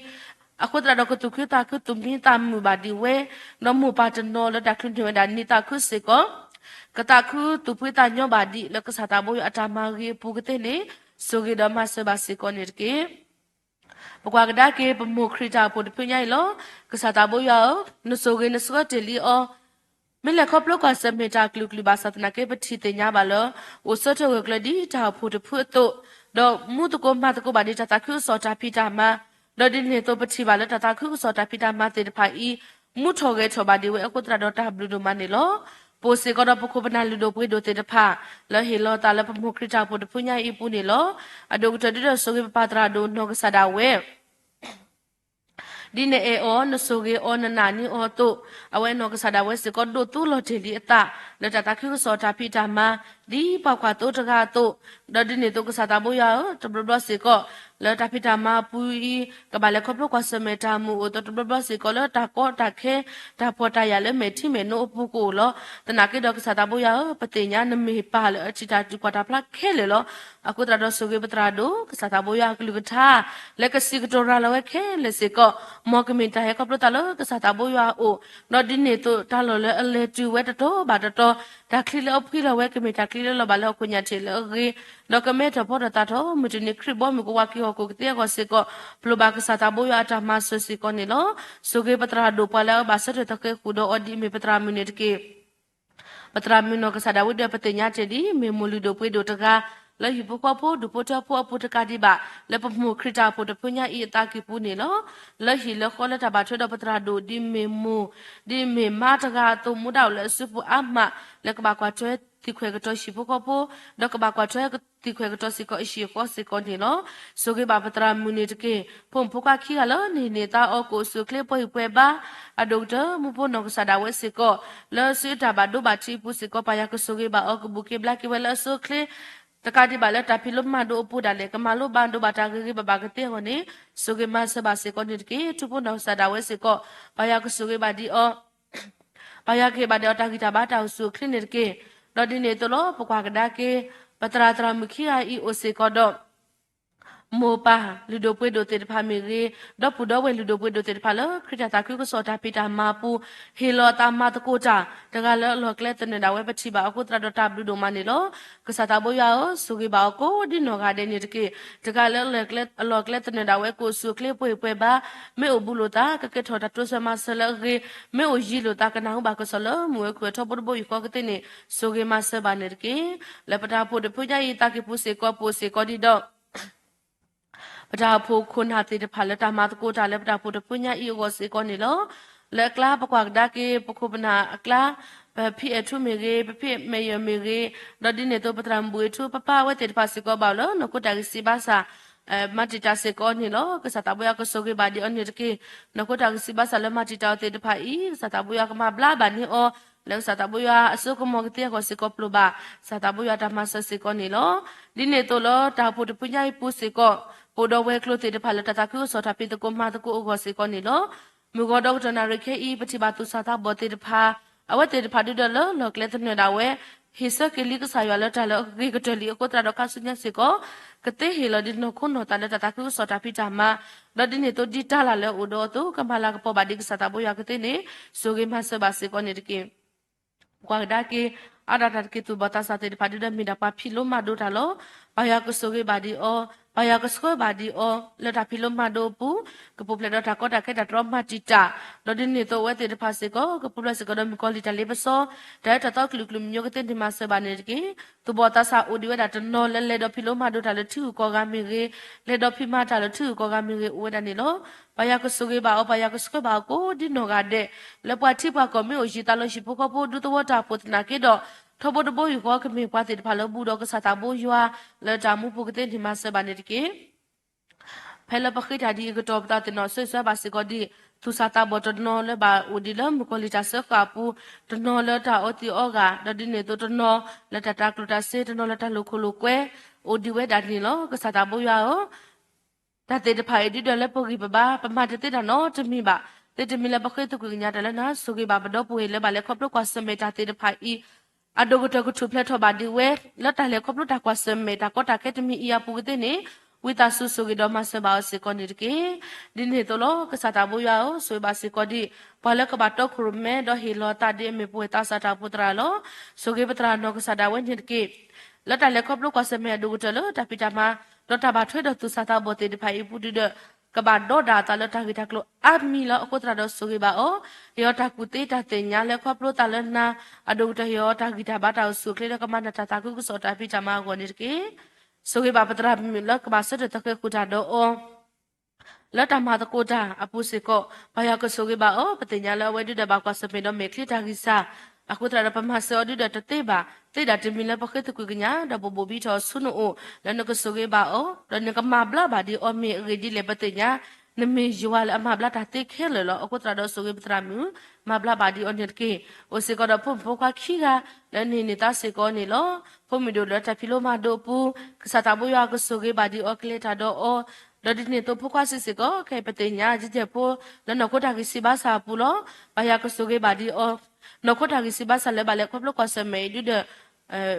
အဃိသတးဒီးကသူၣ်ခုသးခုသူၣ်မံသးမုာ်ဘၣ်ဒံးဝဲ, ဒီးမိၢ်ပၢ်တနီၤလၢတၢ်ချုးန့ၢ်ဝဲဒၣ်နံၤသးခုစ့ၢ်ကီး ကသးခုသူၣ်ဖှံသးညီဘၣ်ဒံးလၢကစၢ်သးဘိယွၤအတၢ်မၤဂ့ၤအပူၤကသ့ၣ်န့ၣ်, ဆိၣ်ဂ့ၤဒီးမၤစၢၤဘၣ်စ့ၢ်ကီးန့ၣ်တက့ၢ်. ပကွၢ်ကဒါက့ၤ ပမိၢ်ခရံာ်တၢ်အိၣ်ဖှိၣ်တဖုညါအံၤလီၤ. ကစၢ်သးဘိယွၤဧၢ, နဆိၣ်ဂ့ၤနဆှၢတ့ၢ်လံအီၤ မ့ၢ်လဲၤခီဖျိကွၢ်ဆၢၣ်မဲာ်တၢ်ကလုာ်ကလုာ်ဘၣ်ဆၣ်သနာ်က့ ပထံၣ်သ့ၣ်ညါဘၣ်လၢ အိၣ်ဆၢထၢၣ်ဂၢၢ်ကျၢၤဒ်တၢ်အိၣ်ဖှိၣ်တဖုအသိး, ဒီးမူသကိးမၤသကိးဘၣ်ဒံးတၢ်သးခုကစီၣ်တၢ်ဖံးတၢ်မၤ, ဒီးဒ်န့ၣ်အသိးပထံၣ်ဘၣ်လၢတၢ်သးခုကစီၣ်တၢ်ဖံးတၢ်မၤသ့ၣ်တဖၣ်အံၤ မူထီၣ်ဂဲၤထီၣ်ဘၣ်ဒံးဝဲအဃိသတးဒီးတၢ်ဘျုးဒိၣ်မးန့ၣ်လီၤ. ပအိၣ်စ့ၢ်ကီးဒီးပခိၣ်ပနၢ်လုၢ်ဒိၣ်ပှ့ၤဒိၣ်သ့ၣ်တဖၣ် လၢဟ့ၣ်လီၤသးလၢပမိၢ်ခရံာ်တၢ်အိၣ်ဖှိၣ်တဖုညါအံၤအပူၤန့ၣ်လီၤ. အဒိၣ်ကတၢၢ်ဒုဒီးဆိၣ်ဂ့ၤပပၢ်သရၣ်ဒိၣ်နီၢ်ကစၢ်ဒၣ်ဝဲ ဒ်နအဲၣ်အီၤ နဆိၣ်ဂ့ၤအီၤ နနာ်န့ၢ်အီၤအသိး, အဝဲနီၢ်ကစၢ်ဒၣ်ဝဲစ့ၢ်ကီးဒိးသူလီၤတ့ၢ်လံအသး လၢတၢ်သးခုကစီၣ်တၢ်ဖံးတၢ်မၤ ဒ်ပှၤကွၢ်သိတဂၤအသိး, ဒီးဒ်န့ၣ်အသိးကစၢ်သးဘိယွၤဧၢ, တဘျီဘျီစ့ၢ်ကီး လၢတၢ်ဖံးတၢ်မၤအပူၤအံၤ ကဘၣ်လဲၤခီဖျိကွၢ်ဆၢၣ်မဲာ်တၢ်မုာ်အိၣ်အသိး တဘျီဘျီစ့ၢ်ကီးလၢတၢ်ကီတၢ်ခဲ တၢ်ဖှီၣ်တၢ်ယာ်လၢမဲာ်ထံမဲာ်နိအပူၤကအိၣ်လီၤ. သနာ်က့ဒီးကစၢ်သးဘိယွၤဧၢ, ပသ့ၣ်ညါနမ့ၢ်ပၢ်လၢအထံၣ်တၢ်တုၤကွၢ်တၢ်ဖျါခဲလၢာ်လီၤ. အဃိသတးဒီးဆိၣ်ဂ့ၤပသရၣ်ဒိၣ် ကစၢ်သးဘိယွၤအကလုၢ်ကထါ လၢကစံးကတိၤရၤလီၤဝဲခဲလၢာ်စ့ၢ်ကီး, မ်ကမ့ၢ်တၢ်ဟဲခီဖျိသးလၢကစၢ်သးဘိယွၤအအိၣ်, ဒီးဒ်န့ၣ်အသိးတၢ်လီၢ်လၢအလဲၤတုၤဝဲတတီၤဘၣ်တတီၤ, တၢ်ချံလၢအဖှံလီၤဝဲ ကမ့ၢ်တၢ်ချံလၢလီၤဘၣ်လၢဟီၣ်ခိၣ်ညၣ်ထံးလၢအဂ့ၤ, ဒီးကမဲထီၣ်ဖီထီၣ်သးထီၣ် မုၢ်တနံၤခရံာ်ဘီမုၢ်ကဝၤက့ၤဟီၣ်ခိၣ်ကသ့အဂီၢ်စ့ၢ်ကီး, ပျိာ်ဘၣ်ကစၢ်သးဘိယွၤအတၢ်မၤစၢၤစ့ၢ်ကီးန့ၣ်လီၤ. ဆိၣ်ဂ့ၤပသရၣ်ဒိၣ်ပှၤလၢအဘၣ်ဆၢထၢၣ်သဃဲၤဃုာ်ဒီးအီၤဒ်အမ့ၢ်ပသရၣ်မုၣ်န့ၣ်တက့ၢ်. ပသရၣ်မုၣ်နီၢ်ကစၢ်ဒၣ်ဝဲဒၣ် ပသ့ၣ်ညါတ့ၢ်ဒ် မ့ၢ်မိၢ်လုၢ်ဒိၣ်ပှ့ၤဒိၣ်တဂၤ လၢဟံၣ်ဖိဃီဖိဒူၣ်ဖိထၢဖိအပူၤတကးဒံးဘၣ် လၢပမိၢ်ခရံာ်တၢ်အိၣ်ဖှိၣ်တဖုညါအံၤအသးကံၢ်ပူၤန့ၣ်လီၤ. လၢဟံၣ်လၢဃီလၢတၢ်ဘၣ်ထွဲဒီးပသရၣ်ဒိၣ် ဒ်မ့ၢ်မိၢ် ဒ်မ့ၢ်မါတဂၤအသိး မူဒါအိၣ်လၢအစုပူၤအါမး လၢကဘၣ်ကွၢ်ထွဲသံခွဲးကတီၤဟံၣ်ဖိဃီဖိ ဒီးကဘၣ်ကွၢ်ထွဲသံခွဲးကတီၤစ့ၢ်ကီးအဟံၣ်အဃီစ့ၢ်ကီးန့ၣ်လီၤ. ဆိၣ်ဂ့ၤဘၣ်ပသရၣ်မုၣ်န့ၣ်တက့ၢ်. ဖိမုၣ်ဖိခွါခံဂၤလၢန့ၢ်န့ၢ်သါအီၤ ကအိၣ်ဆူၣ်အိၣ်ချ့ပှဲၤဟံၣ်ပှဲၤဘါ အဒိၣ်ကတၢၢ် မူဖိနီၢ်ကစၢ်ဒၣ်ဝဲစ့ၢ်ကီး လၢစုတၢ်ဘၣ်ဒိဘၣ်ထံးအပူၤစ့ၢ်ကီး ပၢ်ယွၤကဆိၣ်ဂ့ၤဘၣ်အီၤ ကဘူၣ်က့ၤဘျါက့ၤဝဲလၢအဆိအချ့ တကးဒံးဘၣ်လၢတၢ်ဖံးလိမၤဒိးအပူၤဒၣ်လဲာ် ကမၤလိဘၣ်ဒိဘၣ်တၢ်ဂ့ၤဂ့ၤဘၣ်ဘၣ်ကသ့အဂီၢ်န့ၣ် ဆိၣ်ဂ့ၤမၤစၢၤဘၣ်စ့ၢ်ကီးန့ၣ်တက့ၢ်. ထူဖိနီၢ်ကစၢ်ဒၣ်ဝဲစ့ၢ်ကီး ပၢ်ယွၤကဆိၣ်ဂ့ၤဘၣ်ဒံးအီၤ ပၢ်ယွၤကဟ့ၣ်ဘၣ်ဒံးအီၤတၢ်ဂံၢ်တၢ်ဘါတၢ်အိၣ်ဆူၣ်အိၣ်ချ့န့ၣ်တက့ၢ်. ဒီးဒ်န့ၣ်အသိးလီၤ ပကွၢ်ကဒါက့ၤ ပသရၣ်သရၣ်မုၣ်ခံဂၤအံၤအိၣ်စ့ၢ်ကီးဒီး မိၢ်ပၢ်လုၢ်ဒိၣ်ပှ့ၤဒိၣ်သ့ၣ်တဖၣ်မ့ၢ်ဂ့ၤ, ဒီပုၢ်ဒီဝဲၢ်လုၢ်ဒိၣ်ပှ့ၤဒိၣ်သ့ၣ်တဖၣ်လၢ ခရံာ်တၢ်သးခုကစီၣ်တၢ်ဖံးတၢ်မၤအပူၤ ဟ့ၣ်လီၤအသးမၤသကိးတၢ် တဂၤလၢအလီၢ်ကျဲသနၢၣ်ဒၣ်ဝဲ ပထံၣ်ဘၣ်အဃိသတးဒီးတၢ်ဘျုးဒိၣ်မးန့ၣ်လီၤ. ကစၢ်သးဘိယွၤဧၢ, ဆိၣ်ဂ့ၤဘၣ်အီၤကိးဒ်နီၢ်ဂၤဒဲးန့ၣ်တက့ၢ်. တဂၤလၢအလီၢ်ကျဲသနၢၣ်ဒၣ်ဝဲ ကအိၣ်ဆူၣ်အိၣ်ချ့ပှဲၤဟံၣ်ပှဲၤဘါ, မ့ၢ်အိၣ်ဘူးလိာ်သး ကကဲထီၣ်တၢ်တိစၢၤမၤစၢၤလၢအဂ့ၤ, မ့ၢ်အိၣ်ယံၤလိာ်သး ကနၢ်ဟူဘၣ်ကစီၣ်လၢမုၢ်ဝဲၤခုၣ်ဝဲၤထီဘိတဘိယူၢ်ဃီကသ့န့ၣ် ဆိၣ်ဂ့ၤမၤစၢၤဘၣ်န့ၣ်တက့ၢ်. လၢပတၢ်အိၣ်ဖှိၣ်တဖုညါအံၤအသးကံၢ်ပူၤစ့ၢ်ကီး ပအိၣ်စ့ၢ်ကီးဒံးဒီး ပတၢ်အိၣ်ဖှိၣ်ခိၣ်နၢ်သ့ၣ်တဖၣ်လၢတၢ်မၤသကိးတၢ်လၢပတၢ်အိၣ်ဖှိၣ်တဖုညါအံၤအဂီၢ်စ့ၢ်ကီးန့ၣ်လီၤ. လၢအကျါပကွၢ်ကဒါက့ၤ ပခိၣ်ပနၢ်အကျါ, ပဖံအဲၣ်ထူမ့ၢ်ဂ့ၤ, ပဖံမဲာ်ယၢၢ်မ့ၢ်ဂ့ၤ, ဒီးဒ်န့ၣ်အသိး ပသရၣ်မုၣ်ဘှံးထူ ပပၢ်အဝဲသ့ၣ်တဖၣ်စ့ၢ်ကီးဘၣ်အိၣ်လၢနီၢ်ခိတၢ်ဂံၢ်စၢ်ဘါစၢ် မၤတံာ်တာ်စ့ၢ်ကီးန့ၣ်လီၤ. ကစၢ်သးဘိယွၤကဆိၣ်ဂ့ၤဘၣ်ဒံးအီၤန့ၣ်တက့ၢ်. နီၢ်ခိတၢ်ဂံၢ်စၢ်ဘါစၢ်လၢမၤတံာ်တာ်အီၤသ့ၣ်တဖၣ်အံၤ ကစၢ်သးဘိယွၤကမၤဘျါဘၣ်န့ၢ်အီၤ လၢကစၢ်သးဘိယွၤအစိကမီၤကသ့အဂီၢ်စ့ၢ်ကီးပျိာ်ဘၣ် ကစၢ်သးဘိယွၤတၢ်မၤစၢၤစ့ၢ်ကီးန့ၣ်လီၤ. ဒ်န့ၣ်အသိးလၢတၢ်အိၣ်ဖှိၣ်တဖုညါအံၤပူၤစ့ၢ်ကီး ပအိၣ်ဒီးဝဲၤကျိၤသ့ၣ်တဖၣ်လၢတၢ်သးခုကစီၣ်တၢ်ဖံးသကိးမၤသကိးအဂီၢ်စ့ၢ်ကီးန့ၣ်လီၤ. မုၢ်ဂီၤဒီကတီၢ်နၣ်ရံၣ်ခဲအံၤ ပထံၣ်ဘၣ်သူၣ်စၢ်သးဘီၣ်သ့ၣ်တဖၣ် အဝဲသ့ၣ်တဖၣ်ဒုးဒီးလၢလီၢ်ကျဲသနၢၣ်ဒၣ်ဝဲ ဟ့ၣ်ဆၢက့ၤလံကစၢ်ယွၤလၢတၢ်လၢအဂ့ၤကတၢၢ်လံအဃိသတးဒီး ခါဆူညါစ့ၢ်ကီး ကသ့ဟ့ၣ်လီၤဒံးနီၢ်ခိနီၢ်သးလၢတၢ်သးခုကစီၣ်တၢ်ဖံးတၢ်မၤ, ဒီးဒ်န့ၣ်အသိးဒ်တၢ်လၢ်လၢအအိၣ်ဒီးအသိး ကမၤလၤကပီၤဘၣ်ဒံးကစၢ်သးဘိယွၤကသ့န့ၣ် ဆိၣ်ဂ့ၤမၤစၢၤဘၣ်စ့ၢ်ကီးန့ၣ်တက့ၢ်. ပကွၢ်ကဒါက့ၤ အါဒၣ်တၢ်တက့ၢ် သူၣ်ဘီၣ်သးစၢ်သ့ၣ်တဖၣ်ဒုးဒီးမ့ၢ်ဒၣ်ပှၤဖံးလိမၤဒိးတၢ်လီၤ. ပၢ်ယွၤကဆိၣ်ဂ့ၤဘၣ်ဒံးအီၤ, ပၢ်ယွၤကဆှၢဘၣ်ဒံးအီၤ လၢတၢ်ဖံးလိမၤဒိးအပူၤ ကပူၤဖျဲးဒီးတၢ်ကီတၢ်ခဲတၢ်တြီမၤတံာ်တာ်, ဒီးဒ်န့ၣ်အသိးအဝဲသ့ၣ်တဖၣ်စ့ၢ်ကီး ကပူၤဖျဲးစ့ၢ်ကီးဒီးမုၣ်ကီၤလံၢ်တၢ်လ့ပစီ တၢ်အၢတၢ်သီကလုာ်ကလုာ်မံၤကသ့န့ၣ်မၤစၢၤဘၣ်န့ၣ်တက့ၢ်. သူၣ်ဘီၣ်သးစၢ်အိၣ်ဒံးဝဲဒၣ်တနီၤလၢလဲၤဒီးဖံးလိမၤဒိးတၢ်လၢထံဂုၤကီၢ်ဂၤမ့ၢ်ဂ့ၤ, လဲၤဒီးဖံးမၤတၢ်လၢထံဂုၤကီၢ်ဂၤမ့ၢ်ဂ့ၤ အိၣ်ဝဲဒၣ်န့ၣ်လီၤ. ပၢ်ယွၤကဆိၣ်ဂ့ၤဘၣ်အီၤ, ပၢ်ယွၤကဆှၢဘၣ်အီၤကိးဒ်နီၢ်ဂၤဒဲး, လၢပှၤထံပှၤကီၢ်မ့ၢ်အိၣ်ယံၤသးလီၤဟံၣ်ဖိဃီဖိဒူသဝီတၢ်အိၣ်ဖှိၣ်သနာ်က့ဒီး ထီဘိတဘိယူၢ်ဃီကမ့ၢ်ပှၤသ့ၣ်တဖၣ်လၢအဘူးဒီးကစၢ်သးဘိယွၤ လၢတၢ်မူပူၤကသ့န့ၣ်မၤစၢၤဘၣ်န့ၣ်တက့ၢ်. ဖဲလၢပဃ့တၢ်ဒ်အံၤအကတီၢ် ပသးသ့ၣ်နီၣ်ဆၢဂ့ၤဆၢဝါဘၣ်စ့ၢ်ကီးဒံး သူၣ်စၢ်သးဘီၣ်တနီၤလၢဘၣ်အိၣ်ဒံးလၢမုၣ်ကီၤလံၢ်တၢ်စၢဃာ်အပူၤ, တနီၤလၢတၢ်အီသံးအီဂၤ, ဒီးဒ်န့ၣ်အသိးတနီၤလၢတၢ်တၤကျိၣ်တၤစ့, တနီၤလၢတၢ်လိာ်ခိၣ်လိာ်ကွဲ အိၣ်ဒံးဝဲဒၣ်န့ၣ်လီၤ. ကစၢ်သးဘိယွၤဧၢ, တၢ်သ့ၣ်တဖၣ်အံၤဒုးဒီးလၢပဂံၢ်ပဘါ ပမၤတသ့တၢ်နီတမံၤဘၣ်. သုတမံၤလၢပဃ့သကွံာ်ကညးတၢ်လၢနၤ ဆိၣ်ဂ့ၤဘၣ်ပဒီပုၢ်ဝဲၢ်လၢဘၣ်လဲၤခီဖျိကွၢ်ဆၢၣ်မဲာ်တၢ်သ့ၣ်တဖၣ်အံၤ အဒိၣ်ကတၢၢ်ကထူၣ်ဖျဲးထီၣ်ဘၣ်ဒံးဝဲ လၢတၢ်လဲၤခီဖျိတၢ်ကွၢ်ဆၢၣ်မဲာ်တၢ်ကီတၢ်ခဲတမံၤအံၤအပူၤကသ့န့ၣ် ဝံသးစူၤဆိၣ်ဂ့ၤဒီးမၤစၢၤဘၣ်အီၤစ့ၢ်ကီးန့ၣ်တက့ၢ်. ဒ်န့ၣ်အသိးလီၤ. ကစၢ်သးဘိယွၤဧၢ, ဆိၣ်ဂ့ၤဘၣ်စ့ၢ်ကီးဒံး ပှၤလၢကဘၣ်တီခိၣ်ရိၣ်မဲဒီးဟ့ၣ်လီၤသးဒ်အမ့ၢ်ပဝဲသးစၢ်တၢ်အိၣ်ဖှိၣ်သရၣ်လီၤ. ဆိၣ်ဂ့ၤပသရၣ်နီၢ်ကစၢ်ဒၣ်ဝဲန့ၣ်တက့ၢ်. လၢတၢ်လဲၤခီဖျိကွၢ်ဆၢၣ်မဲာ်အဒိၣ်ကတၢၢ်လၢတၢ်ဖံးတၢ်မၤ ဒီးတၢ်ဘၣ်ထွဲဒီးသူၣ်စၢ်သးဘီၣ်သ့ၣ်တဖၣ်အံၤအပူၤဒုးဒီး ကဘၣ်ဒီးဒၣ်အသးလၢတၢ်ဂ့ၢ်တၢ်ကျိၤအါမံၤလီၤ. အဃိသတးဒီးဆိၣ်ဂ့ၤဘၣ်အီၤ, ဟ့ၣ်အီၤတၢ်ကူၣ်သ့တၢ်သ့ၣ်ညါလၢခီဖျိသးလၢနၤ, အဒိၣ်ကတၢၢ်ဟ့ၣ်အီၤတၢ်ဂံၢ်တၢ်ဘါတၢ်အိၣ်ဆူၣ်အိၣ်ချ့လၢကမၤနၢၤတၢ်သးခုကစီၣ်တၢ်ဖံးတၢ်မၤအဂီၢ်န့ၣ်တက့ၢ်. ဆိၣ်ဂ့ၤဘၣ်ပသရၣ်မုၣ်လၢကဘၣ်ဆၢထၢၣ်သဃဲၤဃုာ်တၢ်ဒီးအီၤ လၢတၢ်မၤသကိးတၢ်အပူၤစ့ၢ်ကီး, ပၢ်ယွၤကဆိၣ်ဂ့ၤဘၣ်အီၤ, ပသ့ၣ်ညါလၢအဝဲဒုးဒီးဘၣ်ကွၢ်ဆၢၣ်မဲာ်ဒီးမဲာ်ချံတၢ်ဂံၢ်စၢ်, အဃိသတးဒီးပမၤစၢၤအီၤဒုးဒီးတသ့ဘၣ်, သ့ဒၣ်တမံၤလၢပဃ့သကွံာ်ကညး ဒီးပဘိၣ်ဘံထီၣ်ဆူနအိၣ် လၢနကဆိၣ်ဂ့ၤဘၣ်အီၤ, ဒီးနကမၤဘျါဘၣ်ဒံးအီၤမ့ၢ်အဂ့ၢ်ဒ်လဲၣ်ပသ့ၣ်ညါ, နမ့ၢ်ယွၤလၢအမၤဘျါတၢ်သ့ခဲလၢာ်လီၤ. အဃိသတးဒီးဆိၣ်ဂ့ၤပသရၣ်မုၣ်, မၤဘျါဘၣ်ဒံးအီၤန့ၣ်တက့ၢ်. အိၣ်စ့ၢ်ကီးဒီးဖိမုၣ်ဖိခွါခံဂၤ လၢန့ၢ်န့ၢ်သါစ့ၢ်ကီးန့ၣ်လီၤ. ဖိမုၣ်ဒိၣ်လၢတၢ်ဖံးလိမၤဒိးအပူၤ, ကစၢ်သးဘိယွၤကဆိၣ်ဂ့ၤဘၣ်ဒံးအီၤ ကလဲၤတၢ်ဒီးအီၤ, ဒီးဒ်န့ၣ်အသိးဖိခွါစုစ့ၢ်ကီး ခဲအံၤပသ့ၣ်ညါ ယကဲၢ်ဖိ လၢနီၢ်ခိတၢ်ဂံၢ်စၢ်ဘါစၢ်အပူၤလီၤ. ပၢ်ယွၤကဆိၣ်ဂ့ၤဘၣ်ဒံးအီၤ, နီၢ်ခိတၢ်ဂံၢ်စၢ်ဘါစၢ်လၢဘၣ်လဲၤခီဖျိကွၢ်ဆၢၣ်မဲာ်အံၤဒုးဒီး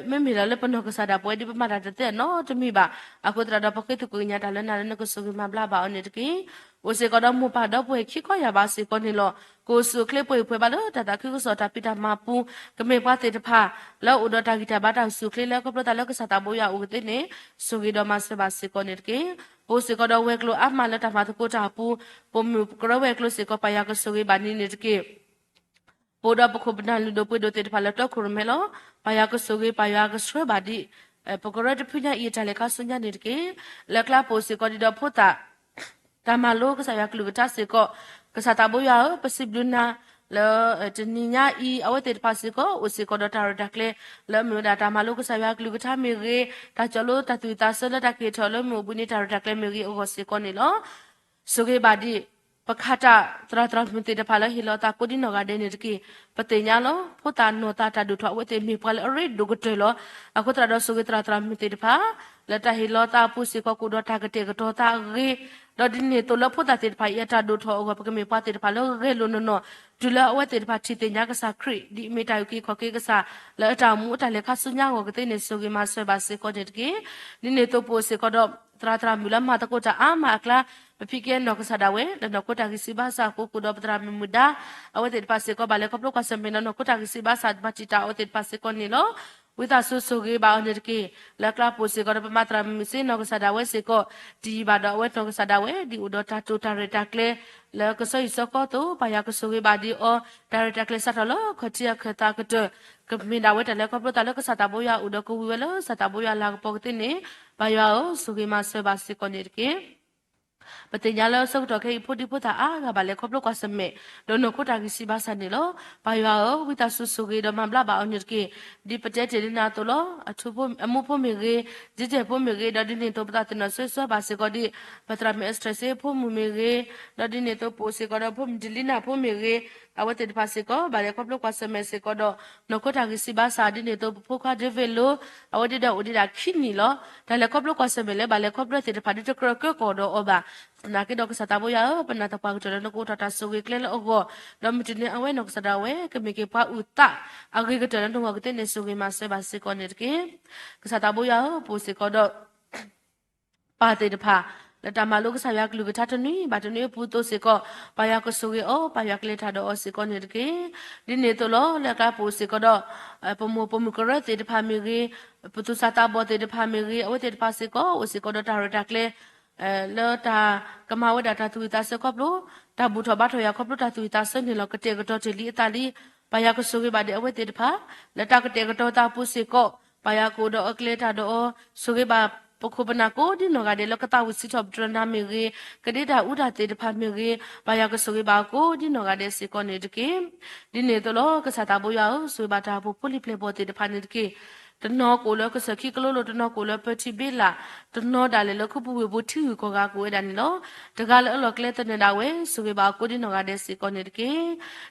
မ့မ့ၢ်လီၤလၢပနီၢ်ကစၢ်ဒၣ်ပဝဲဒ်ပမၤတၢ်တသ့အနီတမံၤဘၣ်. အဃိသတးဒီးပဃ့သကွံာ်ကညးတၢ်လၢနၤလၢနကဆိၣ်ဂ့ၤမၤဘျါဘၣ်အီၤန့ၣ်တက့ၢ်. အိၣ်စ့ၢ်ကီးဒီးမိၢ်ပၢ်ဒီပုၢ်ဝဲၢ်ခံခီယၢ်ဘးစ့ၢ်ကီးန့ၣ်လီၤ. ကအိၣ်ဆူၣ်အိၣ်ချ့ပှဲၤဟံၣ်ပှဲၤဘါလၢတၢ်သးခုကစီၣ်တၢ်ဖံးတၢ်မၤအပူၤ, ကမ့ၢ်ပှၤသ့ၣ်တဖၣ် လၢအအိၣ်ဒီးတၢ်ဂံၢ်တၢ်ဘါတၢ်အိၣ်ဆူၣ်အိၣ်ချ့လၢခီဖျိသးလၢကစၢ်သးဘိယွၤအအိၣ်ကသ့န့ၣ် ဆိၣ်ဂ့ၤဒီးမၤစၢၤဘၣ်စ့ၢ်ကီးန့ၣ်တက့ၢ်. ပအိၣ်စ့ၢ်ကီးဒီးဝဲၤကျိၤအါမးလၢတၢ်မၤသကိးတၢ်အပူၤ, ပမိၢ်ကရၢဝဲၤကျိၤစ့ၢ်ကီး ပၢ်ယွၤကဆိၣ်ဂ့ၤဘၣ်န့ၣ်န့ၣ်တက့ၢ်. ပအိၣ်ဒီးပခိၣ်ပနၢ်လုၢ်ဒိၣ်ပှ့ၤဒိၣ်သ့ၣ်တဖၣ်လၢတီခိၣ်ရိၣ်မဲလီၤ. ပၢ်ယွၤကဆိၣ်ဂ့ၤ ပၢ်ယွၤကဆှၢဘၣ်ဒံး ပကရၢတဖုညါအံၤအတၢ်လဲၤခါဆူညါန့ၣ်တက့ၢ်. လၢကျါပအိၣ်စ့ၢ်ကီးဒံးဒီးဖိသၣ် တၢ်မၤလိကစၢ်ယွၤကလုၢ်ကထါစ့ၢ်ကီး, ကစၢ်သးဘိယွၤဧၢ, ပစံးဘျုးနၤ လၢတနံၤညါအံၤ အဝဲသ့ၣ်တဖၣ်စ့ၢ်ကီး အိၣ်စ့ၢ်ကီးဒီးတၢ်ရဲၣ်တၢ်ကျဲၤ လၢအမ့ၢ်ဝဲဒၣ်တၢ်မၤလိကစၢ်ယွၤကလုၢ်ကထါမ့ၢ်ဂ့ၤ, တၢ်ကၠီလိတၢ်သူၣ်ဝံၣ်သးဆၢလၢတၢ်ကဟ့ၣ်ထီၣ်လၢမ့ၢ်အိၣ်ဘှံးနံၤတၢ်ရဲၣ်တၢ်ကျဲၤမ့ၢ်ဂ့ၤအဂီၢ်စ့ၢ်ကီးန့ၣ်လီၤ. ဆိၣ်ဂ့ၤဘၣ်ဒံး ပခးတၢ်သရၣ်သရၣ်မုၣ်သ့ၣ်တဖၣ်လၢဟ့ၣ်လီၤသးကိးဒ်နီၢ်ဂၤဒဲးန့ၣ်တက့ၢ်. ပသ့ၣ်ညါလီၤ ဖိသၣ်နီၢ်သးတၢ်ဒုးထီၣ်အဝဲသ့ၣ်မ့ၢ်ပှၤလၢအရ့ဒိၣ်ကတၢၢ်လီၤ. အဃိသတးဒီးဆိၣ်ဂ့ၤသရၣ်သရၣ်မုၣ်သ့ၣ်တဖၣ် လၢတၢ်ဟ့ၣ်လီၤသးအပူၤစ့ၢ်ကီးကအိၣ်ဒီးတၢ်ကတဲာ်ကတီၤသးအဂ့ၤ, ဒီးဒ်န့ၣ်အသိးလၢဖိသၣ်သ့ၣ်တဖၣ်အံၤအတၢ်ဒုးထီၣ်အဂီၢ် ပကမ့ၢ်ပှၤသ့ၣ်တဖၣ်လၢဂဲၤလိာ်နီၢ်နီၢ် တုၤလၢအဝဲသ့ၣ်တဖၣ်ထံၣ်သ့ၣ်ညါကစၢ်ခရံာ် ဒ်အမ့ၢ်တၢ်အုၣ်က့ၤခီၣ်က့ၤကစၢ် လၢအတၢ်အိၣ်မူအတၢ်လဲၤခါဆူညါအဂီၢ်ကသ့န့ၣ် ဆိၣ်ဂ့ၤမၤစၢၤဘၣ်စ့ၢ်ကီးန့ၣ်တက့ၢ်. ဒ်န့ၣ်အသိးပအိၣ်စ့ၢ်ကီးဒီး သရၣ်သရၣ်မုၣ်လၢမၤသကိးတၢ်အါမးအကျါ ပဖံကဲနီၢ်ကစၢ်ဒၣ်ဝဲ လၢနီၢ်ခိတၢ်ဂံၢ်စၢ်ဘါစၢ်အဃိ ကအိၣ်ဒီးပသရၣ်မုၣ်မုၣ်ဒါ အဝဲသ့ၣ်တဖၣ်စ့ၢ်ကီး ဘၣ်လဲၤခီဖျိကွၢ်ဆၢၣ်မဲာ်ဒီးနီၢ်ခိတၢ်ဂံၢ်စၢ်ဘါစၢ် ဘၣ်တံာ်တာ်အဝဲသ့ၣ်တဖၣ်စ့ၢ်ကီးန့ၣ်လီၤ. ဝံသးစူၤဆိၣ်ဂ့ၤဘၣ်အီၤန့ၣ်တက့ၢ်. လၢကျါပအိၣ်စ့ၢ်ကီးဒီးပမၤသရၣ်မုၣ်စ့နီၢ်ကစၢ်ဒၣ်ဝဲစ့ၢ်ကီး တယံာ်ဘၣ်ဒီးအဝဲနီၢ်ကစၢ်ဒၣ်ဝဲ ဒ်အိၣ်ဒီးတၢ်တိာ်တၢ်ရဲၣ်တၢ်ကျဲၤ လၢကစီအံၤစီကီသိး ပၢ်ယွၤကဆိၣ်ဂ့ၤဘၣ်ဒံးအီၤ တၢ်ရဲၣ်တၢ်ကျဲၤစးထီၣ်လၢခီၣ်ထံးအခၢၣ်သးကတၢၢ် ကမ့ၢ်ဒၣ်ဝဲတၢ်လဲၤခီဖျိသးလၢကစၢ်သးဘိယွၤအအိၣ်ဒီး ကဝံၤဝဲလၢကစၢ်သးဘိယွၤအလၤကပီၤကသ့န့ၣ် ပၢ်ယွၤဧၢ, ဆိၣ်ဂ့ၤမၤစၢၤဘၣ်စ့ၢ်ကီးန့ၣ်တက့ၢ်. ပသ့ၣ်ညါလၢဆၢကတီၢ်ခဲအံၤ ဖိဒံဖိသၣ်အါဂၤဘၣ်လဲၤခီဖျိကွၢ်ဆၢၣ်မဲာ် ဒီးနီၢ်ခိတၢ်ဂံၢ်စၢ်ဘါစၢ်န့ၣ်လီၤ. ပၢ်ယွၤဧၢ, ဝံသးစူၤဆိၣ်ဂ့ၤဒီးမၤဘျါဘၣ်အီၤန့ၣ်တက့ၢ်. ဒ်ပတဲတ့ၢ်လံနၤအသိးလီၤ. အထူဖိ အမူဖိမ့ၢ်ဂ့ၤ, ဒ်တဲာ်ဖိမ့ၢ်ဂ့ၤ, ဒီးဒ်န့ၣ်အသိးပသးသ့ၣ်နီၣ်ဆိၣ်ဂ့ၤဘၣ်စ့ၢ်ကီးဒ် ပသရၣ်မုၣ်အဲစထြဲးစ့ဖိမုၣ်မ့ၢ်ဂ့ၤ, ဒီးဒ်န့ၣ်အသိးပအိၣ်စ့ၢ်ကီးဒီးဖိမုၣ်ဒလံနၢ်ဖိမ့ၢ်ဂ့ၤ, အဝဲသ့ၣ်တဖၣ်စ့ၢ်ကီး ဘၣ်လဲၤခီဖျိကွၢ်ဆၢၣ်မဲာ်စ့ၢ်ကီးဒီး နီၢ်ခိတၢ်ဂံၢ်စၢ်ဘါစၢ် ဒ်န့ၣ်အသိးပဖိခွါဒ့ဝ့ၢ်လိၤ အဝဲဒၣ်ဒီးအိၣ်ဒံးဒၣ်ခံနံၣ်လီၤ. တၢ်လဲၤခီဖျိကွၢ်ဆၢၣ်မဲာ်လၢဘၣ်လဲၤခီဖျိသ့ၣ်တဖၣ်ဒ်တကြၢးကၢကီၢ်ဒီးအီၤဘၣ်. သနာ်က့ဒီးကစၢ်သးဘိယွၤဧၢ, ပနာ်သပှၢ်ကတၢၢ်လၢနကအိးထီၣ်တၢ်ဆိၣ်ဂ့ၤကျဲလၢအဂီၢ်, ဒီးမုၢ်တနံၤအဝဲနီၢ်ကစၢ်ဒၣ်ဝဲ ကမ့ၢ်က့ၤပှၤအုၣ်သးအဂ့ၤကတၢၢ်လၢနဂီၢ်ကသ့န့ၣ် ဆိၣ်ဂ့ၤမၤစၢၤဘၣ်စ့ၢ်ကီးန့ၣ်တက့ၢ်. ကစၢ်သးဘိယွၤဧၢ, ပအိၣ်စ့ၢ်ကီးဒီး ပၢ်သ့ၣ်တဖၣ် လၢတၢ်မၤလိကစၢ်ယွၤကလုၢ်ကထါတနွံဘၣ်တနွံအပူၤအသိးစ့ၢ်ကီး ပၢ်ယွၤကဆိၣ်ဂ့ၤအီၤ, ပၢ်ယွၤကလဲၤတၢ်ဒီးအီၤစ့ၢ်ကီးန့ၣ်တက့ၢ်. ဒ်န့ၣ်အသိးလီၤ. လၢအကျါပအိၣ်စ့ၢ်ကီးဒီး ပမိၢ်ပိာ်မုၣ်ကရၢသ့ၣ်တဖၣ်မ့ၢ်ဂ့ၤ, ပသူၣ်စၢ်သးဘီၣ်သ့ၣ်တဖၣ်မ့ၢ်ဂ့ၤ, အဝဲသ့ၣ်တဖၣ်စ့ၢ်ကီး အိၣ်စ့ၢ်ကီးဒီးတၢ်ရဲၣ်တၢ်ကျဲၤ လၢတၢ်ကမၤဝဲဒၣ်တၢ်သူၣ်ဝံၣ်သးဆၢခီဖျိ တၢ်ဘူၣ်ထီၣ်ဘါထီၣ်ယွၤခီဖျိတၢ်သူၣ်ဝံၣ်သးဆၢန့ၣ်လီၤ. ကတဲာ်ကတီၤတ့ၢ်လံအသးလံ. ပၢ်ယွၤကဆိၣ်ဂ့ၤဘၣ်ဒံးအဝဲသ့ၣ်တဖၣ် လၢတၢ်ကတဲာ်ကတီၤသးအပူၤစ့ၢ်ကီး ပၢ်ယွၤကအိၣ်ဒီးအီၤ ကလဲၤတၢ်ဒီးအီၤ, ဆိၣ်ဂ့ၤဘၣ်ပခိၣ်ပနၢ်ကိးဒ်နီၢ်ဂၤဒဲးလၢကသးဝံၣ်စံးထီၣ်ပတြၢၤနၤမ့ၢ်ဂ့ၤ, ကဒ့တၢ်အူတၢ်သ့ၣ်တဖၣ်မ့ၢ်ဂ့ၤ, ပၢ်ယွၤကဆိၣ်ဂ့ၤဘၣ်အကိးဒ်နီၢ်ဂၤဒဲးစ့ၢ်ကီးန့ၣ်တက့ၢ်. ဒ်န့ၣ်အသိးလီၤ. ကစၢ်သးဘိယွၤဧၢ, ဆိၣ်ဂ့ၤဘၣ်တၢ်အိၣ်ဖှိၣ်ဖိလံၤပျဲၢ်ဘီၣ်သ့ၣ်တဖၣ်န့ၣ်တက့ၢ်. တနီၤကအိၣ်လၢကစၢၢ်ခံကလိလိၤ, တနီၤကအိၣ်လၢပၢထံဘ့လး, တနီၤဒၣ်လဲာ်လၢခူပူၤဝ့ၢ်ပူၤထံဂုၤကီၢ်ဂၤကအိၣ်ဝဲဒၣ်န့ၣ်လီၤ. တဂၤလၢအလီၢ်ကျဲသနၢၣ်ဒၣ်ဝဲ ဆိၣ်ဂ့ၤဘၣ်အကိးဒ်နီၢ်ဂၤဒဲးစ့ၢ်ကီးန့ၣ်တက့ၢ်.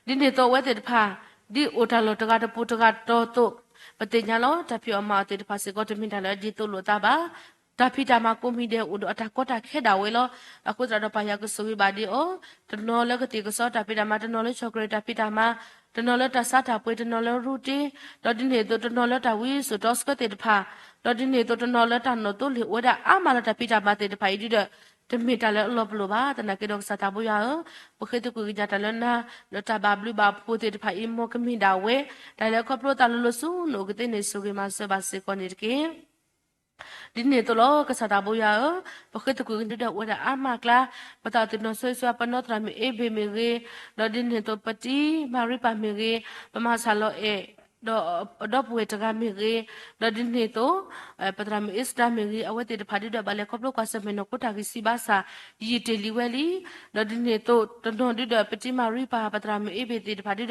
ဒ်န့ၣ်အသိးအဝဲသ့ၣ်တဖၣ် ဒ်အိၣ်တၢ်လီၢ်တဂၤတပူၤတဂၤတီၤသိး ပသ့ၣ်ညါလီၤ. တၢ်ဖံးအီၣ်မၤအီၣ်သ့ၣ်တဖၣ်စ့ၢ်ကီး တမ့ၢ်တၢ်လၢအဒ်သိးလိာ်သးဘၣ်. တၢ်ဖံးတၢ်မၤကိးမံၤဒဲး အိၣ်ဒီးအတၢ်ကီတၢ်ခဲဒၣ်ဝဲလီၤ. အဃိသတးဒီး ပၢ်ယွၤကဆိၣ်ဂ့ၤဘၣ်ဒံးအီၤ, တနီၤလၢကသံၣ်ကစီတၢ်ဖံးတၢ်မၤ, တနီၤလၢ chocolate တၢ်ဖံးတၢ်မၤ, တနီၤလၢတၢ်ဆါတၢ်ပှ့ၤ, တနီၤလၢရူတ့, ဒီးဒ်န့ၣ်အသိး တနီၤလၢတၢ်ဝံစိာ်တီဆှၢသ့ၣ်တဖၣ်, ဒီးဒ်န့ၣ်အသိး တနီၤလၢတၢ်နီၣ်သိလ့ၣ်အိၣ်ဝဲဒၣ်အါမးလၢတၢ်ဖံးတၢ်မၤသ့ၣ်တဖၣ်အံၤဒုဒီး တမ့ၢ်တၢ်လၢအလီၤပလိာ်ဘၣ်. သနာ်က့ဒီး ကစၢ်သးဘိယွၤဧၢ, ပဃ့သကွံာ်ကညးတၢ်လၢနၤ လၢတၢ်ဘၣ်ဘျုးဘၣ်ဖှိၣ်သ့ၣ်တဖၣ်အံၤ မ်ကမ့ၢ်ဒၣ်ဝဲ တၢ်လဲၤခီဖျိသးလိၤလိၤဆူနအိၣ်ကသ့န့ၣ် ဆိၣ်ဂ့ၤမၤစၢၤဘၣ်စ့ၢ်ကီးန့ၣ်တက့ၢ်. ဒ်န့ၣ်အသိးလီၤ. ကစၢ်သးဘိယွၤဧၢ, ပဃ့သကွံာ်ကညးဒုဒီးအိၣ်ဝဲဒၣ်အါမးအကျါ, ပသးသ့ၣ်နီၣ်ဆိၣ်ဂ့ၤဆူပနီၢ်သရၣ်မုၣ်အ့ဘ့ၣ်မ့ၢ်ဂ့ၤ, ဒီးဒ်န့ၣ်အသိး ပတံၤမၤရံပၢ်မ့ၢ်ဂ့ၤ, ပမၤဆၣ်လီၤအဲၣ် ဒီးဒီပုၢ်ဝဲၢ်တဂၤမ့ၢ်ဂ့ၤ, ဒီးဒ်န့ၣ်အသိး ပသရၣ်မုၣ်အ့စတၢ်မ့ၢ်ဂ့ၤ, အဝဲသ့ၣ်တဖၣ်ဒုဒီး ဘၣ်လဲၤခီဖျိကွၢ်ဆၢၣ်မဲာ်နီၢ်ခိတၢ်ဂံၢ်စၢ်ဘါစၢ် ယံာ်တ့ၢ်လံဝဲလံ. ဒီးဒ်န့ၣ်အသိး တနီၤဒုဒီး ပတံၤမၤရံပၢ် ပသရၣ်မုၣ်အ့ဘ့ၣ်သ့ၣ်တဖၣ်ဒုဒီး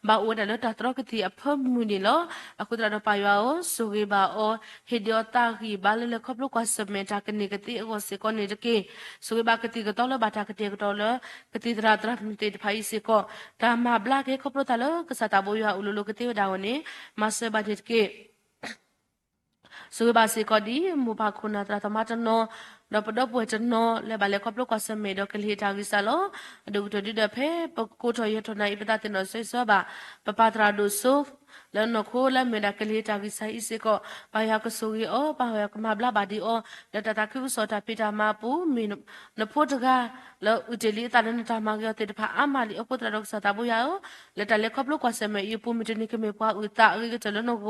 ဘၣ်အိၣ်ဝဲဒၣ်လၢတၢ်တြီကသံၣ်အဖၢမုၢ်န့ၣ်လီၤ. အဃိသတးဒီး ပၢ်ယွၤဧၢ, ဆိၣ်ဂ့ၤဘၣ်အီၤ, ဟ့ၣ်ဒုးအီၤသးဂံၢ်ဘါလၢလဲၤခီဖျိကွၢ်ဆၢၣ်မဲာ်တၢ်ကန့ၢ်ကသ့အဂီၢ်စ့ၢ်ကီးန့ၣ်တက့ၢ်. ဆိၣ်ဂ့ၤဘၣ်ကသံၣ်ကသီလၢဘၣ်တၢ်ကတဲာ်ကတီၤလၢ ကသံၣ်သရၣ်သရၣ်မုၣ်သ့ၣ်တဖၣ်အံၤစ့ၢ်ကီး, တၢ်မၤဘျါက့ၤခီဖျိသးလၢကစၢ်သးဘိယွၤအအိၣ်လိၤလိၤကသ့ဝဲဒၣ်အဂီၢ်န့ၣ် မၤစၢၤဘၣ်န့ၣ်တက့ၢ်. ဆိၣ်ဂ့ၤဘၣ်စ့ၢ်ကီးဒ် မိၢ်ပၢ်ခိၣ်နၢ်သရၣ်သမါတနီၤ, ဒီးပဒီပုၢ်ဝဲၢ်တနီၤ လၢဘၣ်လဲၤခီဖျိကွၢ်ဆၢၣ်မဲာ်ဒီးကလံၤတၢ်ဂံၢ်စၢ်လီၤ. အဒိၣ်ကတၢၢ်ဒုဒီး ဖဲပကိးထီၣ်ယဲၤထီၣ်နၤအံၤ ပသးသ့ၣ်နီၣ်ဆိၣ်ဂ့ၤဆူဘၣ် ပပၢ်သရၣ်ဒိၣ်စိ လၢနီၢ်ခိလၢအမ့ၢ်ဝဲဒၣ်ကလံၤတၢ်ဂံၢ်စၢ်အံၤစ့ၢ်ကီး ပၢ်ယွၤကဆိၣ်ဂ့ၤအီၤ, ပၢ်ယွၤကမၤဘျါဘၣ်ဒံးအီၤ, လၢတၢ်သးခုကစီၣ်တၢ်ဖံးတၢ်မၤအပူၤ မ့ၢ်နဖိတဂၤ လၢအုၣ်တ့ၢ်လံအသးလၢနတၢ်မၤဂ့ၤအီၤသ့ၣ်တဖၣ်အါမးလံအဃိသတးဒီး ကစၢ်သးဘိယွၤဧၢ, လၢတၢ်လဲၤခီဖျိကွၢ်ဆၢၣ်မဲာ်အံၤအပူၤ မုၢ်တနံၤကမ့ၢ်ပှၤအုၣ်သးအဂ့ၤကတၢၢ်လၢနဂီ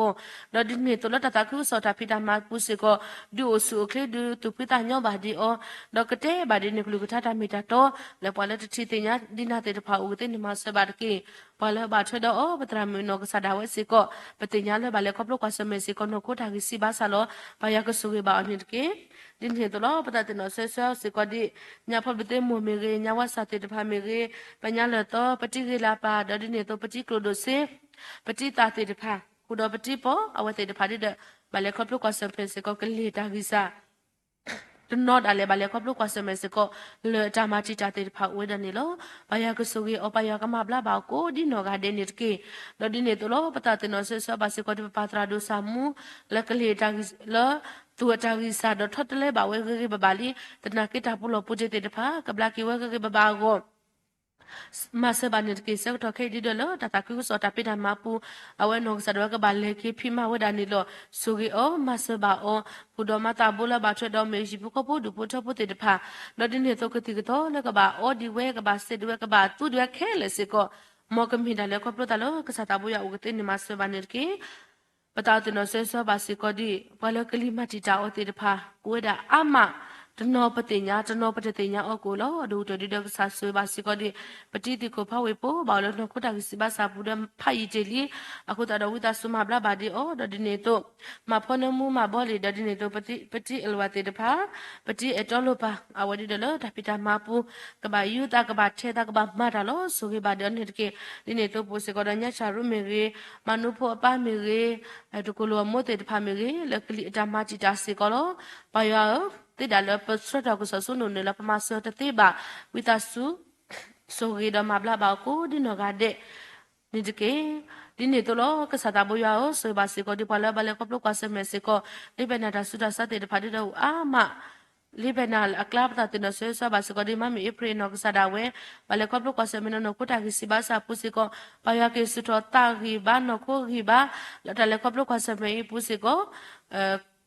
ၢ်, ဒီးဒ်န့ၣ်အသိးလၢတၢ်သးခုကစီၣ်တၢ်ဖံးတၢ်မၤအပူၤစ့ၢ်ကီး ဒုးအိၣ်ဆူၣ်အိၣ်ချ့ ဒုးသူၣ်ဖှံသးညီဘၣ်ဒံးအီၤ, ဒီးကတဲဘၣ်ဒ်န့ၣ်ကလုၢ်ကထါတၢ်မ့ၢ်တၢ်တီ, လၢပှၤလၢတထံၣ်သ့ၣ်ညါဒံးနၤသ့ၣ်တဖၣ်အိၣ်ကသ့န့ၣ်မၤစၢၤဘၣ်တက့ၢ်. ပှၤလၢအဘၣ်ထွဲဒီးအီၤ ပသရၣ်မုၣ်နီၢ်ကစၢ်ဒၣ်ဝဲစ့ၢ်ကီး ပသ့ၣ်ညါလၢဘၣ်လဲၤခီဖျိကွၢ်ဆၢၣ်မဲာ်စ့ၢ်ကီး နီၢ်ခိတၢ်ဂံၢ်စၢ်ဘါစၢ်လီၤ. ပၢ်ယွၤကဆိၣ်ဂ့ၤဘၣ်အီၤန့ၣ်တက့ၢ်. ဒ်န့ၣ်အသိးလီၤ ပသးသ့ၣ်နီၣ်ဆၢဆၢစ့ၢ်ကီးဒ် ညၣ်ဖိဘျံးသ့ၣ်မိၢ်မ့ၢ်ဂ့ၤ, ညၣ်ဝါစၢ်သ့ၣ်တဖၣ်မ့ၢ်ဂ့ၤ, ပညါလၢာ်သီ ပတံၤဂ့ၤလၢ်ပၢ် ဒီးဒ်န့ၣ်အသိး ပတံၤကျိၣ်ဒိၣ်စ့ ပတံၤသၣ်သ့ၣ်တဖၣ် ဃုာ်ဒီးပတံၤပီ အဝဲသ့ၣ်တဖၣ်ဒ်ဒီး ဘၣ်လဲၤခီဖျိကွၢ်ဆၢၣ်မဲာ်စ့ၢ်ကီး ကလံၤတၢ်ဂံၢ်စၢ် တနီၤဒၣ်လဲာ်ဘၣ်လဲၤခီဖျိကွၢ်ဆၢၣ်မဲာ်စ့ၢ်ကီး လၢအတၢ်မၤတံာ်တာ်သ့ၣ်တဖၣ်အိၣ်ဝဲဒၣ်န့ၣ်လီၤ. ပၢ်ယွၤကဆိၣ်ဂ့ၤအီၤ, ပၢ်ယွၤကမၤဘျါဘၣ်အီၤကိးဒ်နီၢ်ဂၤဒဲးန့ၣ်တက့ၢ်. ဒီးဒ်န့ၣ်အသိးလီၤ ပသးသ့ၣ်နီၣ်ဆၢဆၢဘၣ်စ့ၢ်ကီးဒ်ပပၢ်သရၣ်ဒိၣ်စၢ်မူ လၢကလံၤတၢ်ဂံၢ် လၢသူၣ်အတၢ်ဂံၢ်စၢ်ဒီးထီတလဲဘၣ်ဝဲဂ့ၤဂ့ၤဘၣ်ဘၣ်လံ, သနာ်က့တၢ်ပူၤလီၢ်ပူၤတ့ၢ်သ့ၣ်တဖၣ် ကဘျါက့ၤဝဲဂ့ၤဂ့ၤဘၣ်ဘၣ်အဂီၢ် မၤစၢၤဘၣ်န့ၣ်တက့ၢ်. ဆၢကတီၢ်ခဲအံၤဒ်ဒီးလၢတၢ်သးခုကစီၣ်တၢ်ဖံးတၢ်မၤအပူၤ အဝဲနီၢ်ကစၢ်ဒၣ်ဝဲကဘၣ်လဲၤက့ၤဖံးမၤဝဲဒၣ်န့ၣ်လီၤ. ဆိၣ်ဂ့ၤအီၤ မၤစၢၤဘၣ်အီၤ ဃုာ်ဒီးမၤသးဘိလၢအဘၣ်ထွဲဒီးမ့ၢ်ဟံၣ်ဖိဃီဖိဒူၣ်ဖိထၢဖိသ့ၣ်တဖၣ်, ဒီးဒ်န့ၣ်အသိးကသံၣ်ကသီလၢကဘၣ်အီဒံးဝဲ ကဘၣ်စဲးဒံးဝဲ ကဘၣ်သူဒံးဝဲခဲလၢာ်စ့ၢ်ကီး မ်ကမ့ၢ်တၢ်လဲၤခီဖျိသးလၢကစၢ်သးဘိယွၤအိၣ်ကသ့န့ၣ်မၤစၢၤဘၣ်န့ၣ်တက့ၢ်. ပသးသ့ၣ်နီၣ်ဆၢဆၢဘၣ်စ့ၢ်ကီးဒ် ပှၤလၢကလံၤမၤတံာ်တာ်အီၤသ့ၣ်တဖၣ် အိၣ်ဝဲဒၣ်အါမး, တနီၤပသ့ၣ်ညါ တနီၤပတသ့ၣ်ညါအီၤကအိၣ်လီၤ. အဒိၣ်ကတၢၢ်ဒ်ဒီးကစၢ်ဆိၣ်ဂ့ၤဘၣ်စ့ၢ်ကီးဒ် ပတံၤသံၣ်ခိၣ်ဖးဝ့ၢ်ဖိ ဘၣ်အိၣ်လၢနီၢ်ခိတၢ်ဂံၢ်စၢ်ဘါစၢ်ပူၤဒီးဖးယံာ်တ့ၢ်လံ, အဃိသတးဒီးဝံသးစူၤမၤဘျါဘၣ်ဒံးအီၤ, ဒီးဒ်န့ၣ်အသိး မၤဖီနၢမူမၤဘီလံာ် ဒီးဒ်န့ၣ်အသိး ပတံၤအလဝဲသ့ၣ်တဖၣ် ပတံၤအဲၣ်တီလိၤပၤ အဝဲဒ်ဒီးလၢတၢ်ဖံးတၢ်မၤပူၤ ကဘၣ်ယူၤသး ကဘၣ်ထဲသး ကဘၣ်မၤတၢ်လီၤ. ဆိၣ်ဂ့ၤဘၣ်ဒံးအီၤန့ၣ်တက့ၢ်. ဒ်န့ၣ်အသိးပအိၣ်စ့ၢ်ကီးဒီးညၣ်ဆၣ်ရူမ့ၢ်ဂ့ၤ, မၤနူဖိအပၢ်မ့ၢ်ဂ့ၤ, တကိၣ်လိာ်အမိၢ်သ့ၣ်တဖၣ်မ့ၢ်ဂ့ၤ လၢကလံၤအတၢ်မၤတံာ်တာ်စ့ၢ်ကီးလီၤ. ပၢ်ယွၤဧၢ, သ့ဒၣ်လၢပဆှၢထီၣ်ကစီၣ်ဆိနုာ်န့ၣ်လၢပမၤစၢၤတသ့ဘၣ်, ဝံသးစူၤ ဆိၣ်ဂ့ၤဒီးမၤဘျါဘၣ်အီၤကိးဒ်နီၢ်ဂၤဒဲးန့ၣ်တက့ၢ်. ဒ်န့ၣ်အသိးလီၤ ကစၢ်သးဘိယွၤဧၢ, ဆိၣ်ဂ့ၤဘၣ်စ့ၢ်ကီးဒ်ပှၤလၢအဘၣ်လဲၤခီဖျိကွၢ်ဆၢၣ်မဲာ်စ့ၢ်ကီး လၢဖဲနၤတၢ်ဆူးတၢ်ဆါသ့ၣ်တဖၣ်ဒ်ဒီးအိၣ်အါမး လၢဖဲနၤအကျါ ပသးသ့ၣ်နီၣ်ဆၢဆၢဘၣ်စ့ၢ်ကီးဒ် မါမ့ၢ်အ့ဖြ့ၣ်နီၢ်ကစၢ်ဒၣ်ဝဲ ဘၣ်လဲၤခီဖျိကွၢ်ဆၢၣ်မဲာ်နီၢ်ခိတၢ်ဂံၢ်စၢ်ဘါစၢ်အပူၤစ့ၢ်ကီး ပၢ်ယွၤက့ၤဆူၣ်ထီၣ်သးဂံၢ်ဘါနီၢ်ခိဂံၢ်ဘါ လၢတၢ်လဲၤခီဖျိကွၢ်ဆၢၣ်မဲာ်အံၤအပူၤစ့ၢ်ကီး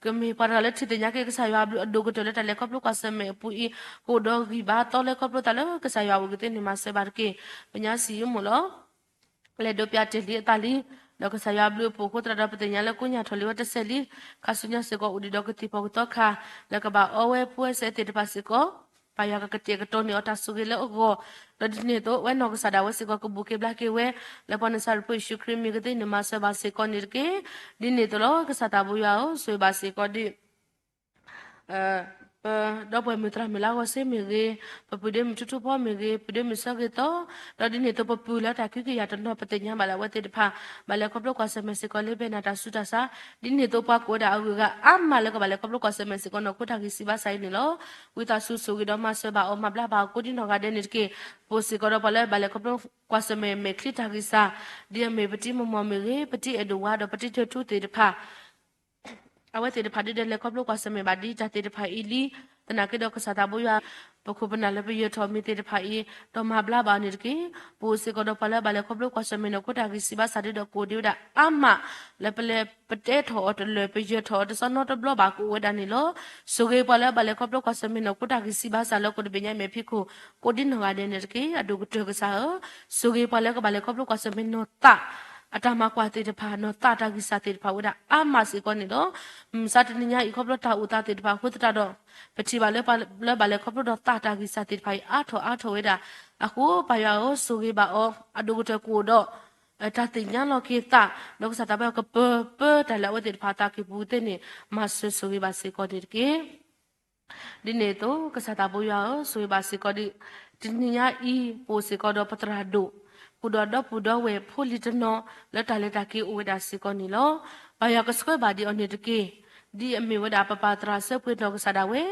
ကမ့ၢ်ပှၤတဂၤလၢထံၣ်သ့ၣ်ညါက့ၤကစၢ်ယွၤအဘျုးအဒိၣ်ကတၢၢ်လၢတၢ်လဲၤခီဖျိကွၢ်ဆၢၣ်မဲာ်အပူၤအံၤ ကအိၣ်ဒီးဂံၢ်ဘါသီလဲၤခီဖျိသးလၢကစၢ်ယွၤအိၣ်ကသ့န့ၣ်မၤစၢၤဘၣ်တက့ၢ်. ပညါစံးယံမ့ၢ်လီၤ လဲၤဒိးပၠးတ့ၢ်လံအသးလံ, ဒီးကစၢ်ယွၤအဘျုးအဖှိၣ်အဃိသတးဒီး ပသ့ၣ်ညါလၢကိးညါထီၣ်လံဝဲတစဲးလံ, ခါဆူညါစ့ၢ်ကီး အိၣ်ဒံးဒီးကသံၣ်ဖီၣ်ကသီခါ လၢကဘၣ်အီဝဲဖှူဝဲစဲးသ့ၣ်တဖၣ်စ့ၢ်ကီး ပၢ်ယွၤကကတဲာ်ကတီၤန့ၢ်အီၤတၢ်ဆိၣ်ဂ့ၤလၢအဂီၢ်, ဒီးဒ်န့ၣ်အသိး အဝဲနီၢ်ကစၢ်ဒၣ်ဝဲစ့ၢ်ကီး ကဘူၣ်က့ၤဘျါက့ၤဝဲ လၢပှၤနစၤရ့းဖိယ့ၣ်ၡူးခရံာ်မံၤကသ့န့ၣ်မၤစၢၤဘၣ်စ့ၢ်ကီးန့ၣ်တက့ၢ်. ဒ်န့ၣ်အသိးလီၤ ကစၢ်သးဘိယွၤဧၢ, ဆိၣ်ဂ့ၤဘၣ်စ့ၢ်ကီးဒ် ပဒီပုၢ်ဝဲၢ်မုၣ်သရၣ်မုၣ်လၢအဂီၢ်စ့ၢ်မ့ၢ်ဂ့ၤ, ပပုၢ်ဒ့မုၣ်ထူထူဖီမ့ၢ်ဂ့ၤ, ပုၢ်ဒ့မုၣ်ဆၢဂ့ၤသီ, ဒီးဒ်န့ၣ်အသိးပပုၢ်လၢတၢ်ခွံကယၤတနီၤပသ့ၣ်ညါဘၣ်လၢအဝဲသ့ၣ်တဖၣ် ဘၣ်လဲၤခီဖျိကွၢ်ဆၢၣ်မဲာ်စ့ၢ်ကီးလၢဖဲနၤတၢ်ဆူးတၢ်ဆါ, ဒ်န့ၣ်အသိးပှၤကအိၣ်ဝဲဒၣ်အဂုၤအဂၤအါမးလၢကဘၣ်လဲၤခီဖျိကွၢ်ဆၢၣ်မဲာ်စ့ၢ်ကီးနီၢ်ခိတၢ်ဂံၢ်စၢ်ဘါစၢ်အံၤန့ၣ်လီၤ. ဝံသးစူၤဆိၣ်ဂ့ၤဒီးမၤစၢၤဘၣ်အီၤမၤဘျါဘၣ်အီၤကိးဒ်နီၢ်ဂၤဒဲးန့ၣ်တက့ၢ်. ပအိၣ်စ့ၢ်ကီးဒီးပှၤလၢဘၣ်လဲၤခီဖျိကွၢ်ဆၢၣ်မဲာ်မဲာ်ချံတၢ်ဂံၢ်စၢ်, ဒ်အမ့ၢ်ပတံၤမိၢ်မိၢ်မ့ၢ်ဂ့ၤ, ပတံၤအဲၣ်ဒိၣ်ဝါဒီးပတံၤထၢထူသ့ၣ်တဖၣ် အဝဲသ့ၣ်တဖၣ်ဒ်ဒီးလဲၤခီဖျိကွၢ်ဆၢၣ်မဲာ်ဘၣ်ဒ်တၢ်သ့ၣ်တဖၣ်အံၤလံ. သနာ်က့ဒီးကစၢ်သးဘိယွၤ ပခိၣ်ပနၢ်လၢပယၢၤထီၣ်မံၤသ့ၣ်တဖၣ်အံၤ ဒီးမၤဘျါဘၣ်အီၤန့ၣ်တက့ၢ်. ပအိၣ်စ့ၢ်ကီးဒီးပှၤလၢဘၣ်လဲၤခီဖျိကွၢ်ဆၢၣ်မဲာ်နီၢ်ခိတၢ်ဂံၢ်စၢ်ဘါစၢ်ဒ်ဒီးကအိၣ်ဒံးဝဲဒၣ်အါမး လၢပလဲၤပတဲထီၣ်အီၤတလၢာ် ပယၢၤထီၣ်အီၤတစီၢ်နီတဘျီဘၣ်ကအိၣ်ဝဲဒၣ်န့ၣ်လီၤ. ဆိၣ်ဂ့ၤပှၤလၢဘၣ်လဲၤခီဖျိကွၢ်ဆၢၣ်မဲာ်နီၢ်ခိတၢ်ဂံၢ်စၢ်ဘါစၢ်လၢကီၢ်တဘ့ၣ်ညါအံၤမဲာ်ဖံးခိၣ် ကိးဒ်နီၢ်ဂၤဒဲးန့ၣ်တက့ၢ်. အဒိၣ်ကတၢၢ်ကစၢ်ဧၢ, ဆိၣ်ဂ့ၤပှၤလၢကဘၣ်လဲၤခီဖျိကွၢ်ဆၢၣ်မဲာ်နီၢ်သး အတၢ်မၤကွၢ်သ့ၣ်တဖၣ် နီၢ်သးတၢ်ဂံၢ်စၢ်သ့ၣ်တဖၣ်အိၣ်ဝဲဒၣ်အါမးစ့ၢ်ကီးန့ၣ်လီၤ. မုၢ်မဆါတနံၤညါအံၤခီဖျိတၢ်အိၣ်သးသ့ၣ်တဖၣ်အဃိသတးဒီး ပထံၣ်ဘၣ်လၢပှၤလၢဘၣ်လဲၤခီဖျိဒီးသးတၢ်ဂံၢ်စၢ်သ့ၣ်တဖၣ်အံၤ အါထီၣ်အါထီၣ်ဝဲဒၣ်အဃိ ပၢ်ယွၤဧၢ ဆိၣ်ဂ့ၤဘၣ်အီၤ အဒိၣ်ကတၢၢ်ကအိၣ်ဒီး တၢ်သ့ၣ်ညါလီၤက့ၤသး ဒီးကစၢ်သးဘိယွၤကပၢၤပၢတၢ်လၢအဝဲသ့ၣ်တဖၣ်အသးကံၢ်ပူၤသ့ၣ်န့ၣ် မၤစၢၤဆိၣ်ဂ့ၤဘၣ်စ့ၢ်ကီးန့ၣ်တက့ၢ်. ဒ်န့ၣ်အသိး ကစၢ်သးဘိယွၤဧၢ ဆိၣ်ဂ့ၤဘၣ်စ့ၢ်ကီးဒ် တနံၤညါအံၤ ပအိၣ်စ့ၢ်ကီးဒီးပသရၣ်ဒိၣ် ဃုာ်ဒီးဒီပုၢ်ဒီဝဲၢ်ဖိလံၤတနီၤ လၢတၢ်လဲၤတၢ်က့ၤအိၣ်ဝဲဒၣ်စ့ၢ်ကီးန့ၣ်လီၤ. ပၢ်ယွၤကဆှၢဘၣ်ဒံးအီၤန့ၣ်တက့ၢ်. ဒ်အမ့ၢ်ဝဲဒၣ်ပပၢ်သရၣ်စၢဖှ့ၣ်နီၢ်ကစၢ်ဒၣ်ဝဲ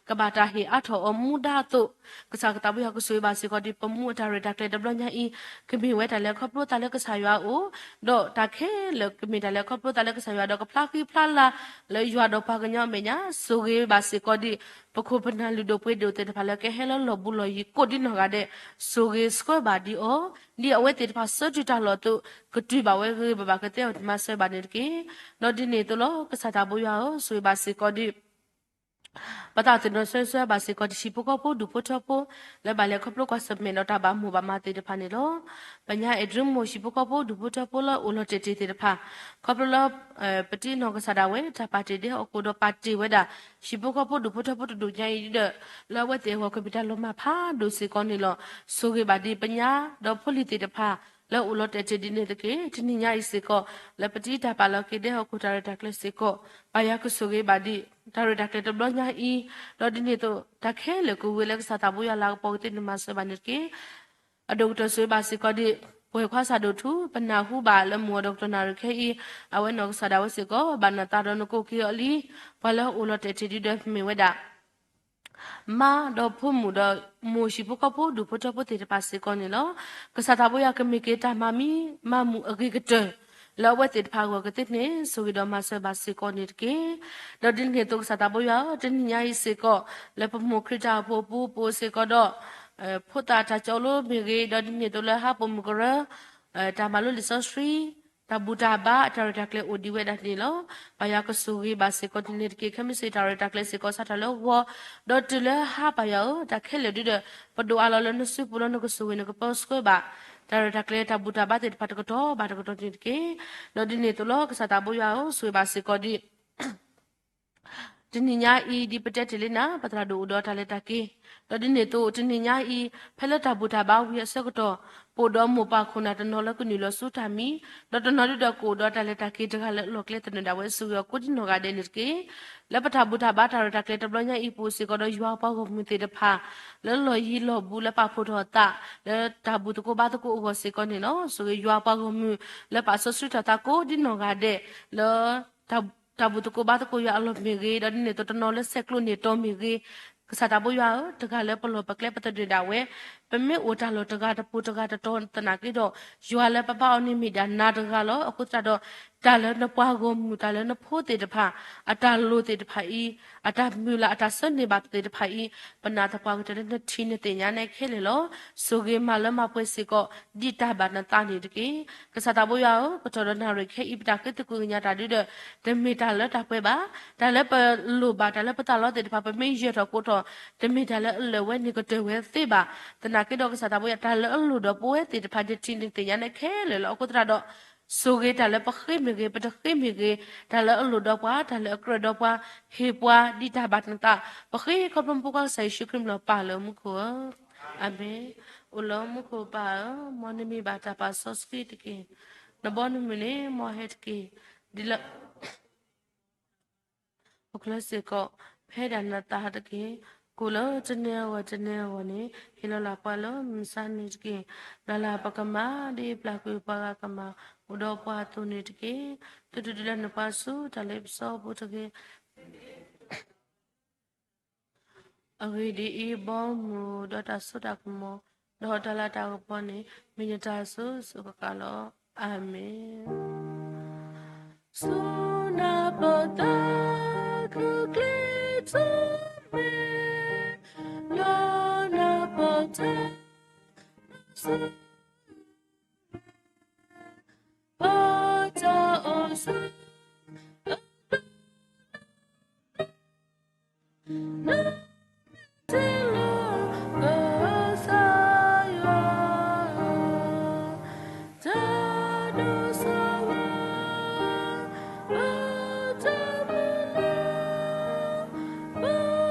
ကဘၣ်တၢ်ဟ့ၣ်အါထီၣ်အီၤမူဒါအသိး ကစၢ်သးဘိယွၤကဆိၣ်ဂ့ၤဘၣ်စ့ၢ်ကီးဒ် ပမူအတၢ်ရဲၣ်တၢ်ကျဲၤတဘျီညါအံၤ ကမ့ၢ်ဝဲတၢ်လဲၤခီဖျိသးလၢကစၢ်ယွၤအအိၣ် ဒီးတၢ်ခဲလၢာ်ကမ့ၢ်တၢ်လဲၤခီဖျိသးလၢကစၢ်ယွၤဒီးကဖျါဃံဖျါလၤ လၢယွၤဒီးပှၤကညီအမဲာ်ညါ ဆိၣ်ဂ့ၤဘၣ်စ့ၢ်ကီးဒ် ပခိၣ်ပနၢ်လုၢ်ဒိၣ်ပှ့ၤဒိၣ်သ့ၣ်တဖၣ်လၢကဟဲလၢလီၢ်ဘူးလီၢ်ယံၤကိးဒ်နီၢ်ဂၤဒဲး ဆိၣ်ဂ့ၤဆှၢဘၣ်ဒံးအီၤ, ဒ်အဝဲသ့ၣ်တဖၣ်ဆၢတုၤတၢ်လီၢ်အသိး ကတုၤဘၣ်ဝဲဂ့ၤဂ့ၤဘၣ်ဘၣ်ကသ့အီၤဒ်မၤစၢၤဘၣ်န့ၣ်တက့ၢ်. ဒီးဒ်န့ၣ်အသိးလီၤ ကစၢ်သးဘိယွၤဧၢ, ဆိၣ်ဂ့ၤဘၣ်စ့ၢ်ကီးဒံး ပသးသ့ၣ်နီၣ်ဆၢဆၢဘၣ်စ့ၢ်ကီး တၢ်ဟံၣ်ဖိဃီဖိဒူၣ်ဖိထၢဖိ လၢဘၣ်လဲၤခီဖျိကွၢ်ဆၢၣ်မဲာ်ဒီးတၢ်ဘၣ်မိၢ်ဘၣ်မးသ့ၣ်တဖၣ်န့ၣ်လီၤ. ပညါအဲၣ်ဒုးမိၢ်ဟံၣ်ဖိဃီဖိဒူၣ်ဖိထၢဖိလၢအိၣ်လီၤတဲာ်တ့ၢ်သ့ၣ်တဖၣ် ခီဖျိလၢ ပတံနီၢ်ကစၢ်ဒၣ်ဝဲ တၢ်ပာ်တ့ၢ်ဒဲးဟီၣ်ခိၣ်ဒီးပာ်တ့ၢ်ဝဲဒၣ် ဟံၣ်ဖိဃီဖိဒူၣ်ဖိထၢဖိတဒူၣ်ညါအံၤဒီး လၢအဝဲသ့ၣ်အဂီၢ်ကမ့ၢ်တၢ်လီၤမၢ်ဖးဒိၣ်စ့ၢ်ကီးန့ၣ်လီၤ. ဆိၣ်ဂ့ၤဘၣ်ဒံးပညါ ဒီးဖိလံၤသ့ၣ်တဖၣ် လၢအိၣ်လီၤတဲာ်တ့ၢ်ဒ်န့ၣ်တက့ၢ်. တနံၤညါအံၤစ့ၢ်ကီး လၢပတံတၢ်ပာ်လီၤက့ၤဒဲးဟီၣ်ခိၣ်တၢ်ရဲၣ်တၢ်ကျဲၤစ့ၢ်ကီး ပၢ်ယွၤကဆိၣ်ဂ့ၤဘၣ်ဒံး တၢ်ရဲၣ်တၢ်ကျဲၤတဘျီညါအံၤ, ဒီးဒ်န့ၣ်အသိး တၢ်ခဲလၢာ်ကဝံၤလၢကစၢ်သးဘိယွၤလၤကပီၤကသ့န့ၣ်မၤစၢၤဘၣ်န့ၣ်တက့ၢ်. အဒိၣ်ကတၢၢ်ဆိၣ်ဂ့ၤဘၣ်စ့ၢ်ကီးဒံး ပှဲၤခွါစၢ်ဒိၣ်ထူ ပနၢ်ဟူဘၣ်လၢမုၢ်အီၤဒီးကတီၢ်နၣ်ရံၣ်ခဲအံၤ အဝဲနီၢ်ကစၢ်ဒၣ်ဝဲစ့ၢ်ကီး ဘၣ်နသးဒီးနကိးက့ၤအီၤလံ. ပှၤလၢအအိၣ်လီၤတဲာ်တ့ၢ်ဒံးဒီးမ့ၢ်ဝဲဒၣ် မါဒီးဖိမုၣ်ဒီးမိၢ်ဟံၣ်ဖိဃီဖိဒူၣ်ဖိထၢဖိသ့ၣ်တဖၣ်စ့ၢ်ကီးန့ၣ်လီၤ. ကစၢ်သးဘိယွၤကမ့ၢ်က့ၤတၢ်မၤမံမၤမုာ်အဂ့ၤကတၢၢ် လၢအဝဲသ့ၣ်တဖၣ်အဂီၢ်ကသ့န့ၣ် ဆိၣ်ဂ့ၤဒီးမၤစၢၤဘၣ်စ့ၢ်ကီးန့ၣ်တက့ၢ်. ဒီးဒ်န့ၣ်အသိးကစၢ်သးဘိယွၤဧၢ, တနံၤညါအံၤစ့ၢ်ကီး လၢပမိၢ်ခရံာ်တၢ်အိၣ်ဖှိၣ်အပူၤ ပအိၣ်စ့ၢ်ကီးဒီး ဖိသၣ်တၢ်ကၠီလိမ့ၢ်ဂ့ၤ, ဒီးဒ်န့ၣ်အသိးလၢဟးပိာ်မုၣ်ကရၢ တၢ်မၤလိလံာ်စီဆှံ တၢ်ဘူၣ်တၢ်ဘါ တၢ်ရဲၣ်တၢ်ကျဲၤအိၣ်ဒံးဝဲဒၣ်န့ၣ်လီၤ. ပၢ်ယွၤကဆိၣ်ဂ့ၤဘၣ်စ့ၢ်ကီးဒ်န့ၣ်တက့ၢ်. ခဲမုၢ်ဆ့ၣ်တၢ်ရဲၣ်တၢ်ကျဲၤစ့ၢ်ကီး စးထီၣ်လၢဂီၤ ဒီးတုၤလၢဟါ ပၢ်ယွၤဧၢ, တၢ်ခဲလၢာ်ဒုဒီး ပဒိၣ်အါလီၤလၢနစုပူၤလီၤ. နကဆိၣ်ဂ့ၤနကပၢဆှၢဘၣ် တၢ်ရဲၣ်တၢ်ကျဲၤတၢ်ဘူၣ်တၢ်ဘါသ့ၣ်တဖၣ်တကတီၢ်ဘၣ်တကတီၢ်န့ၣ်တက့ၢ်. ဒီးဒ်န့ၣ်အသိးလီၤ ကစၢ်သးဘိယွၤဧၢ, ဆိၣ်ဂ့ၤဘၣ်စ့ၢ်ကီးဒ် တနံၤညါအံၤ ဒ်ပတဲတ့ၢ်လံနၤ ပသရၣ်ဒိၣ်အိၣ်ဒီးတၢ်လဲၤတၢ်က့ၤ, ဒီးဒ်န့ၣ်အသိး တနံၤညါအံၤ ဖဲလၢတၢ်ဘူၣ်တၢ်ဘါဝံၤအဆၢကတီၢ် ပအိၣ်ဒီးမိၢ်ပၢ်ခိၣ်နၢ်တနီၤလၢကနုာ်လီၤဆူတၢ်မံ, ဒီးတနီၤဒုဒီးကအိၣ်ဒီးတၢ်လဲၤတၢ်က့ၤတဂၤလၢအလီၢ်ကျဲသနၢၣ်ဒၣ်ဝဲ ဆိၣ်ဂ့ၤအီၤကိးဒ်နီၢ်ဂၤဒဲးန့ၣ်တက့ၢ်. လၢပတၢ်ဘူၣ်တၢ်ဘါတၢ်ရဲၣ်တၢ်ကျဲၤတဘျီညါအံၤ ပအိၣ်စ့ၢ်ကီးဒီးယွၤပှၤဂီၢ်မုၢ်သ့ၣ်တဖၣ် လၢလီၢ်ယံၤလီၢ်ဘူးလၢပာ်ဖှိၣ်ထီၣ်အသး လၢတၢ်ဘူၣ်သကိးဘါသကိးအဂီၢ်စ့ၢ်ကီးန့ၣ်လီၤ. ဆိၣ်ဂ့ၤယွၤပှၤဂီၢ်မုၢ် လၢပာ်စီဆှံထီၣ်သးကိးဒ်နီၢ်ဂၤဒဲး လၢ တၢ်ဘူၣ်သကိးဘါသကိးယွၤအလီၢ်မ့ၢ်ဂ့ၤ, ဒီးဒ်န့ၣ်အသိးတနီၤလၢဆဲးကျိးန့ၢ်တီၤမ့ၢ်ဂ့ၤ, ကစၢ်သးဘိယွၤဧၢ, တဂၤလၢပလီၢ်ပကျဲပသနၢၣ်ဒၣ်ဝဲ, ပမ့ၢ်အိၣ်တၢ်လီၢ်တဂၤတပူၤတဂၤတတီၤသနာ်က့ဒီး, ယွၤလၢပဘါအီၤန့ၣ်မ့ၢ်ဒၣ်နၤတဂၤလီၤ. အဃိသတးဒီး တၢ်လၢနပှၤဂီၢ်မုၢ် တၢ်လၢနဖိသ့ၣ်တဖၣ် အတၢ်လိၣ်သ့ၣ်တဖၣ်အံၤ, အတၢ်မုၢ်လၢ် အတၢ်ဆၢန့ၢ်ဘၣ်သ့ၣ်တဖၣ်အံၤ, ပနာ်သပှၢ်ကတၢၢ်လၢနထံၣ်နသ့ၣ်ညါနၤခဲလၢာ်လီၤ. ဆိၣ်ဂ့ၤမၤလၢမၤပှဲၤစ့ၢ်ကီး ဒ်တၢ်ဘၣ်နသးန့ၣ်တက့ၢ်. ကစၢ်သးဘိယွၤဧၢ, ကတီၢ်ဒီးနၣ်ရံၣ်ခဲအံၤ ပတၢ်ဃ့သကွံၢ်ကညးတၢ်ဒုဒီး တမ့ၢ်တၢ်လၢတၢ်ပှဲၤဘၣ်. တၢ်လၢပလိၣ်ဘၣ် တၢ်လၢပသးလီသ့ၣ်တဖၣ် ပမ့ၢ်ယၢၤထီၣ်ကိးထီၣ် တမ့ၢ်တၢ်လၢအလၢာ်ဝဲန့ၣ်ကတၢၢ်ဝဲသ့ဘၣ်. သနာ်က့ဒီးကစၢ်သးဘိယွၤ တၢ်လၢအလိၣ်ဒီးပဝဲသ့ၣ်တဖၣ် နထံၣ်နသ့ၣ်ညါနၤခဲလၢာ်လီၤ. အဃိသတးဒီး ဆိၣ်ဂ့ၤတၢ်လၢပဃ့မ့ၢ်ဂ့ၤ ပတဃ့မ့ၢ်ဂ့ၤ, တၢ်လၢအလိၣ်ဒီးပှၤ တၢ်လၢအကြၢးဒီးပှၤ ဟ့ၣ်ပှၤဒ်တၢ်ဘၣ်နသး, ပဃ့ခီဖျိမူခိၣ်ကစၢ်ယ့ၣ်ၡူးခရံာ်မံၤလီၤ ပၢ်လၢမူခိၣ်ဧၢ, အၤမ့ၣ်. အိၣ်လၢမူခိၣ်ပၢ်ဧၢ, မ်နမံၤဘၣ်တၢ်ပာ်စီဆှံတက့ၢ်. နဘီနမုၢ်န့ၣ် မ်ဟဲတက့ၢ်. ဒ်လၢ ပကျဲစ့ၢ်ကီး ဖဲဒၣ်နသးတက့ၢ်. ကိၣ်လၢတနံၤအဂီၢ်တနံၤအဂီၢ်န့ၣ် ဟ့ၣ်လီၤလၢ်ပှၤလၢမုၢ်မဆါတနံၤတက့ၢ်. ပျၢ်လၢ်ပကမၢ် ဒ်ပျၢ်ကွံာ်ပှၤဂၤကမၢ် အိၣ်ဒီးပှၤအသိးန့ၣ်တက့ၢ်. သုတဒုးလၢနပှၤဆူတၢ်လ့ပစီအပူၤတဂ့ၤ. အဂ့ၢ်ဒ်အံၤ, ဘီမုၢ်ဒီးတၢ်စိတၢ်ကမီၤ ဒီးတၢ်လၤတၢ်ကပီၤန့ၣ် မ့ၢ်နတၢ်စိၤစိၤဃၣ်ဃၣ်လီၤ. အၤမ့ၣ်. ဆူနၢ်ပၢၢ်တၢ် ကကျဲၤထီၣ်မဲာ် လၢနၢ်ပၢၢ်တၢ် ဆူ ပတၢ်အိၣ်ဆူ နတလီၤကစၢ်ယွၤ တၢ်ဒိးစၢ်ဝါ ပတၢ်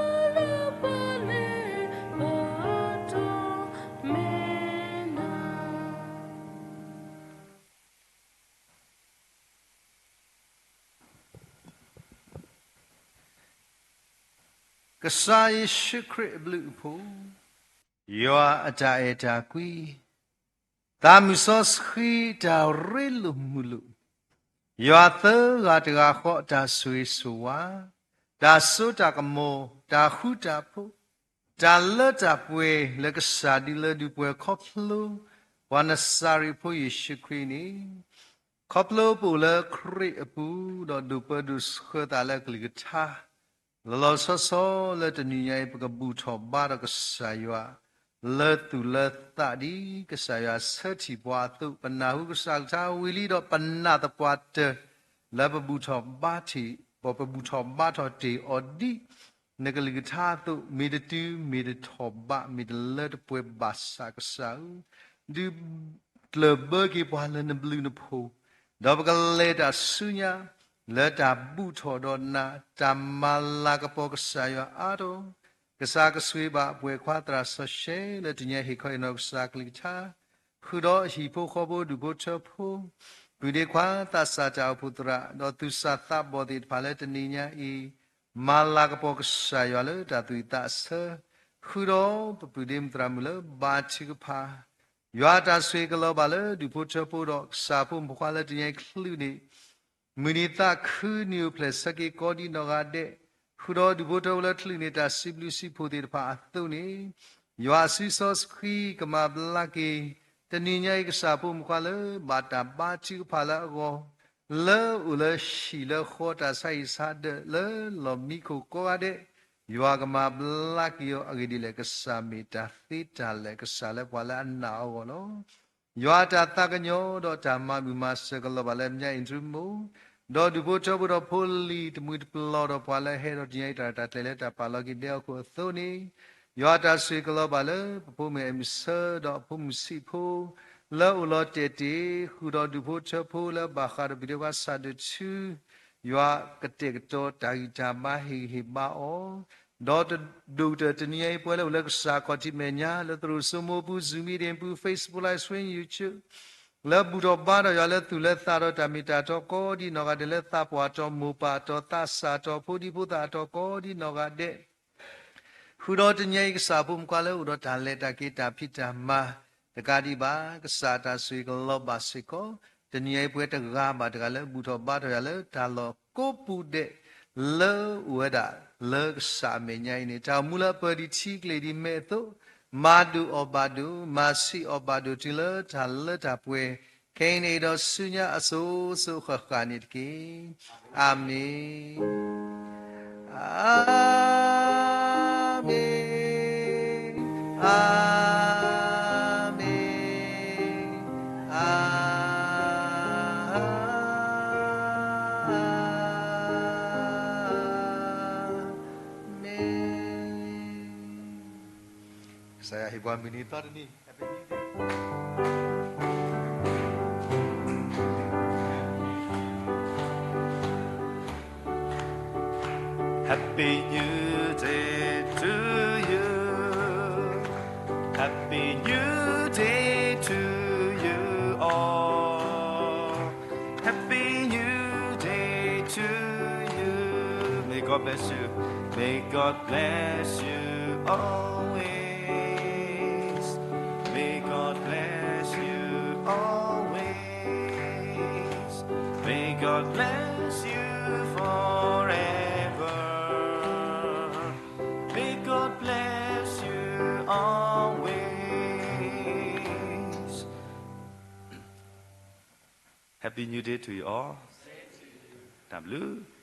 မုၢ်လၢ် ပလၢပှဲၤလံ ပတၢ်မ့ၢ်နၤ ကစၢ်ယ့ၣ်ၡူးခရံာ်အဘျုးအဖှိၣ်, ယွၤအတၢ်အဲၣ်တၢ်ကွံ, သးမုၢ်စီဆှံတၢ်ရ့လိာ်မုာ်လိာ်, ယွၤသၢဂၤတဂၤဃီအတၢ်ဆိၣ်ဂ့ၤဆိၣ်ဝါ, တၢ်စိတၢ်ကမီၤ, တၢ်ဃူတၢ်ဖိး, တၢ်လၢတၢ်ပှဲၤလၢကစၢ်ဒုလၢဒုးပှဲၤခီဖျိ ပှၤနစၤရ့းဖိယ့ၣ်ၡူးခရံာ်န့ၣ်, ခီဖျိပအိၣ်လၢခရံာ်အပူၤ ဒီးဒိးပၢဒိးဆှၢသးလၢကလုၢ်ကထါ လီၤလီၤဆီဆီလၢတနံၤညါအံၤ ပကဘူၣ်ထီၣ်ဘါထီၣ်ကစၢ်ယွၤ လၢသူၣ်လၢသးဒ်ကစၢ်ယွၤဆၢထံၣ်ပှၤအသိး, ပနၢ်ဟူကစၢ်ကလုၢ်ကထါဝံၤလံဒီး ပနာ်သပှၢ်တၢၢ် လၢပဘူၣ်ထီၣ်ဘါထီၣ်, ပဘူၣ်ထီၣ်ဘါထီၣ်တ့ၢ်အီၤဒ်နကလုၢ်ကထါအသိး, မ့ၢ်တတုၤမ့ၢ်တထီၣ်ဘး မ့ၢ်တလၢတပှဲၤဘၣ်ဆၣ် ကစၢ်ဧၢ, ဒုးကျၢၢ်ဘၢက့ၤပှၤလၢနဘျုးနဖှိၣ်, ဒီးပကလဲၤတၢ်ဆူညါ လၢတၢ်ဘူၣ်ထီၣ်ဒီးနၤ, တၢ်မၤလၤကပီၤကစၢ်ယွၤအါထီၣ်, ကစၢ်ကဆိၣ်ဂ့ၤဘၣ်ပှၤခွါသရၣ်စီၤၡဲ လၢတနံၤအံၤဟ့ၣ်ခီဟ့ၣ်နီၤကစၢ်ကလုၢ်ကထါ, ဃုာ်ဒီးဟံၣ်ဖိဃီဖိဒူၣ်ဖိထၢဖိ, ပုၢ်ဒ့ခွါသးစၢ်တၢ်အိၣ်ဖှိၣ်သရၣ်, ဒီးသူၣ်စၢ်သးဘီၣ်သ့ၣ်တဖၣ်လၢတနံၤညါအံၤ, မၤလၤကပီၤကစၢ်ယွၤလၢတၢ်သူၣ်ဝံၣ်သးဆၢ, ဃုာ်ဒီးပပုၢ်ဒ့မုၣ်သရၣ်မုၣ်လၢဘါထုကဖၣ် ယွၤတၢ်ဆိၣ်ဂ့ၤကလီၤဘၣ်လၢဒူၣ်ဖိထၢဖိဒီးကစၢ်ဖိမုၣ်ဖိခွါလၢတနံၤအံၤချုးန့ၣ်, မုၢ်နံၤသးခုနံၤအိၣ်ဖျဲၣ်ဆၢက့ၤကိးဒံနီၢ်ဂၤဒဲး, ဃုာ်ဒီးဒူၣ်ဖိထၢဖိလၢချုးန့ၢ်တၢ်စံးဘျုးစံးဖှိၣ်သ့ၣ်တဖၣ်အသိးန့ၣ်, ယွၤအစုစီဆှံကမၤဘျါက့ၤ, တနံၤညါအံၤကစၢ်ဖိမုၣ်ဖိခွါလၢဘၣ်တၢ်ဘါထုကဖၣ်လၢအဂီၢ်, လၢအိၣ်လၢဟံၣ်လၢဃီတၢ်ဆါဟံၣ်ဆါဒၢးလၢလီၢ်မံခိၣ်ကိးဂၤဒဲး, ယွၤကမၤဘျါက့ၤအီၤအဂ့ၢ်ဒ်လဲၣ်, ကစၢ်မ့ၢ်တၢ်သ့တၢ်လၢာ်, ကစၢ်လၢပှၤလၢအနာ်အဂီၢ်လီၤ. ယွၤအတၢ်သးကညီၤဒီးတၢ်မၤမုာ်မၤစၢၤကလီၤဘၣ်လၢမဲာ်ညါအ့ဒြူမိၢ်, ဒီးဒူၣ်ဖိထၢဖိဒီးဖိလံၤတမှံၤတပျီၤဒီးပှၤလၢအဟဲဒီးတနံၤညါအံၤတၢ်ရဲၣ်တၢ်ကျဲၤလၢတၢ်ပာ်လီၤက့ၤဒဲအီၣ်ခိၣ်အသိးန့ၣ်, ယွၤအတၢ်ဆိၣ်ဂ့ၤကလီၤဘၣ်လၢပဖိမုၣ်အဲၣ်မုၢ်ဆၢဒီးအဖိမုၣ်ဆံးဖိ လၢအိၣ်လီၤတဲာ်တ့ၢ်, ဃုာ်ဒီးဒူၣ်ဖိထၢဖိလၢအဘၣ်ဃးဒီးပုၢ်ဒ့ခွါဆၣ်ဒၢၣ်ထူ ယွၤကတဲာ်ကတီၤတၢ်ဂံၢ်တၢ်ဘါဟ့ၣ်ဂံၢ်ဟ့ၣ်ဘါအီၤ, ဒီးတဒူၣ်ကတၢၢ်တနံၤညါအံၤ ပဝဲလၢအိၣ်လၢကစၢ်ခီၣ်ထံးမဲာ်ညါ လၢသရိာ်စိမိၢ်ပူၤ Zoom meeting ပူၤ Facebook Live Stream YouTube လၢဘူၣ်ထီၣ်ဘါထီၣ်ယွၤလၢသူၣ်လၢသးဒီးတၢ်မ့ၢ်တၢ်တီကိးဒံနီၢ်ဂၤဒဲး လၢသးပှၢ်တီၤမိၢ်ပၢ်တီၤသးစၢ်တီၤ ဖိဒံဖိသၣ်တီၤကိးဒံနီၢ်ဂၤဒဲး ဃုာ်ဒီးတနံၤညါအံၤကစၢ်ဖိမုၣ်ဖိခွါလၢအိၣ်ဒီးတၢ်လဲၤတၢ်က့ၤတၢ်ဖံးတၢ်မၤတကးဒံးဘၣ်, ကစၢ်အတၢ်ဆိၣ်ဂ့ၤကလီၤဘၣ်စ့ၢ်ကီး, တနံၤညါအံၤပဝဲတဂၤဘၣ်တဂၤလၢဘူၣ်ထီၣ်ဘါထီၣ်ယွၤလၢတၢ်လီၢ်ကိးပူၤဒဲး လၢအိၣ်ဝဲဒၣ်လၢကစၢ်အမဲာ်ညါအံၤန့ၣ်, တၢ်အိၣ်မူလၢအပၢၢ်ဒံးထံကျ့ၤဒံးမဲးအသိး, မၤဒိၣ်အီၣ်ဘၣ်ဒိၣ်, မၤဆံးအီၣ်ဘၣ်ဒိၣ်တုၤလၢတၢ်လၢတၢ်ပှဲၤ, ခဲအံၤန့ၣ်ဒီးဆူညါအစိၤစိၤဃၣ်ဃၣ်န့ၣ်တက့ၢ်. အၤမ့ၣ်, အၤမ့ၣ်, အၤမ့ၣ်, အၤမ့ၣ်. ကစၢ်ယွၤဟ့ၣ်ပှၤမုၢ်နံၤသီတနံၤ Happy New Day to you. Happy New Day to you all. Happy New Day to you. May God bless you. May God bless you always. May God bless you always. May God bless you forever. May God bless you always. Happy New Day to you all. တၢ်ဘျုး